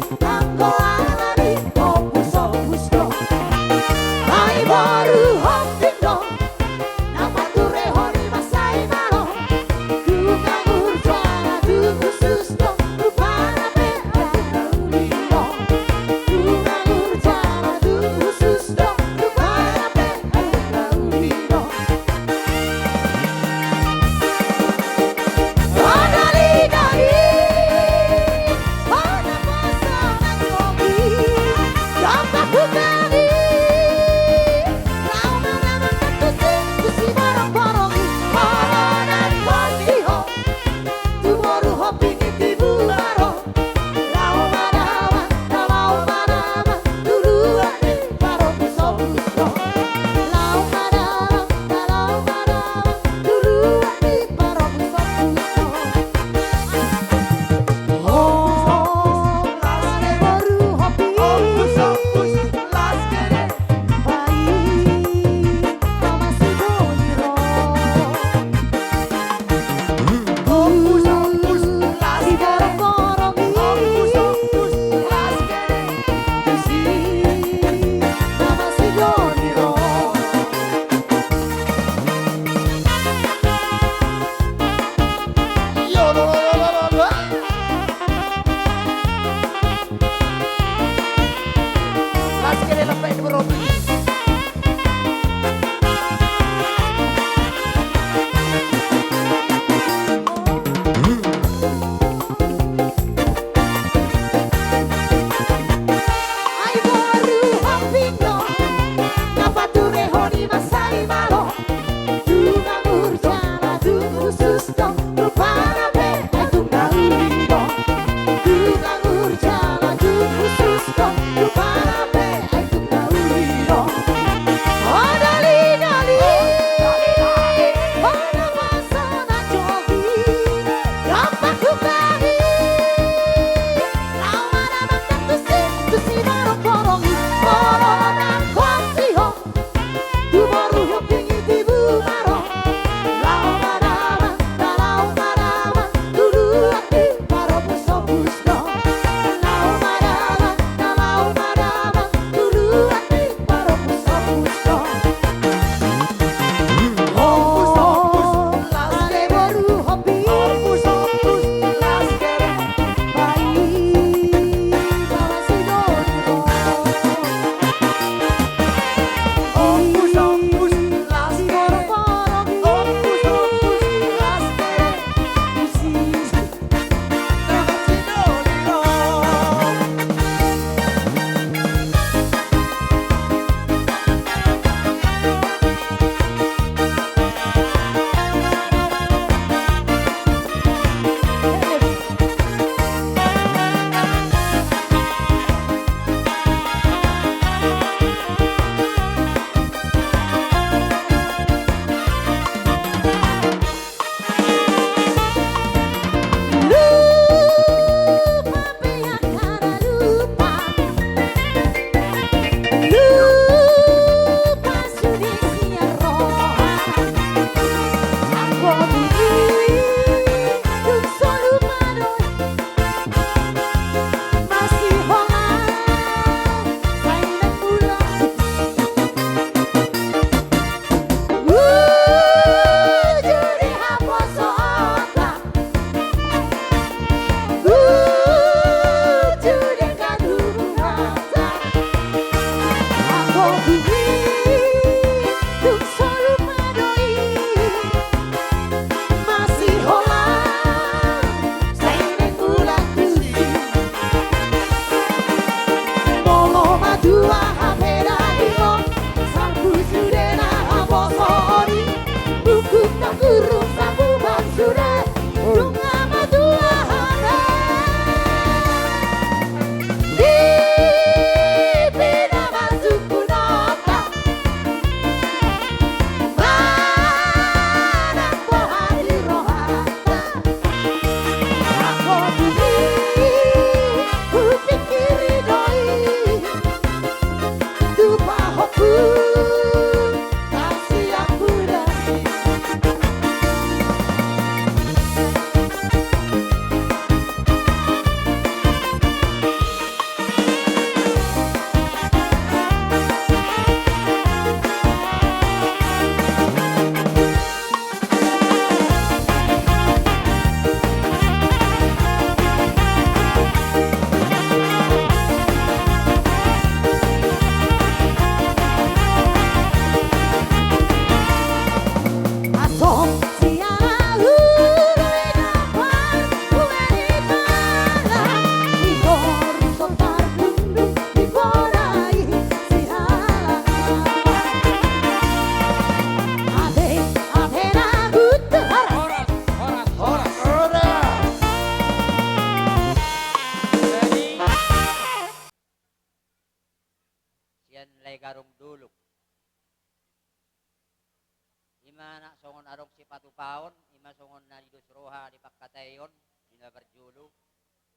Songon adong sipatupaon, ima songon na di dos roha di pangkataion, di na parjolo,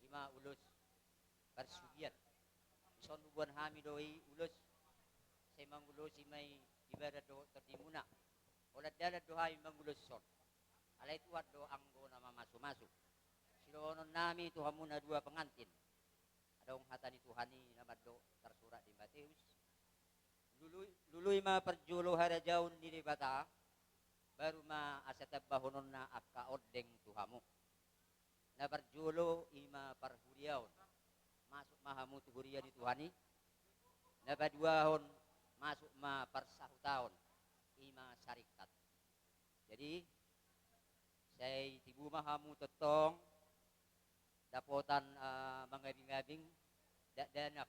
ima ulos parsugian. Dison huboan hami do i ulos, sai mangulosi ma i di badan dohot tondimuna. Holan dalan do hami manguloshon. Alai Tuhan do anggo na mamasumasu. Sidohonon nami tu hamuna dua pengantin. Adong hata ni Tuhan i na mandok tarsurat di Mateus. Lului, lului ma parjolo harajaon ni Debata, baru ma asa tambahononna angka ondeng tu hamu. Na parjolo ima parhuriaon. Masuk ma hamu tu huria ni Tuhan i. Na paduahon, masuk ma parsahutaon. Ima saringkat. Jadi, sai tibu ma hamu tongtong, dapotan, eh, mangabingabing, dakdanak.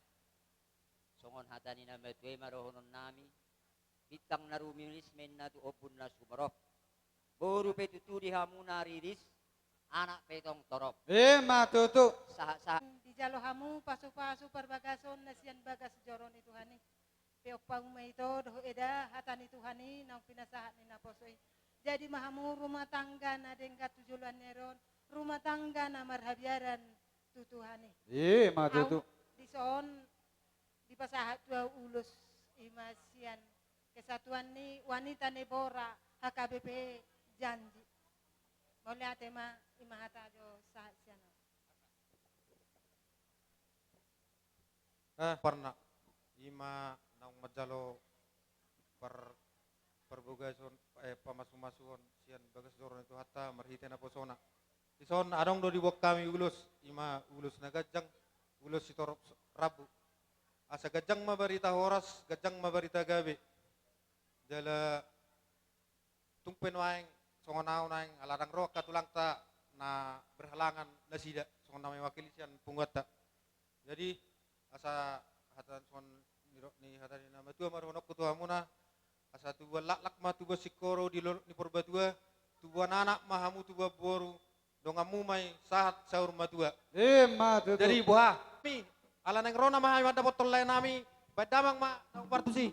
Songon hata ni na matua i ma dohonon nami, bintang na rumiris ma inna tu ombun na sumorop. Boru pe tutu di hamu na riris, anak pe tong torop. Ima tutu. Sahat-sahat. Dijalo hamu pasupasu parbagason na sian bagas joro ni Tuhan i. Peop hamu ma ito dohot eda hata ni Tuhan i naung pinasahat ni naposo i. Jadi ma hamu rumah tangga na denggan tu joloan ni ari on, rumah tangga na marhabiaran tu Tuhan i. Ima tutu. Au dison dipasahat tu ahu ulos, ima sian kesatuan ni wanita Nebora H K B P Janji. Mauliate ma, ima hata jo sahat sian ahu. Eh, parna. Ima naung manjalo par-, parbagason, eh, pamasumasuon sian bagas joro ni Tuhanta marhite naposona. Dison adong do diboan hami ulos, ima ulos na ganjang, ulos sitorop s-, rambu. Asa ganjang ma barita horas, ganjang ma barita gabe. Jala tung pe nuaeng songon ahu nuaeng, ala ndang ro angka tulangta na berhalangan nasida songon na mewakili sian punguanta. Jadi, asa hata songon nidok ni hata ni na matua ma dohononku tu hamuna, asa tubuan laklak ma tubuan singkoru di lolo ni Purbatua, tubuan anak ma hamu tubuan boru, donganmu ma i sahat saur matua. Ima tutu. Jadi boha, mi, ala naeng ro nama hami mandapothon lae nami, baen damang ma na umpartusi.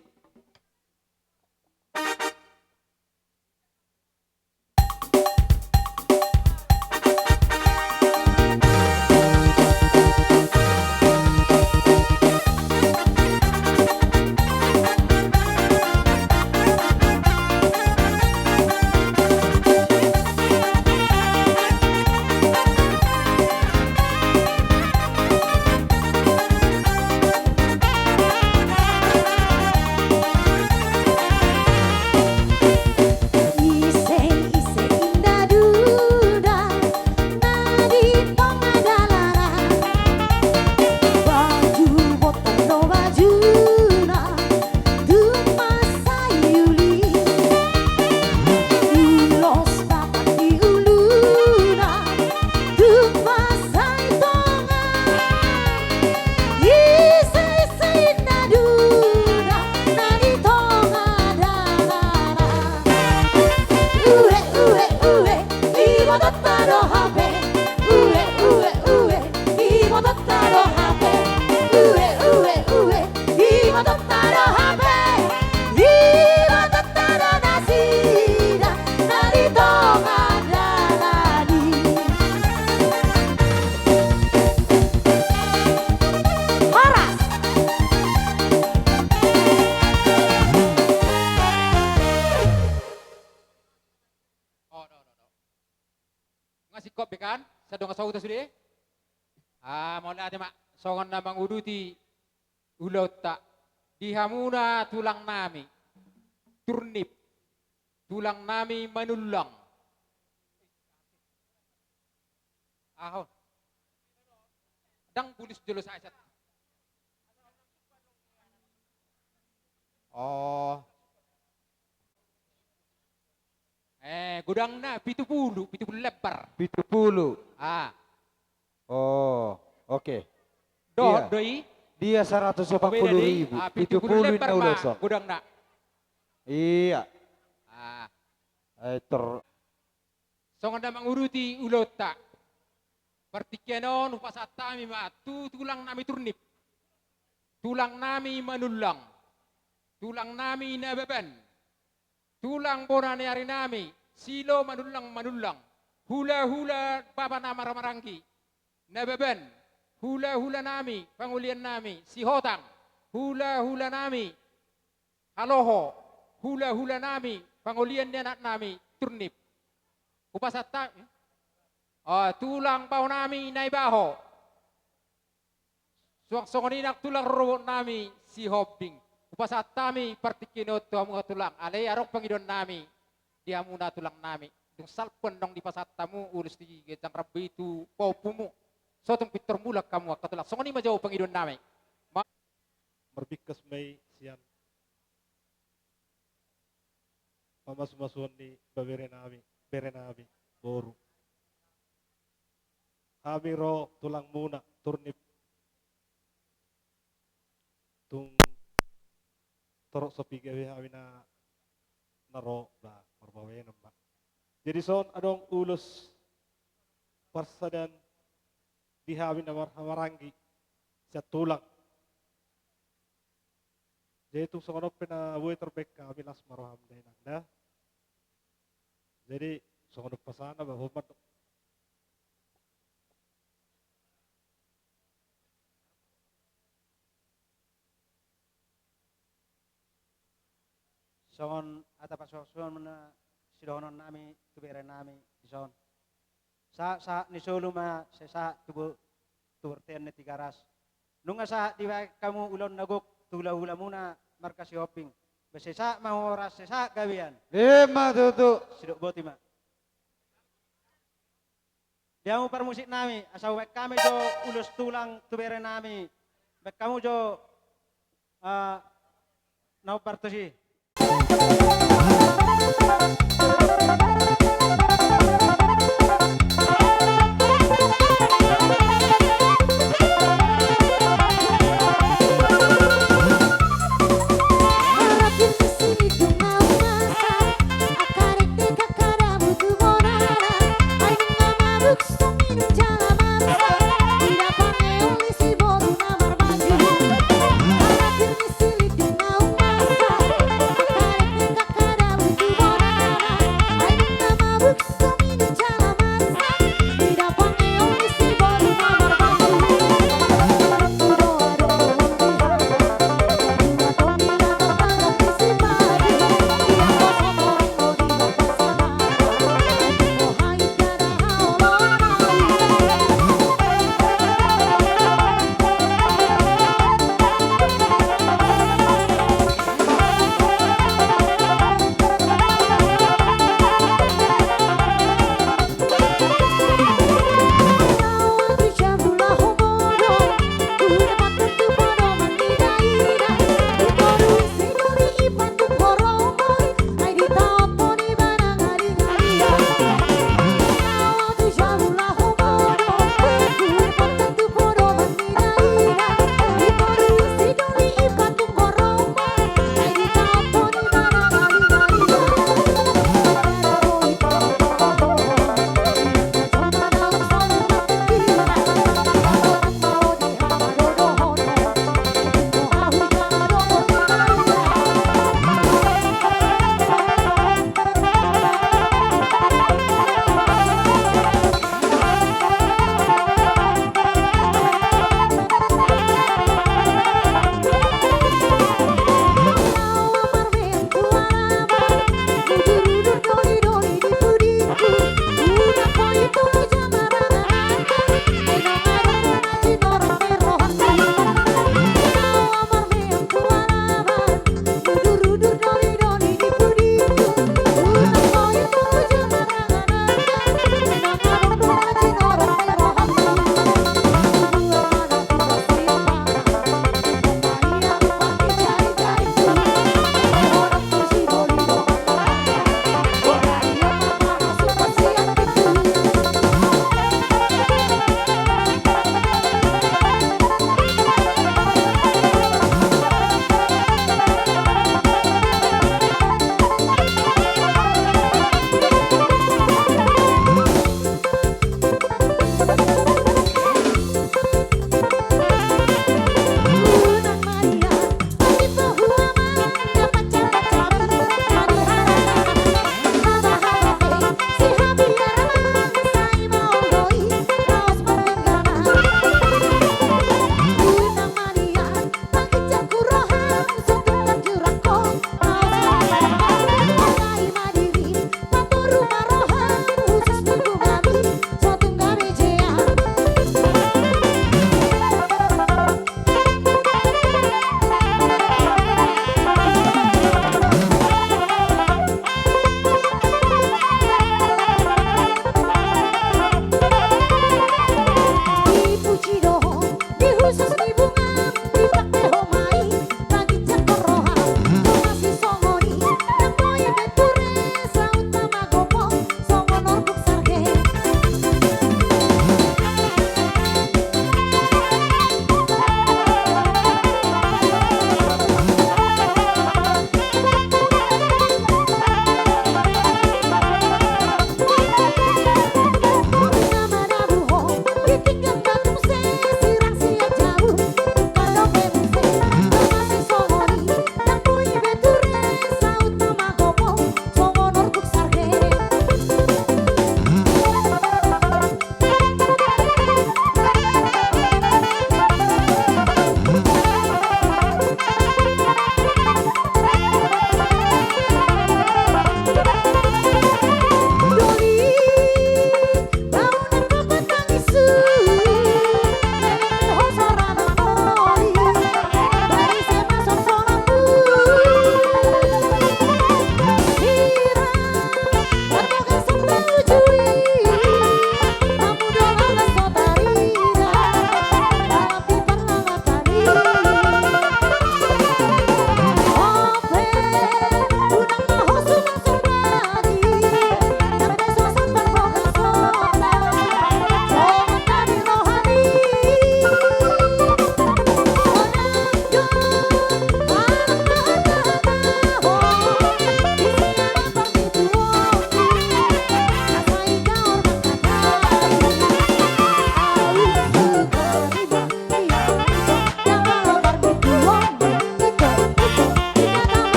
Ise, ise inda duda na di tonga dalanan. Baju botong do bajuna tung mansai uli. Ulos batak di uluna tung mansai tongan. Ise, ise inda duda na di tonga dalanan. Ue, ue, ue, ibototta do hape. Ue, ue, ue, ibototta do hape. Ue, ue, ue, ibototta do hape. Ibototta do nasida na di tonga dalan i. Horas. Oh, do, do, do. Nga singkop be kan? Sadongan sahuta sude. Ah, mauliate ma. Songon na manguduti ulaonta. Di hamuna tulang nami Turnip, tulang nami Manullang. Aho. Ndang bulus jolo saisat. Oh. Eh, godangna pitu pulu, pitu pulu lembar. Pitu pulu. Ah. Oh, oke. Dohot do i? Dia seratus empat puluh ribu. Ah, pitu pulu lembar ma godangna. Iya. Ah. Eh, ter- Songon na manguduti ulaonta. Partingkian on hupasahat hami ma tu tulang nami Turnip, tulang nami Manullang, tulang nami Nababan, Tulang bona ni ari nami, Silo Manullang Manullang, hulahula bapa na marhahamaranggi, Nababan, hulahula nami, pangolian nami, Sihotang, hulahula nami, Haloho, hulahula nami, pangolian ni anak nami, Turnip. Hupasahat hami, ah, tulang bao nami, Naibaho. Suang songon i nang tulang rorobot nami, Sihombing. Hupasahat hami partingkian on tu hamu tulang. Alai adong pangidoan nami di hamuna tulang nami. Dung salpu naung dipasahat hamu ulos di ginjang rambu i tu pahompumu, so tung pintor mulak hamu angka tulang. Songon i ma jo pangidoan nami. Ma- Marbingkas ma i sian pamasumasuon ni babere nami, bere nami, boru. Hami ro tulangmuna, Turnip. Tung torop so piga be hami na, na ro, ba, marbahenon ma. Jadi son adong ulos parsadaan di hami na marhahamaranggi sian tulang. Jadi tung songon on pe na boi tarbaen hami, las ma roham da inang da. Jadi songon on pasahatna, ba, hombar do. Songon hata pasupasu ma na sidohonon nami tu bere nami dison. Sahat, sahat ni solu ma sai sahat tu bo-, tu bortean ni Tigaras. Nunga sahat dibaen hamu ulaon na gok tu hulahulamuna marga Sihombing. Ba sai sahat ma horas, sai sahat gabean. Ima tutu. Sidok boti ma. Di hamu parmusik nami, asa hubaen hami jo ulos tulang tu bere nami. Baen hamu jo, ah, na hombar tusi.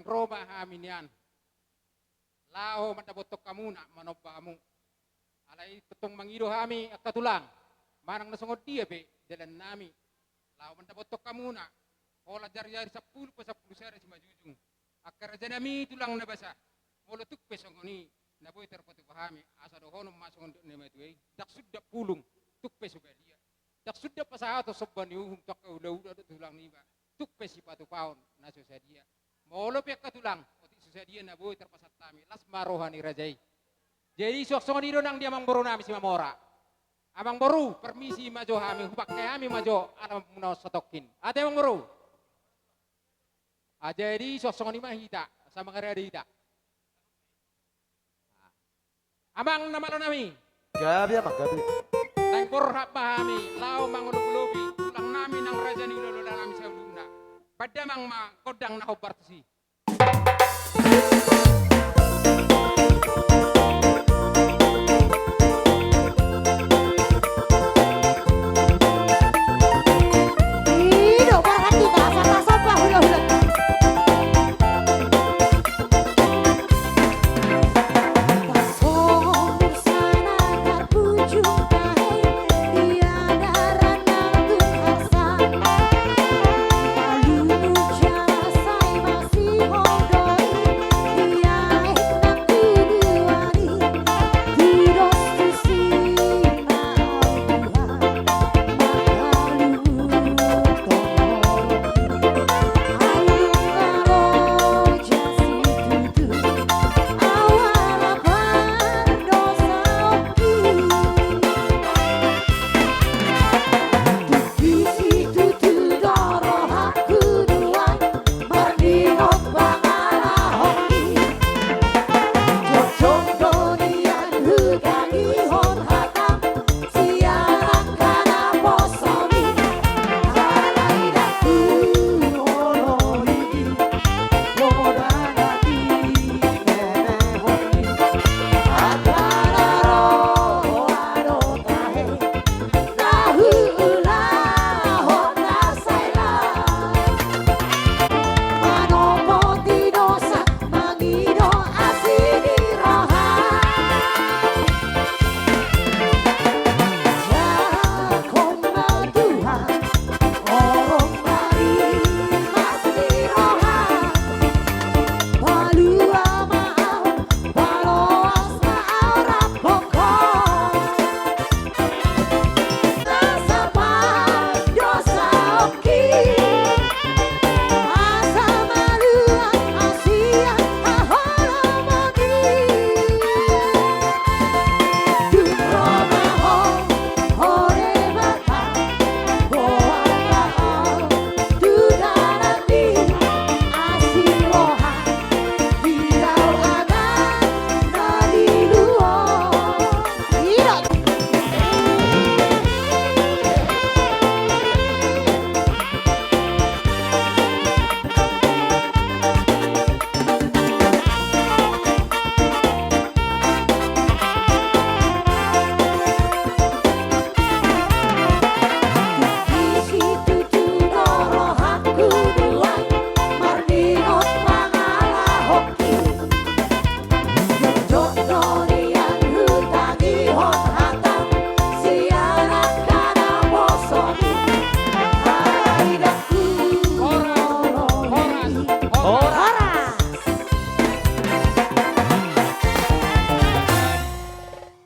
Ro ma hami nian laho mandapothon hamuna, manomba hamu. Alai tongtong mangido hami angka tulang, manang na songon dia pe dalannami laho mandapothon hamuna, holan jari-jari sampulu pasampulu sada simanjujung. Angka rajanami tulang na basa, molo tung pe songon i na boi tarpatupa hami, asa dohonon ma songon dok ni na matua i: Ndang sundat pulung, tung pe so badia. Ndang sundat pasahaton somba ni uhum tu angka hula-hula dohot tulang niba, tung pe sipatupaon na so sadia. Molo pe angka tulang, otik so sadia na boi tarpasahat hami, las ma roha ni raja i. Jadi suang songon i do nang di amangborunami Simamora. Amangboru, permisi ma jo hami, hupangke hami ma jo alamuna on satongkin. Ate amangboru. Ah, jadi suang songon i ma hita, asa mangarade hita. Amang na malonami. Gabe, amang, gabe. Naeng borhat ma hami laho mangolopi-lopi tulangnami nang raja ni hula-hulanami saluhutna. Baen damang ma gondang na hombar tusi.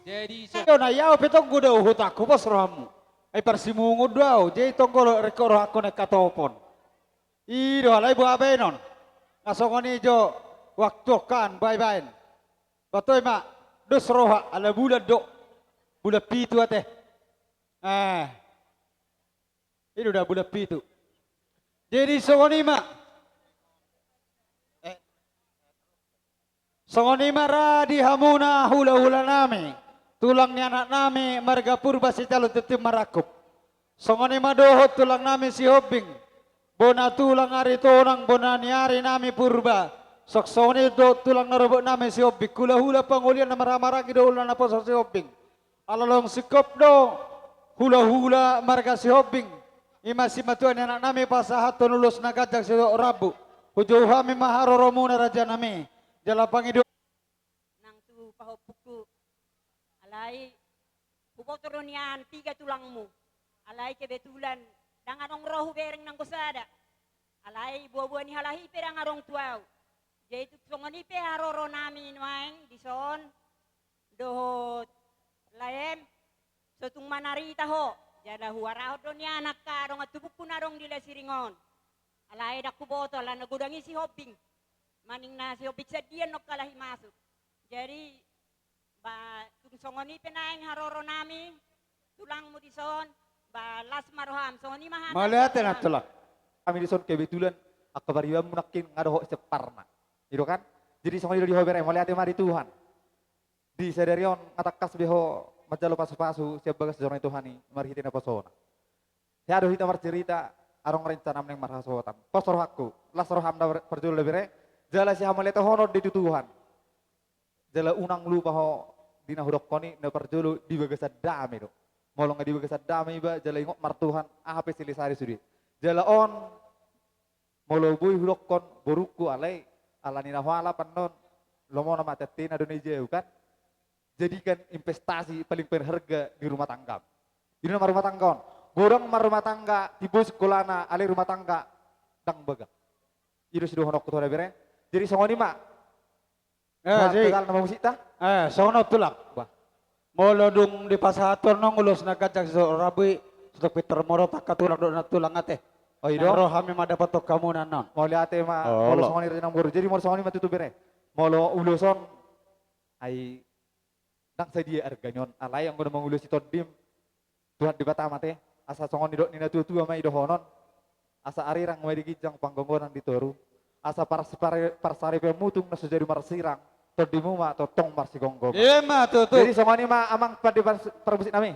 Jadi, so- Yo, na i au pe tong godang huhutangku, pos rohamu. Ai parsimungun do au, jadi tong godang ringkot rohangku naeng hatopon. I do alai boha baenon. Nga songon i jo waktu on kan, boha baen. Batoi ma, dos roha, ala bulan do. Bulan pitu ate. Eh. I do da bulan pitu. Jadi songon i ma. Eh. Songon i ma ra di hamuna hula-hulanami, tulang ni anaknami marga Purba sijalo tintin marangkup. Songon i ma dohot tulangnami Sihombing, bona tulang Aritonang, bona ni arinami Purba. Songon i dohot tulang na robotnami Sihombing, hula-hula pangolian na marhahamaranggi dohot hula naposo Sihombing. Ala long singkop do hula-hula marga Sihombing, i ma simatua ni anaknami pasahathon ulos na ganjang sidohot rambu. Hujou hami ma haroronmuna rajanami. Jala pangido. Nang tu pahompungku. Alai huboto do nian tiga tulangmu. Alai kebetulan ndang adong ro hubereng nanggo sada. Alai buabua ni halak i pe ndang adong tu ahu. Jadi tung songon i pe haroronami nuaeng dison dohot laem, so tung manarita ho. Jala huarahon do nian angka dongan tubungku na adong di Lasiring on. Alai ndang huboto ala na godang i Sihombing. Maning na Sihombing sandian nangkin halak i masuk. Jadi ba tung songon i pe naeng haroronami, tulangmu dison, ba las ma roham, songon i ma hata. Mauliate nang tulang. Hami dison kebetulan angka paribanmu nangkin nga dohot semparna. I do kan? Jadi songon i do di ho bere, mauliate ma di Tuhan. Di sadari on nga tangkas be ho manjalo pasupasu sian bagas joro ni Tuhan i marhite naposona. Hea do hita marcerita, adong rencanam naeng marhasohotan. Pos rohangku, las roham na parjolo da bere, jala sihamauliatehon on do i tu Tuhan. Jala unang lupa ho di na hudokkon i, na parjolo di bagasan dame do. Molo nga di bagasan dame iba, jala ingot martuhan, aha pe selesai do sude. Jala on, molo boi hudokkon borungku, alai ala ni na hualap annon, lomo na mate antena do na i jau kan. Jadikan investasi paling berharga di rumah tanggam. I do nama rumah tangga on. Godang ma rumah tangga, timbo sikolana, alai rumah tangga ndang baga. I do sidohononku tu ho da bere. Jadi songon i ma. Eh, jadi, tegal nama musikta? Eh, songon on tulang. Bah. Molo dung dipasahat ho annon ulos na ganjang sian rambu i, sahat pintor molo angka tulang dohot nantulang ate. Oh, i do? Ro hami mandapothon hamuna annon. Mauliate ma, molo songon i rajanami boru. Jadi molo songon i ma tutu bere. Molo ulos on, ai ndang sadia argana on, alai anggo na mangulosi tondim, Tuhan Debata ma ate, asa songon nidok ni na tuatua ma i dohonon, asa arirang ma di ginjang panggonggonan di toru, asa pars-, pare-, parsaripeonmu tung na so jadi marsirang, tondimu ma tongtong marsigomgoman. Ima tutu. Jadi songon i ma amang pande pars-, parmusiknami.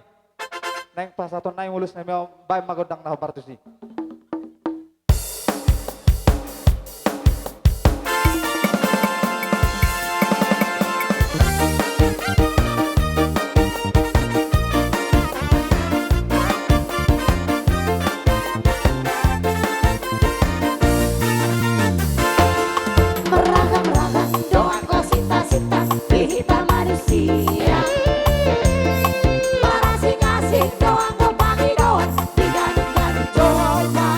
Naeng pasahaton nami ulos nami on, baen ma gondang na hombar tusi. Marragam-ragam do anggo sinta-sinta di hita manusia. Marasing-asing do anggo pangidoan di gadung-gadung jolma.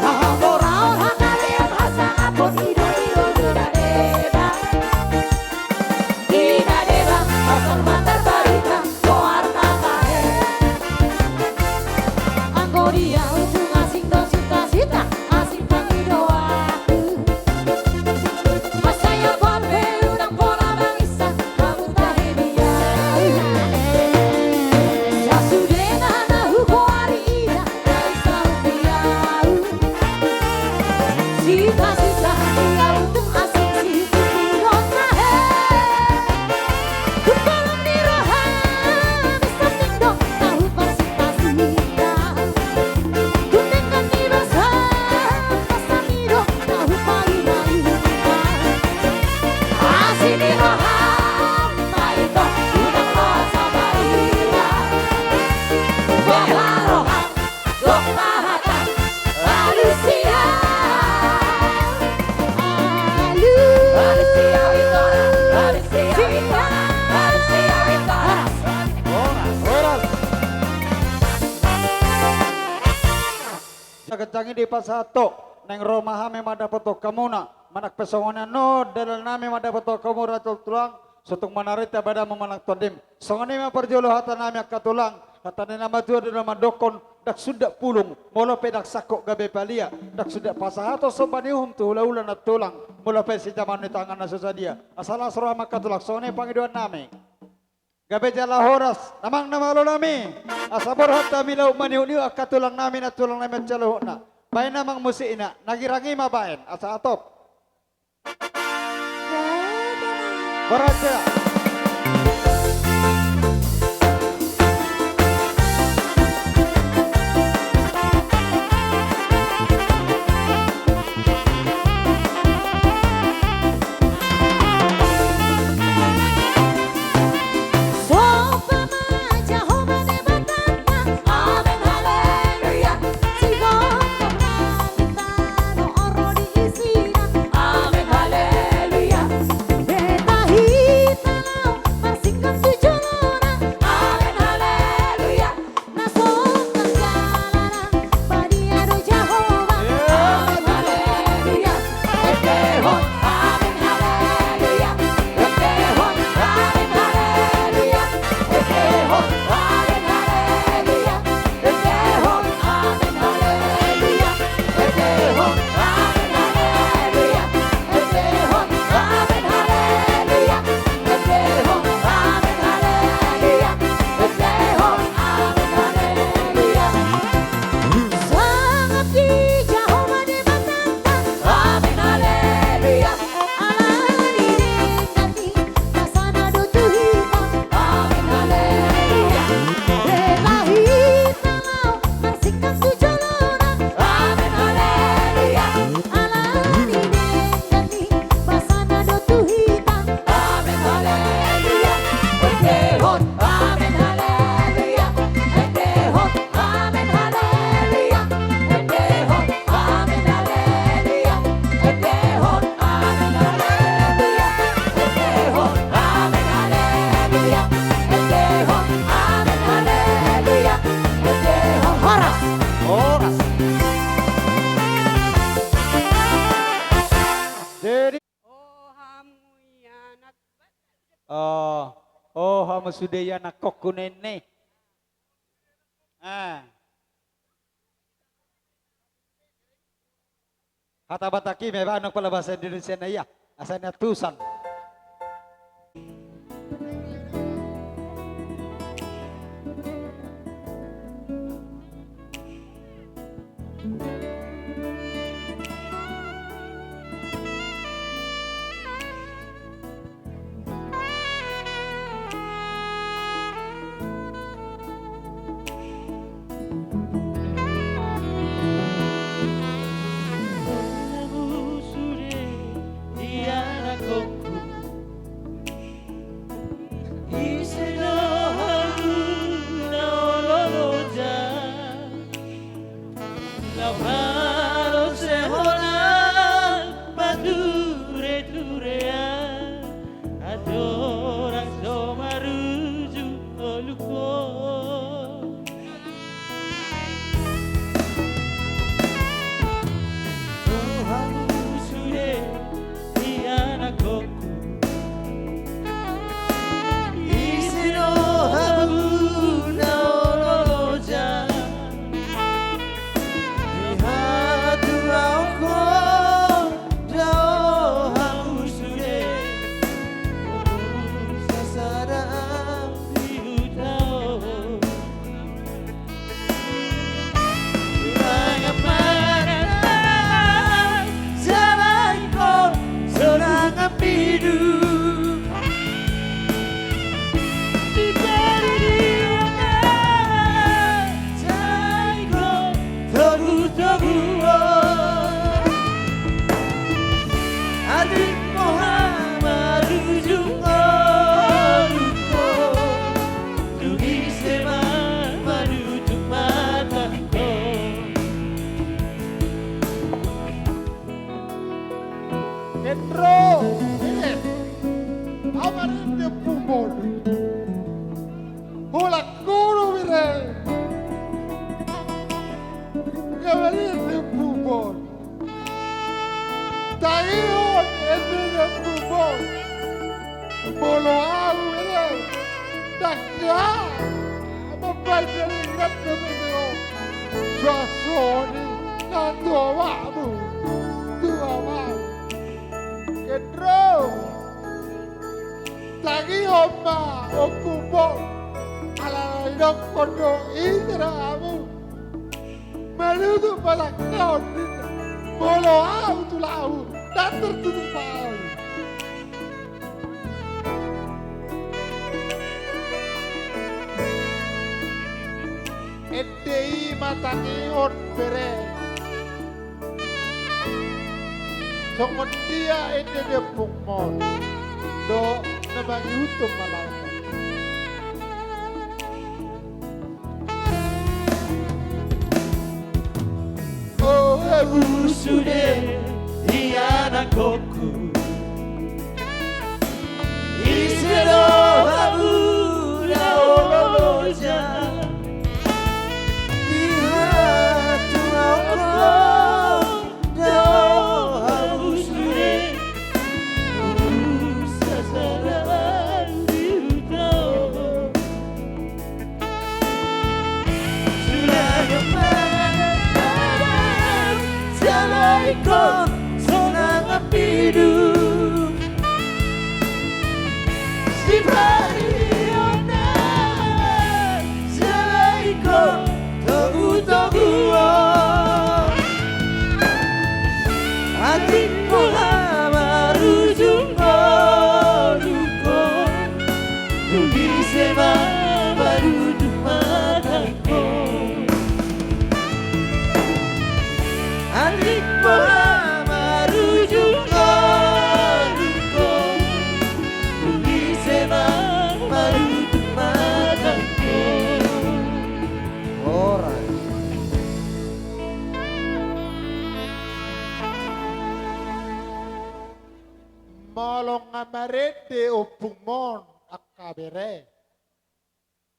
Hamoraon, hangaleon, hasangapon, ido-ido di na deba. Di na deba, asal ma tarbarita goarna tahe. Anggo di ahu tung asing do sinta-sinta, asing pangidoanku. Mansai ahu pe unang pola mangisah, hamu tahe di ahu. Sasudena na hugoari ida, na isaupi ahu. Sinta-sinta di ahu tung asing situtu do tahe. Tung pola ni roha, na sanding do na huparsinta-sinta. Tung denggan ni basa, na sanding do na hupaima-ima. Asi ni roha, ma ito, unang loas sabarita. Boha roha, gok ma hata, alusia. Alusia, alusia, alusia. Horas, horas. Ganjang i dipasahat ho, naeng ro ma hami mandapothon hamuna, manang pe songon i annon dalan nami mandapothon hamu raja tulang, so tung manarita badanmu manang tondim. Songon i ma parjolo hata nami angka tulang, hata ni na matua do na mandokkon, ndang sundat pulung, molo pe ndang sangkot gabe palia, ndang sundat pasahaton somba ni uhum tu hula-hula nantulang, molo pe sijaman ni tangan na so sadia. Asa las roha ma angka tulang, songon i pangidoan nami. Gabe jala horas, damang na malo nami. Asa borhat hami laho manihut-ihut angka tulang nami, nantulang nami on saluhutna. Baen amang musikna, na girang i ma baen, asa atop. Borhat jala. Oh, oh, hamu sude ianakhonhu nene. Ah. Hata Batak i memang nang pala bahasa Indonesia na ia, asa niantusan. Ise do hamu na olo-olo ja, na parosehon patureturean, andorang so marujung ngolungkon. Hamu sude ianakhonhu. Ise do hamu na olo-olo ja, di hatuaonhon do hamu sude, sasada di huta on. Atik boha marujung ngolungkon, dung ise ma manutup matangkon. Hendro, eh, au ma rende ompungmon. Holan kono bere. Au ma rende ompungmon. Tangihon ende ni ompungmon. Molo au ende, ndang hea mambaen na ringan dope ho. Suang songon i nang tu omakmu, tu omakmu. Hendro, tangihon ma ompungmon. Ala nidok do ise do hamu manutup matangkon, ninna. Molo au, tulangmu, ndang tartutup au. Ende i ma tangihon bere. Songon dia ende ni ompungmon, dohot na mangihuthon ma lae. O hamu sude ianakhonhu, ise do hamu na olo-olo ja, di hatuaonhon do hamu sude, sasada di huta on. Sulangan ma na jala ingkon sulangan pidung. Siparihon na jala ingkon togutoguon. Atik boha marujung ngolungkon, dung ise ma manutup matangkon. Atik boha marujung ngolungkon, dung ise ma manutup matangkon. Horas. Molo nga marende ompungmon, angka bere,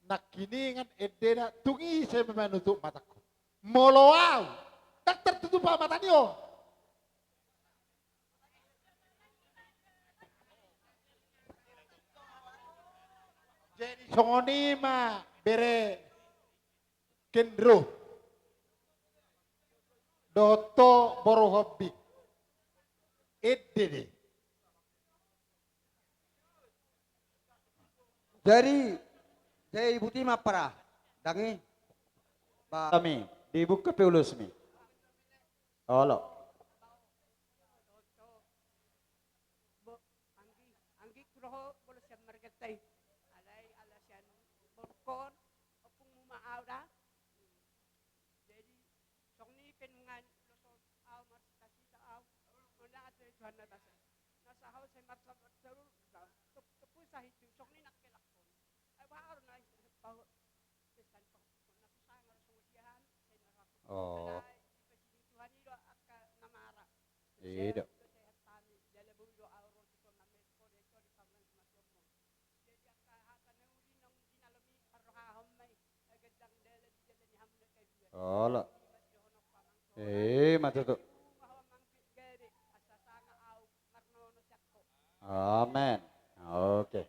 nangkiningan endena, tung ise ma manutup matangkon. Molo au, ndang tartutup au mata ni on. Jadi songon i ma bere Kendro dohot boru Hombing. Ende do i. Jadi, jadi buti ma para dangi. Ba- Kami dibuka pe ulusmi. Olo. Bo-, anggi, anggi ku do ho molo sian marganta i. Alai ala sian borungkon, ompungmu ma au da. Jadi, songon i pe nunga ni ulos on, au marsita-sita au. Unang ate Tuhan na tasa. Na sahat sai marsabar saur, tep-, tepung sahitu, songon i nang kelak on. Ai baru na i, pau-, pesta ni pau-, na pusanga do songon dia hami, sai marhak. Oh. Alai, dipasini Tuhan i do angka na mara. I do. Sehat hami, jala boi do au ro tu kona merko, de so di pangan mati omong. Olo. Eh, ma tutu. Amen. Oke.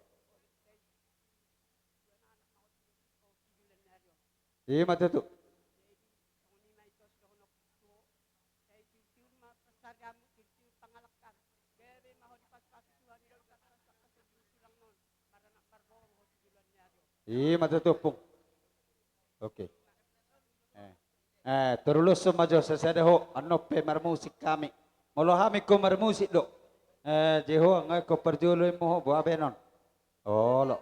Eh, ma tutu. I ma tutu, Ompung. Oke. Eh. Eh, tarulushon ma jo, sasada ho, annon pe marmusik hami. Molo hami ingkon marmusik do. Eh, je ho, nga ingkon parjolo i ma ho, boha be annon. Olo.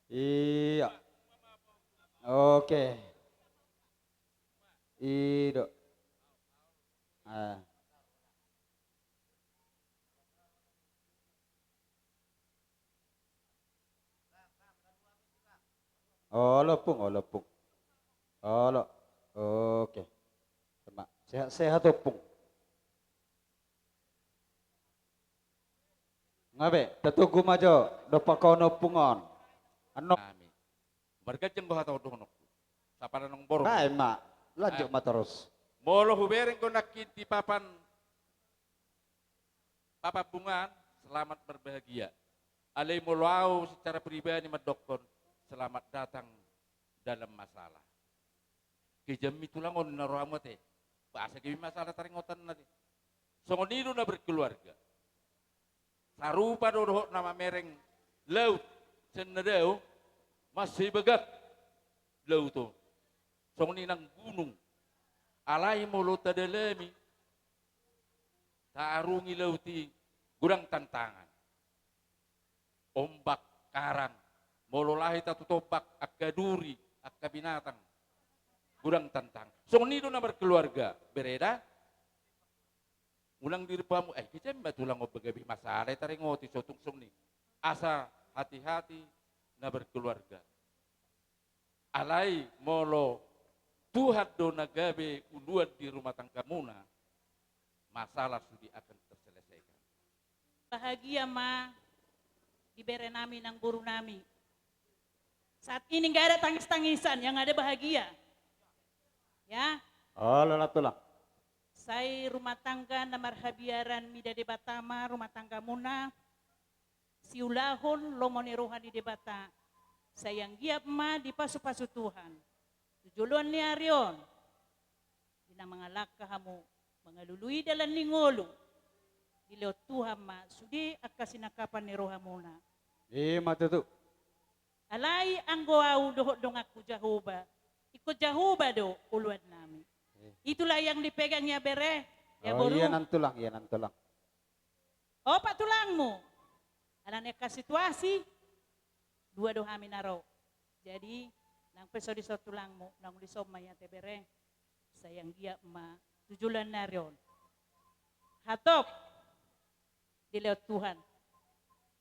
Iya. Oke. I do. Eh. Olo, Ompung, olo, Ompung. Olo. Oke. Sehat-sehat, Ompung. Nga be, tatogu ma jo, dompak on, Ompung, on. Annon. Amin. Marganjang do hata on dohononku. Sapala nang boru. Baen ma, lanjut ma torus. Molo hubereng do nangkin di papan, papan bungan, selamat berbahagia. Alai molo au secara pribadi mandokkon, selamat datang dalam masalah. Kejam i tulang on na rohamu ate. Ba asa gabe masalah taringotan na ate. Songon i do na berkeluarga. Sarupa do dohot na mamereng laut sian na dao, mansai bagak laut on. Songon i nang gunung. Alai molo tadalami, taarungi laut i, godang tantangan. Ombak, karang, molo laho hita tu tombak, angka duri, angka binatang, godang tantangan. Songon i do na berkeluarga, bere da. Unang diripamu, eh, kejam ma tulang on, ba gabe masalah taringoti, so tung songon i. Asa hati-hati na berkeluarga. Alai molo Tuhan do na gabe uluan di rumah tanggamuna, masalah sude akan terselesaikan. Bahagia ma di bere nami nang boru nami. Saat ini nggak ada tangis-tangisan, yang ada bahagia. Ya. Olo, tulang. Sai rumah tangga na marhabiaran mida Debata ma rumah tanggamuna. Siulahon lomo ni roha ni Debata, sai anggiat ma dipasu-pasu Tuhan. Tu joloan ni ari on, di na mangalangka hamu mangalului dalan ni ngolu, dilehon Tuhan ma sude angka sinangkapan ni rohamuna. I ma tutu. Alai anggo au dohot donganku Jahowa, ingkon Jahowa do uluan nami. Eh. Itulah yang dipegang ya bere, ya boru. Oh, iya nang tulang, iya nang tulang. Opat tulangmu. Alani angka situasi, dua do hami na ro. Jadi, nang pe so dison tulangmu, naung dison ma i ate bere. Sai anggiat ma tu joloan ni ari on. Hatop. Dilehon Tuhan.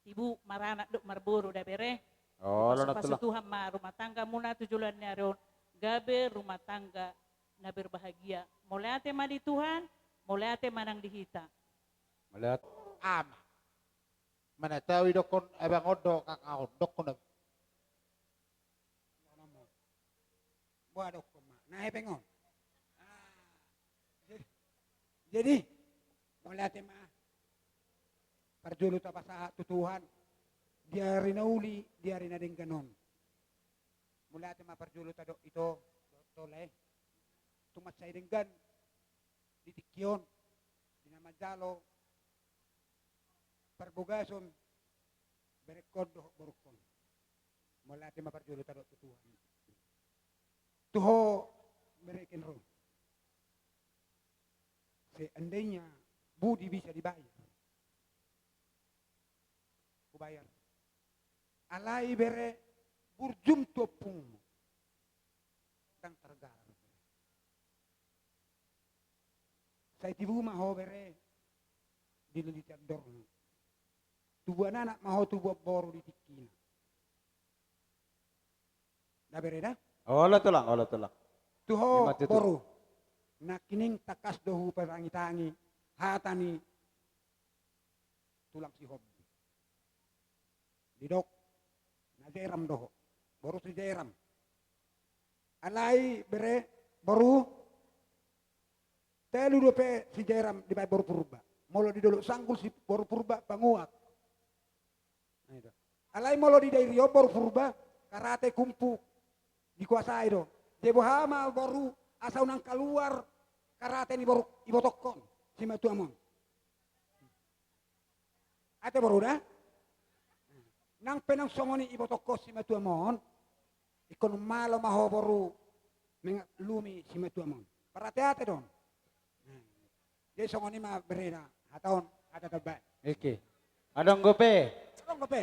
Tibu maranak dohot marboru da bere. Oh, dipasu-pasu Tuhan ma rumah tanggamuna tu joloan ni ari on. Gabe rumah tangga na berbahagia. Mauliate ma di Tuhan, mauliate ma nang di hita. Melihat. Ama. Mana tahu i dokkon, eh, bang ondo kakak on, dokkon. Boa dokkon ma. Nah, hepeng on. Ah. Jadi, jadi, mauliate ma. Parjolo tapasahat tu Tuhan. di ari na uli, di ari na denggan on. Mauliate ma parjolo tadok ito, dohot tola, eh. Tung mansai denggan di tingki on, di na manjalo parbogason berengkon dohot borungkon. Mauliate ma parjolo tadok tu Tuhan. Tu ho bere Kenro. Seandainya budi bisa dibayar, hubayar. Alai bere, burjum tu ompungmu. Ndang targarar. Sai tibu ma ho bere di lilitan dormu. Tubuan anak ma ho tubuan boru di tingkina. Da bere da? Olo tulang, olo tulang. Tu ho boru. Nangkining tangkas do hupatangi-tangi hata ni tulang Sihombing. Didok na Jeram do ho. Boru si Jeram. Alai bere, boru, tolu dope si Jeram dibaen boru Purba. Molo di Dolok Sanggul si boru Purba panguak. Alai molo di Dairi on boru Purba, karate kungfu dikuasai do. Jadi boha ma boru asa unang kaluar karate ni boru ibotongkon simatuam on. Ate boru da? Nang pe naung songon i ibotongkon simatuam on, ingkon malo ma ho boru mengaklumi simatuam on. Parate-ate do on. Jadi songon i ma bere da hata on, hata tamba. Oke. Adong dope. Adong dope.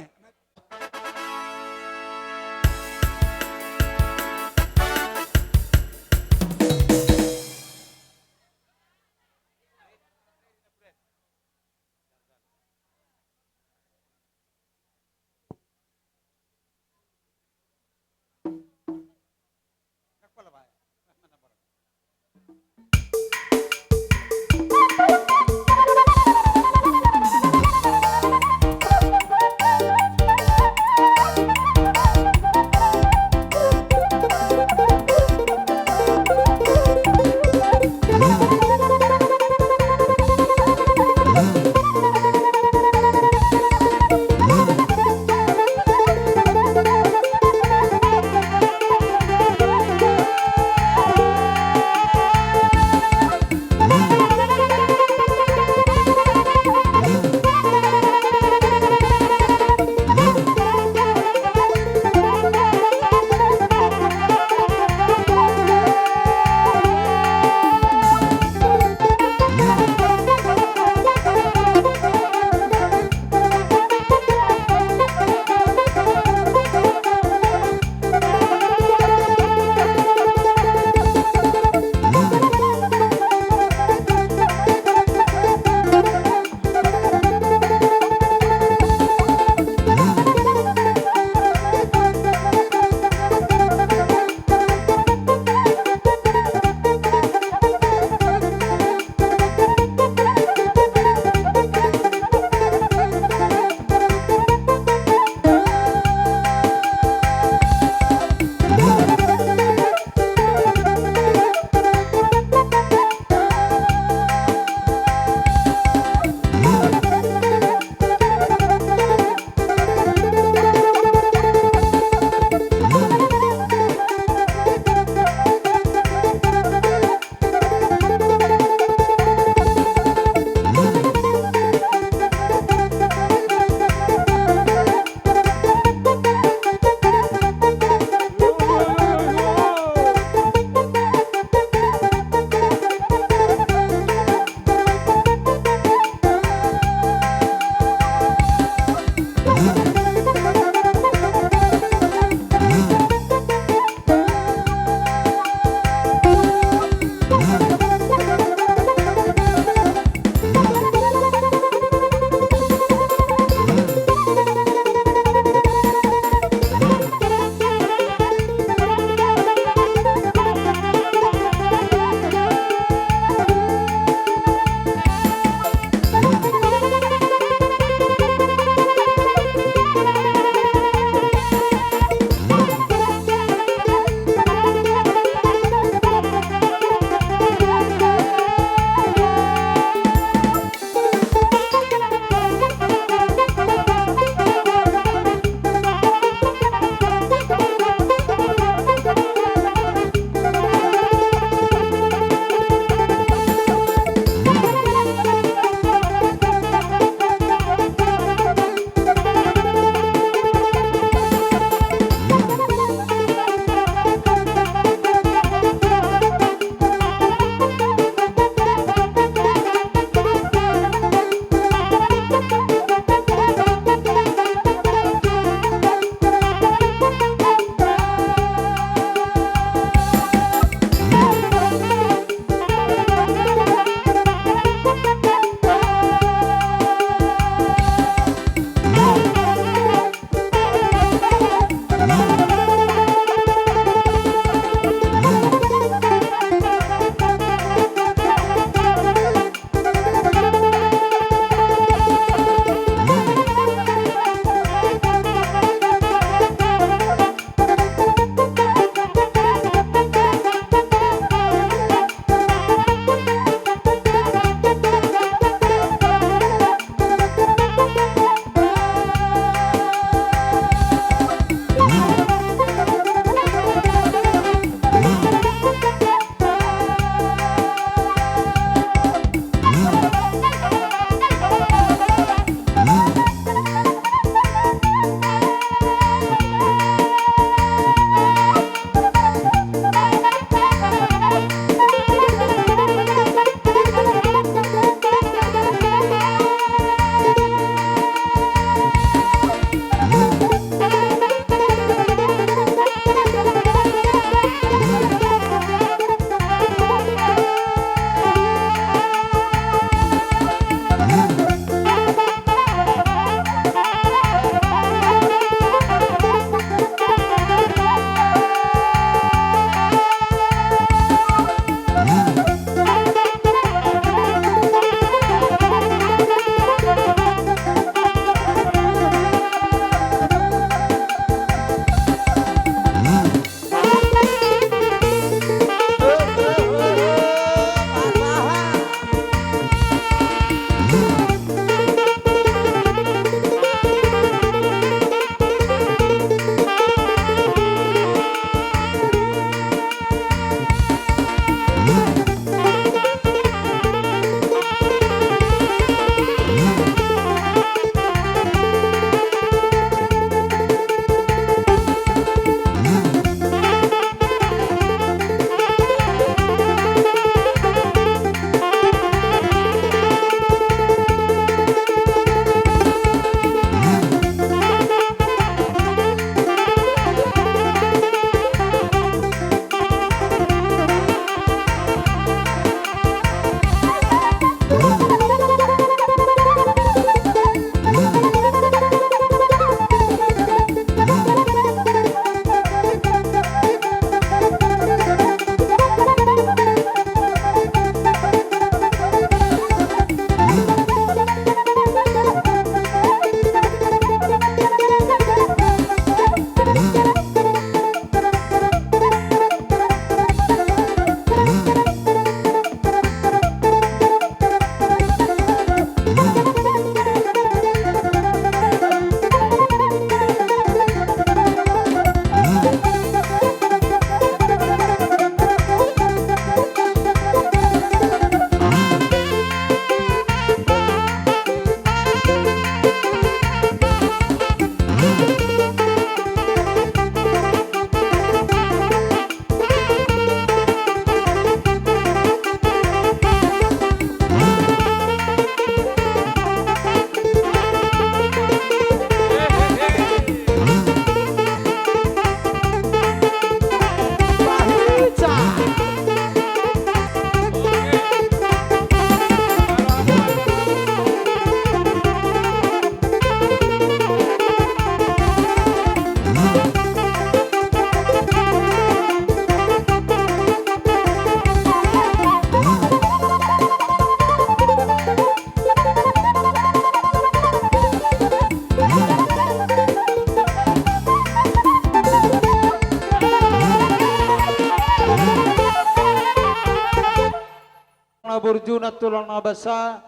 burju na tulang na basa,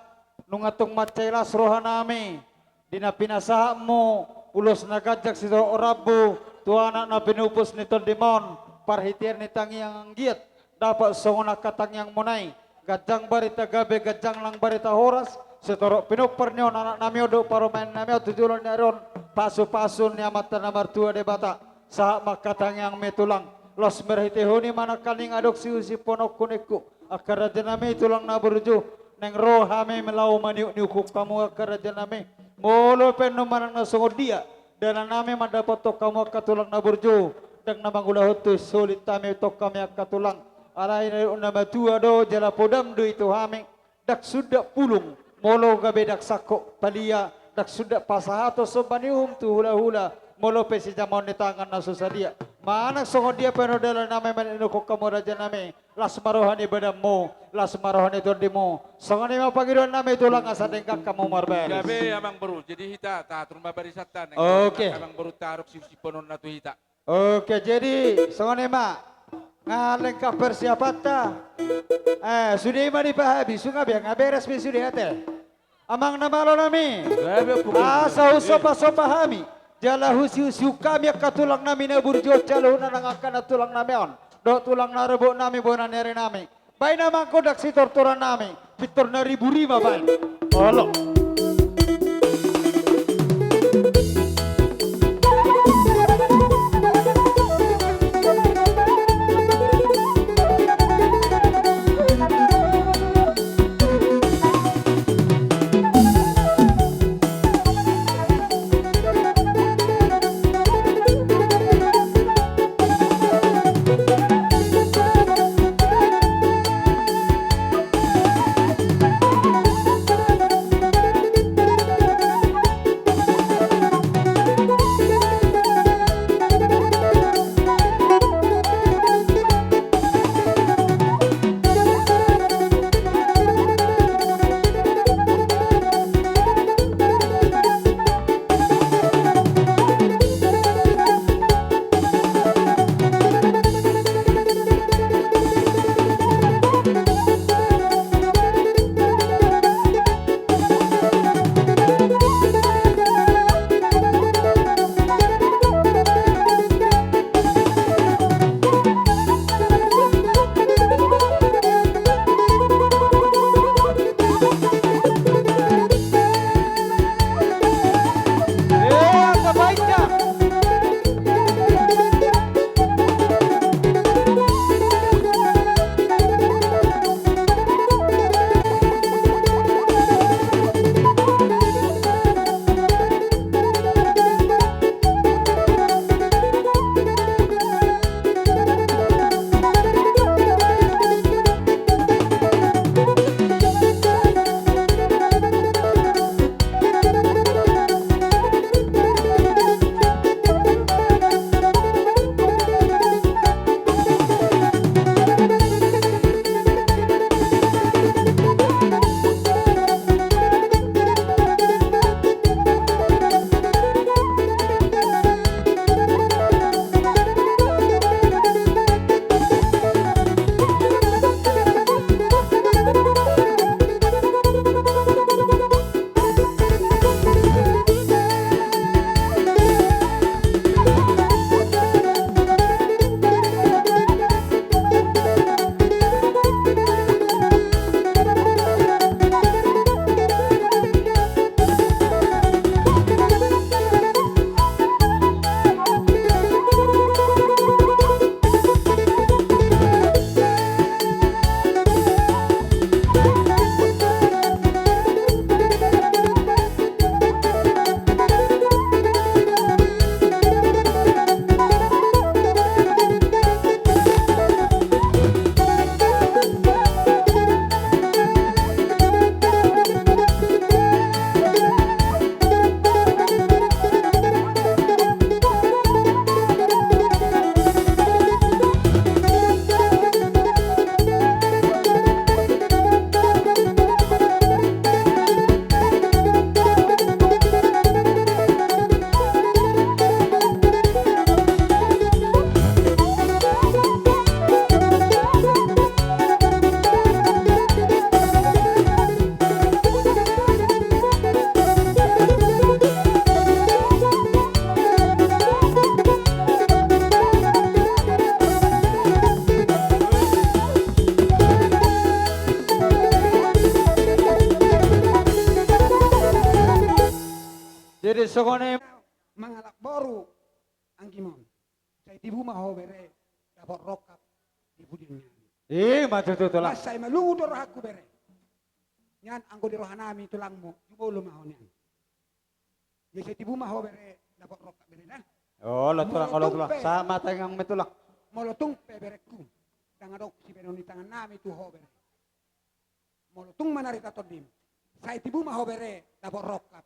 nunga tung mansai las rohanami di na pinasahatmu ulos na ganjang sitorop rambu tu anak na pinupus ni tondimon, parhitean ni tangiang anggiat dapot songon angka tangiangmuna i. Ganjang barita gabe, ganjang nang barita horas, sitorop pinompar ni on anaknami on dohot parumaennami on tu joloan ni ari on, pasupasu ni Amanta na martua Debata. Sahat ma angka tangiangmi tulang, laos marhitehon i ma nangkaning adong siusiphononku ningku, angka rajanami tulang na burju, naeng ro hami laho maniukniukhon hamu angka rajanami. Molo pe nuaeng manang na songon dia dalanami mandapothon hamu angka tulang na burju, ndang na mangulahon tu solit hami tong hami angka tulang. Alai na didok na matua do, jala podam do i tu hami. Ndang sundat pulung molo gabe ndang sangkot palia, ndang sundat pasahaton somba ni uhum tu hulahula molo pe sijamaon ni tangan na so sadia. Manang songon dia pe nuaeng dalanami maniukniukhon hamu rajanami, las ma roha ni badanmu, las ma roha ni tondimu. Songon i ma pangidoannami tulang, asa denggan hamu marbaris. Gabe amang boru, jadi hita tahatur ma barisanta, naeng Oke. Amang boru taruhon siusiphononna tu hita. Oke, jadi songon i ma. Nga lengkap persiapanta. Eh, sude i ma dipahami, so nga be, nga beres be sude ate. Amang na malonami. Gabe pukul. Asa husombasomba hami, jala husiusiukhon hami angka tulangnami na burju on, jala huna nang angka na tulangnami on dohot tulang na robotnami, bona ni arinami. Baen amang gondang sitortorannami, pintor na riburi ma baen. Olo. Songon i. Mangalap boru, anggimon. Sai tibu ma ho bere, dapot rongkap di pudian ni hami. I ma tutu, Tulang. Mansai malungun do rohangku bere. Nian anggo di roha nami tulangmu, jumolo ma ho nian. Jadi sai tibu ma ho bere, dapot rongkap bere na. Olo, Tulang, olo, Tulang. Sahat ma tangiangmi, Tulang. Molo tung pe berengku, ndang adong sibahenon ni tangan nami tu ho bere. Molo tung manarita tondim, sai tibu ma ho bere, dapot rongkap.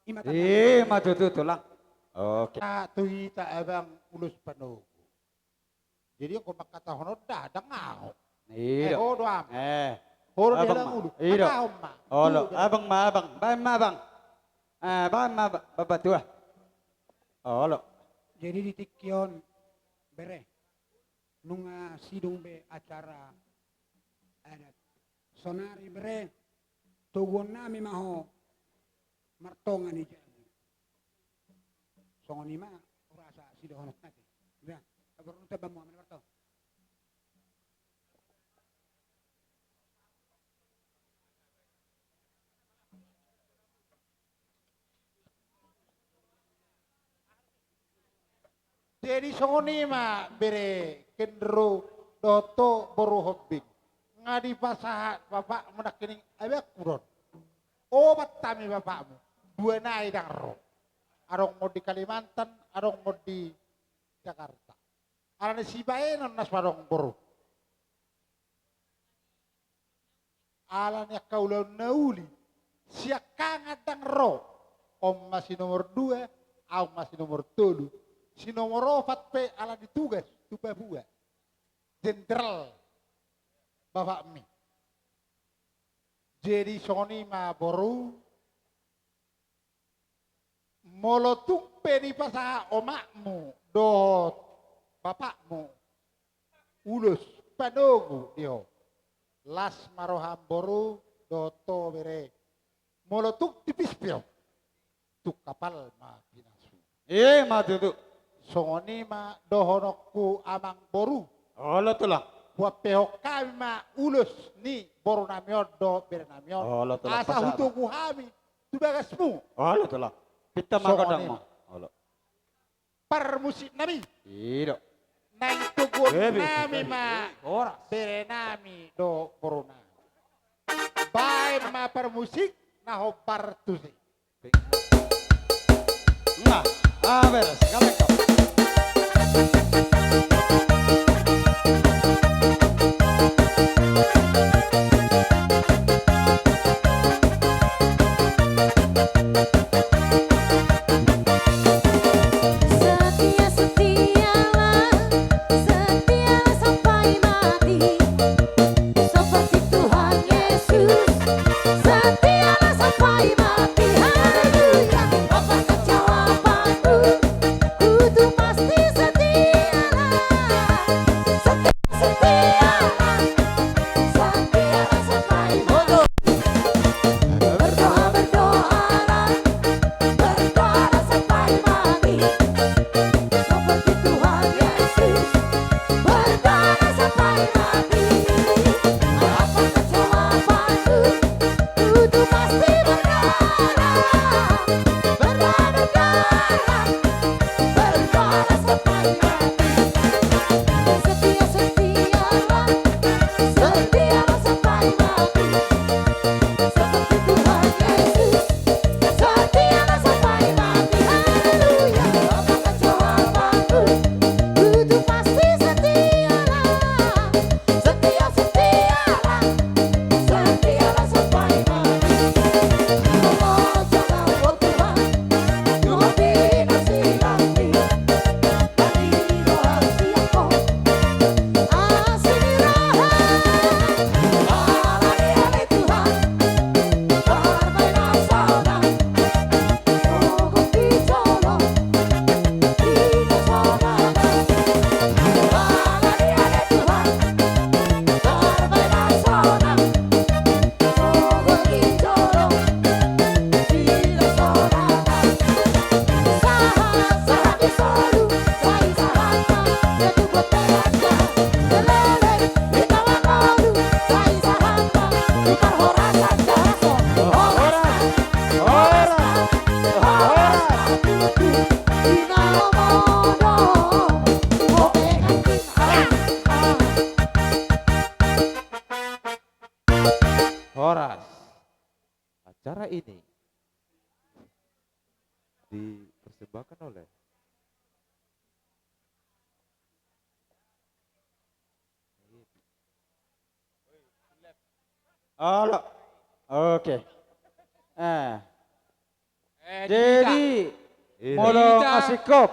I ma tangiangmi. I ma tutu, Tulang. Oke. Ah, tu hita abang ulos panogu. Jadi anggo mangkatahon on da, ndang ahu. I do. Eh, ho do, Amang. Eh. Ho do, Abang, Amang ma. Olo, Abang ma, Abang. Baen ma, Abang. Eh, baen ma, Ba-, Bapatua. Olo. Jadi di tingki on, bere, nunga sidung be acara adat. Saonari, bere, toguon nami ma ho martonga ni jabu. Songon i ma hurasa sidohononta, ate. Udah, sabar dulu, tabang mu, Amang, martonga. Jadi songon i ma, bere Kendro dohot ho boru Hombing. Nga dipasahat bapakmu nangkining, abangku do on. Opat hami bapakmu, dua nai ndang ro. Adong ma on di Kalimantan, adong ma on di Jakarta. Alani sibahenon na so adong boru. Alani angka ulaon na uli, siangkangan ndang ro. On ma si nomor dua, ahu ma si nomor tolu. Si nomor opat pe alani tugas tu Papua. Jenderal bapakmi. Jadi songon i ma, boru. Molo tung pe dipasahat omakmu dohot bapakmu ulos panogu di ho, las ma roham, boru, dohot ho, bere. Molo tung tipis pe ho, tung hapal ma pinasuna. I ma tutu. Songon i ma dohononku, Amang boru. Olo, Tulang. Huampehon hami ma ulos ni boru nami on dohot bere nami on. Olo, Tulang. Asa hutogu hami tu bagasmu. Olo, Tulang. Pinta ma gondang ma. Olo. Parmusik nami. I do. Naeng toguon nami ma bere nami dohot boru nami. Baen ma parmusik na hombar tusi. Nah, ah, beres. Galak kau. Setia, setialah, setialah sampai mati. Seperti Tuhan Yesus, setialah sampai mati. Haleluya. Apakah jawabanku? Ku ini dipersembahkan oleh Halo. Oke. Eh. Eh, jadi, di hita. Molo asingkop.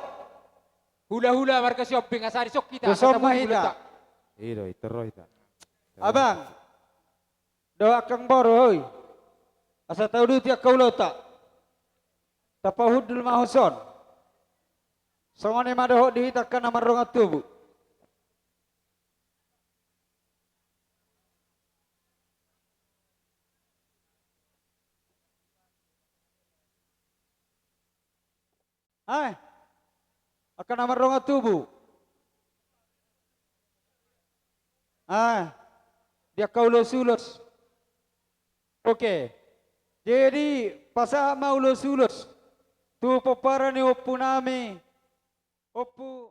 Hula-hula marga Sihombing, asa disok hita, asa tabuhul hita. Ido, iterro hita. Abang. Dohot angka boru, hoi. Asa tauduti angka ulaonta. Tapahundul ma hoson. Songon i ma dohot di hita angka na mardongan tubu. Ae. Angka na mardongan tubu. Ae. Di angka ulos-ulos. Oke. Jadi, pasahat ma ulos-ulos tu pomparan ni ompu nami, Ompu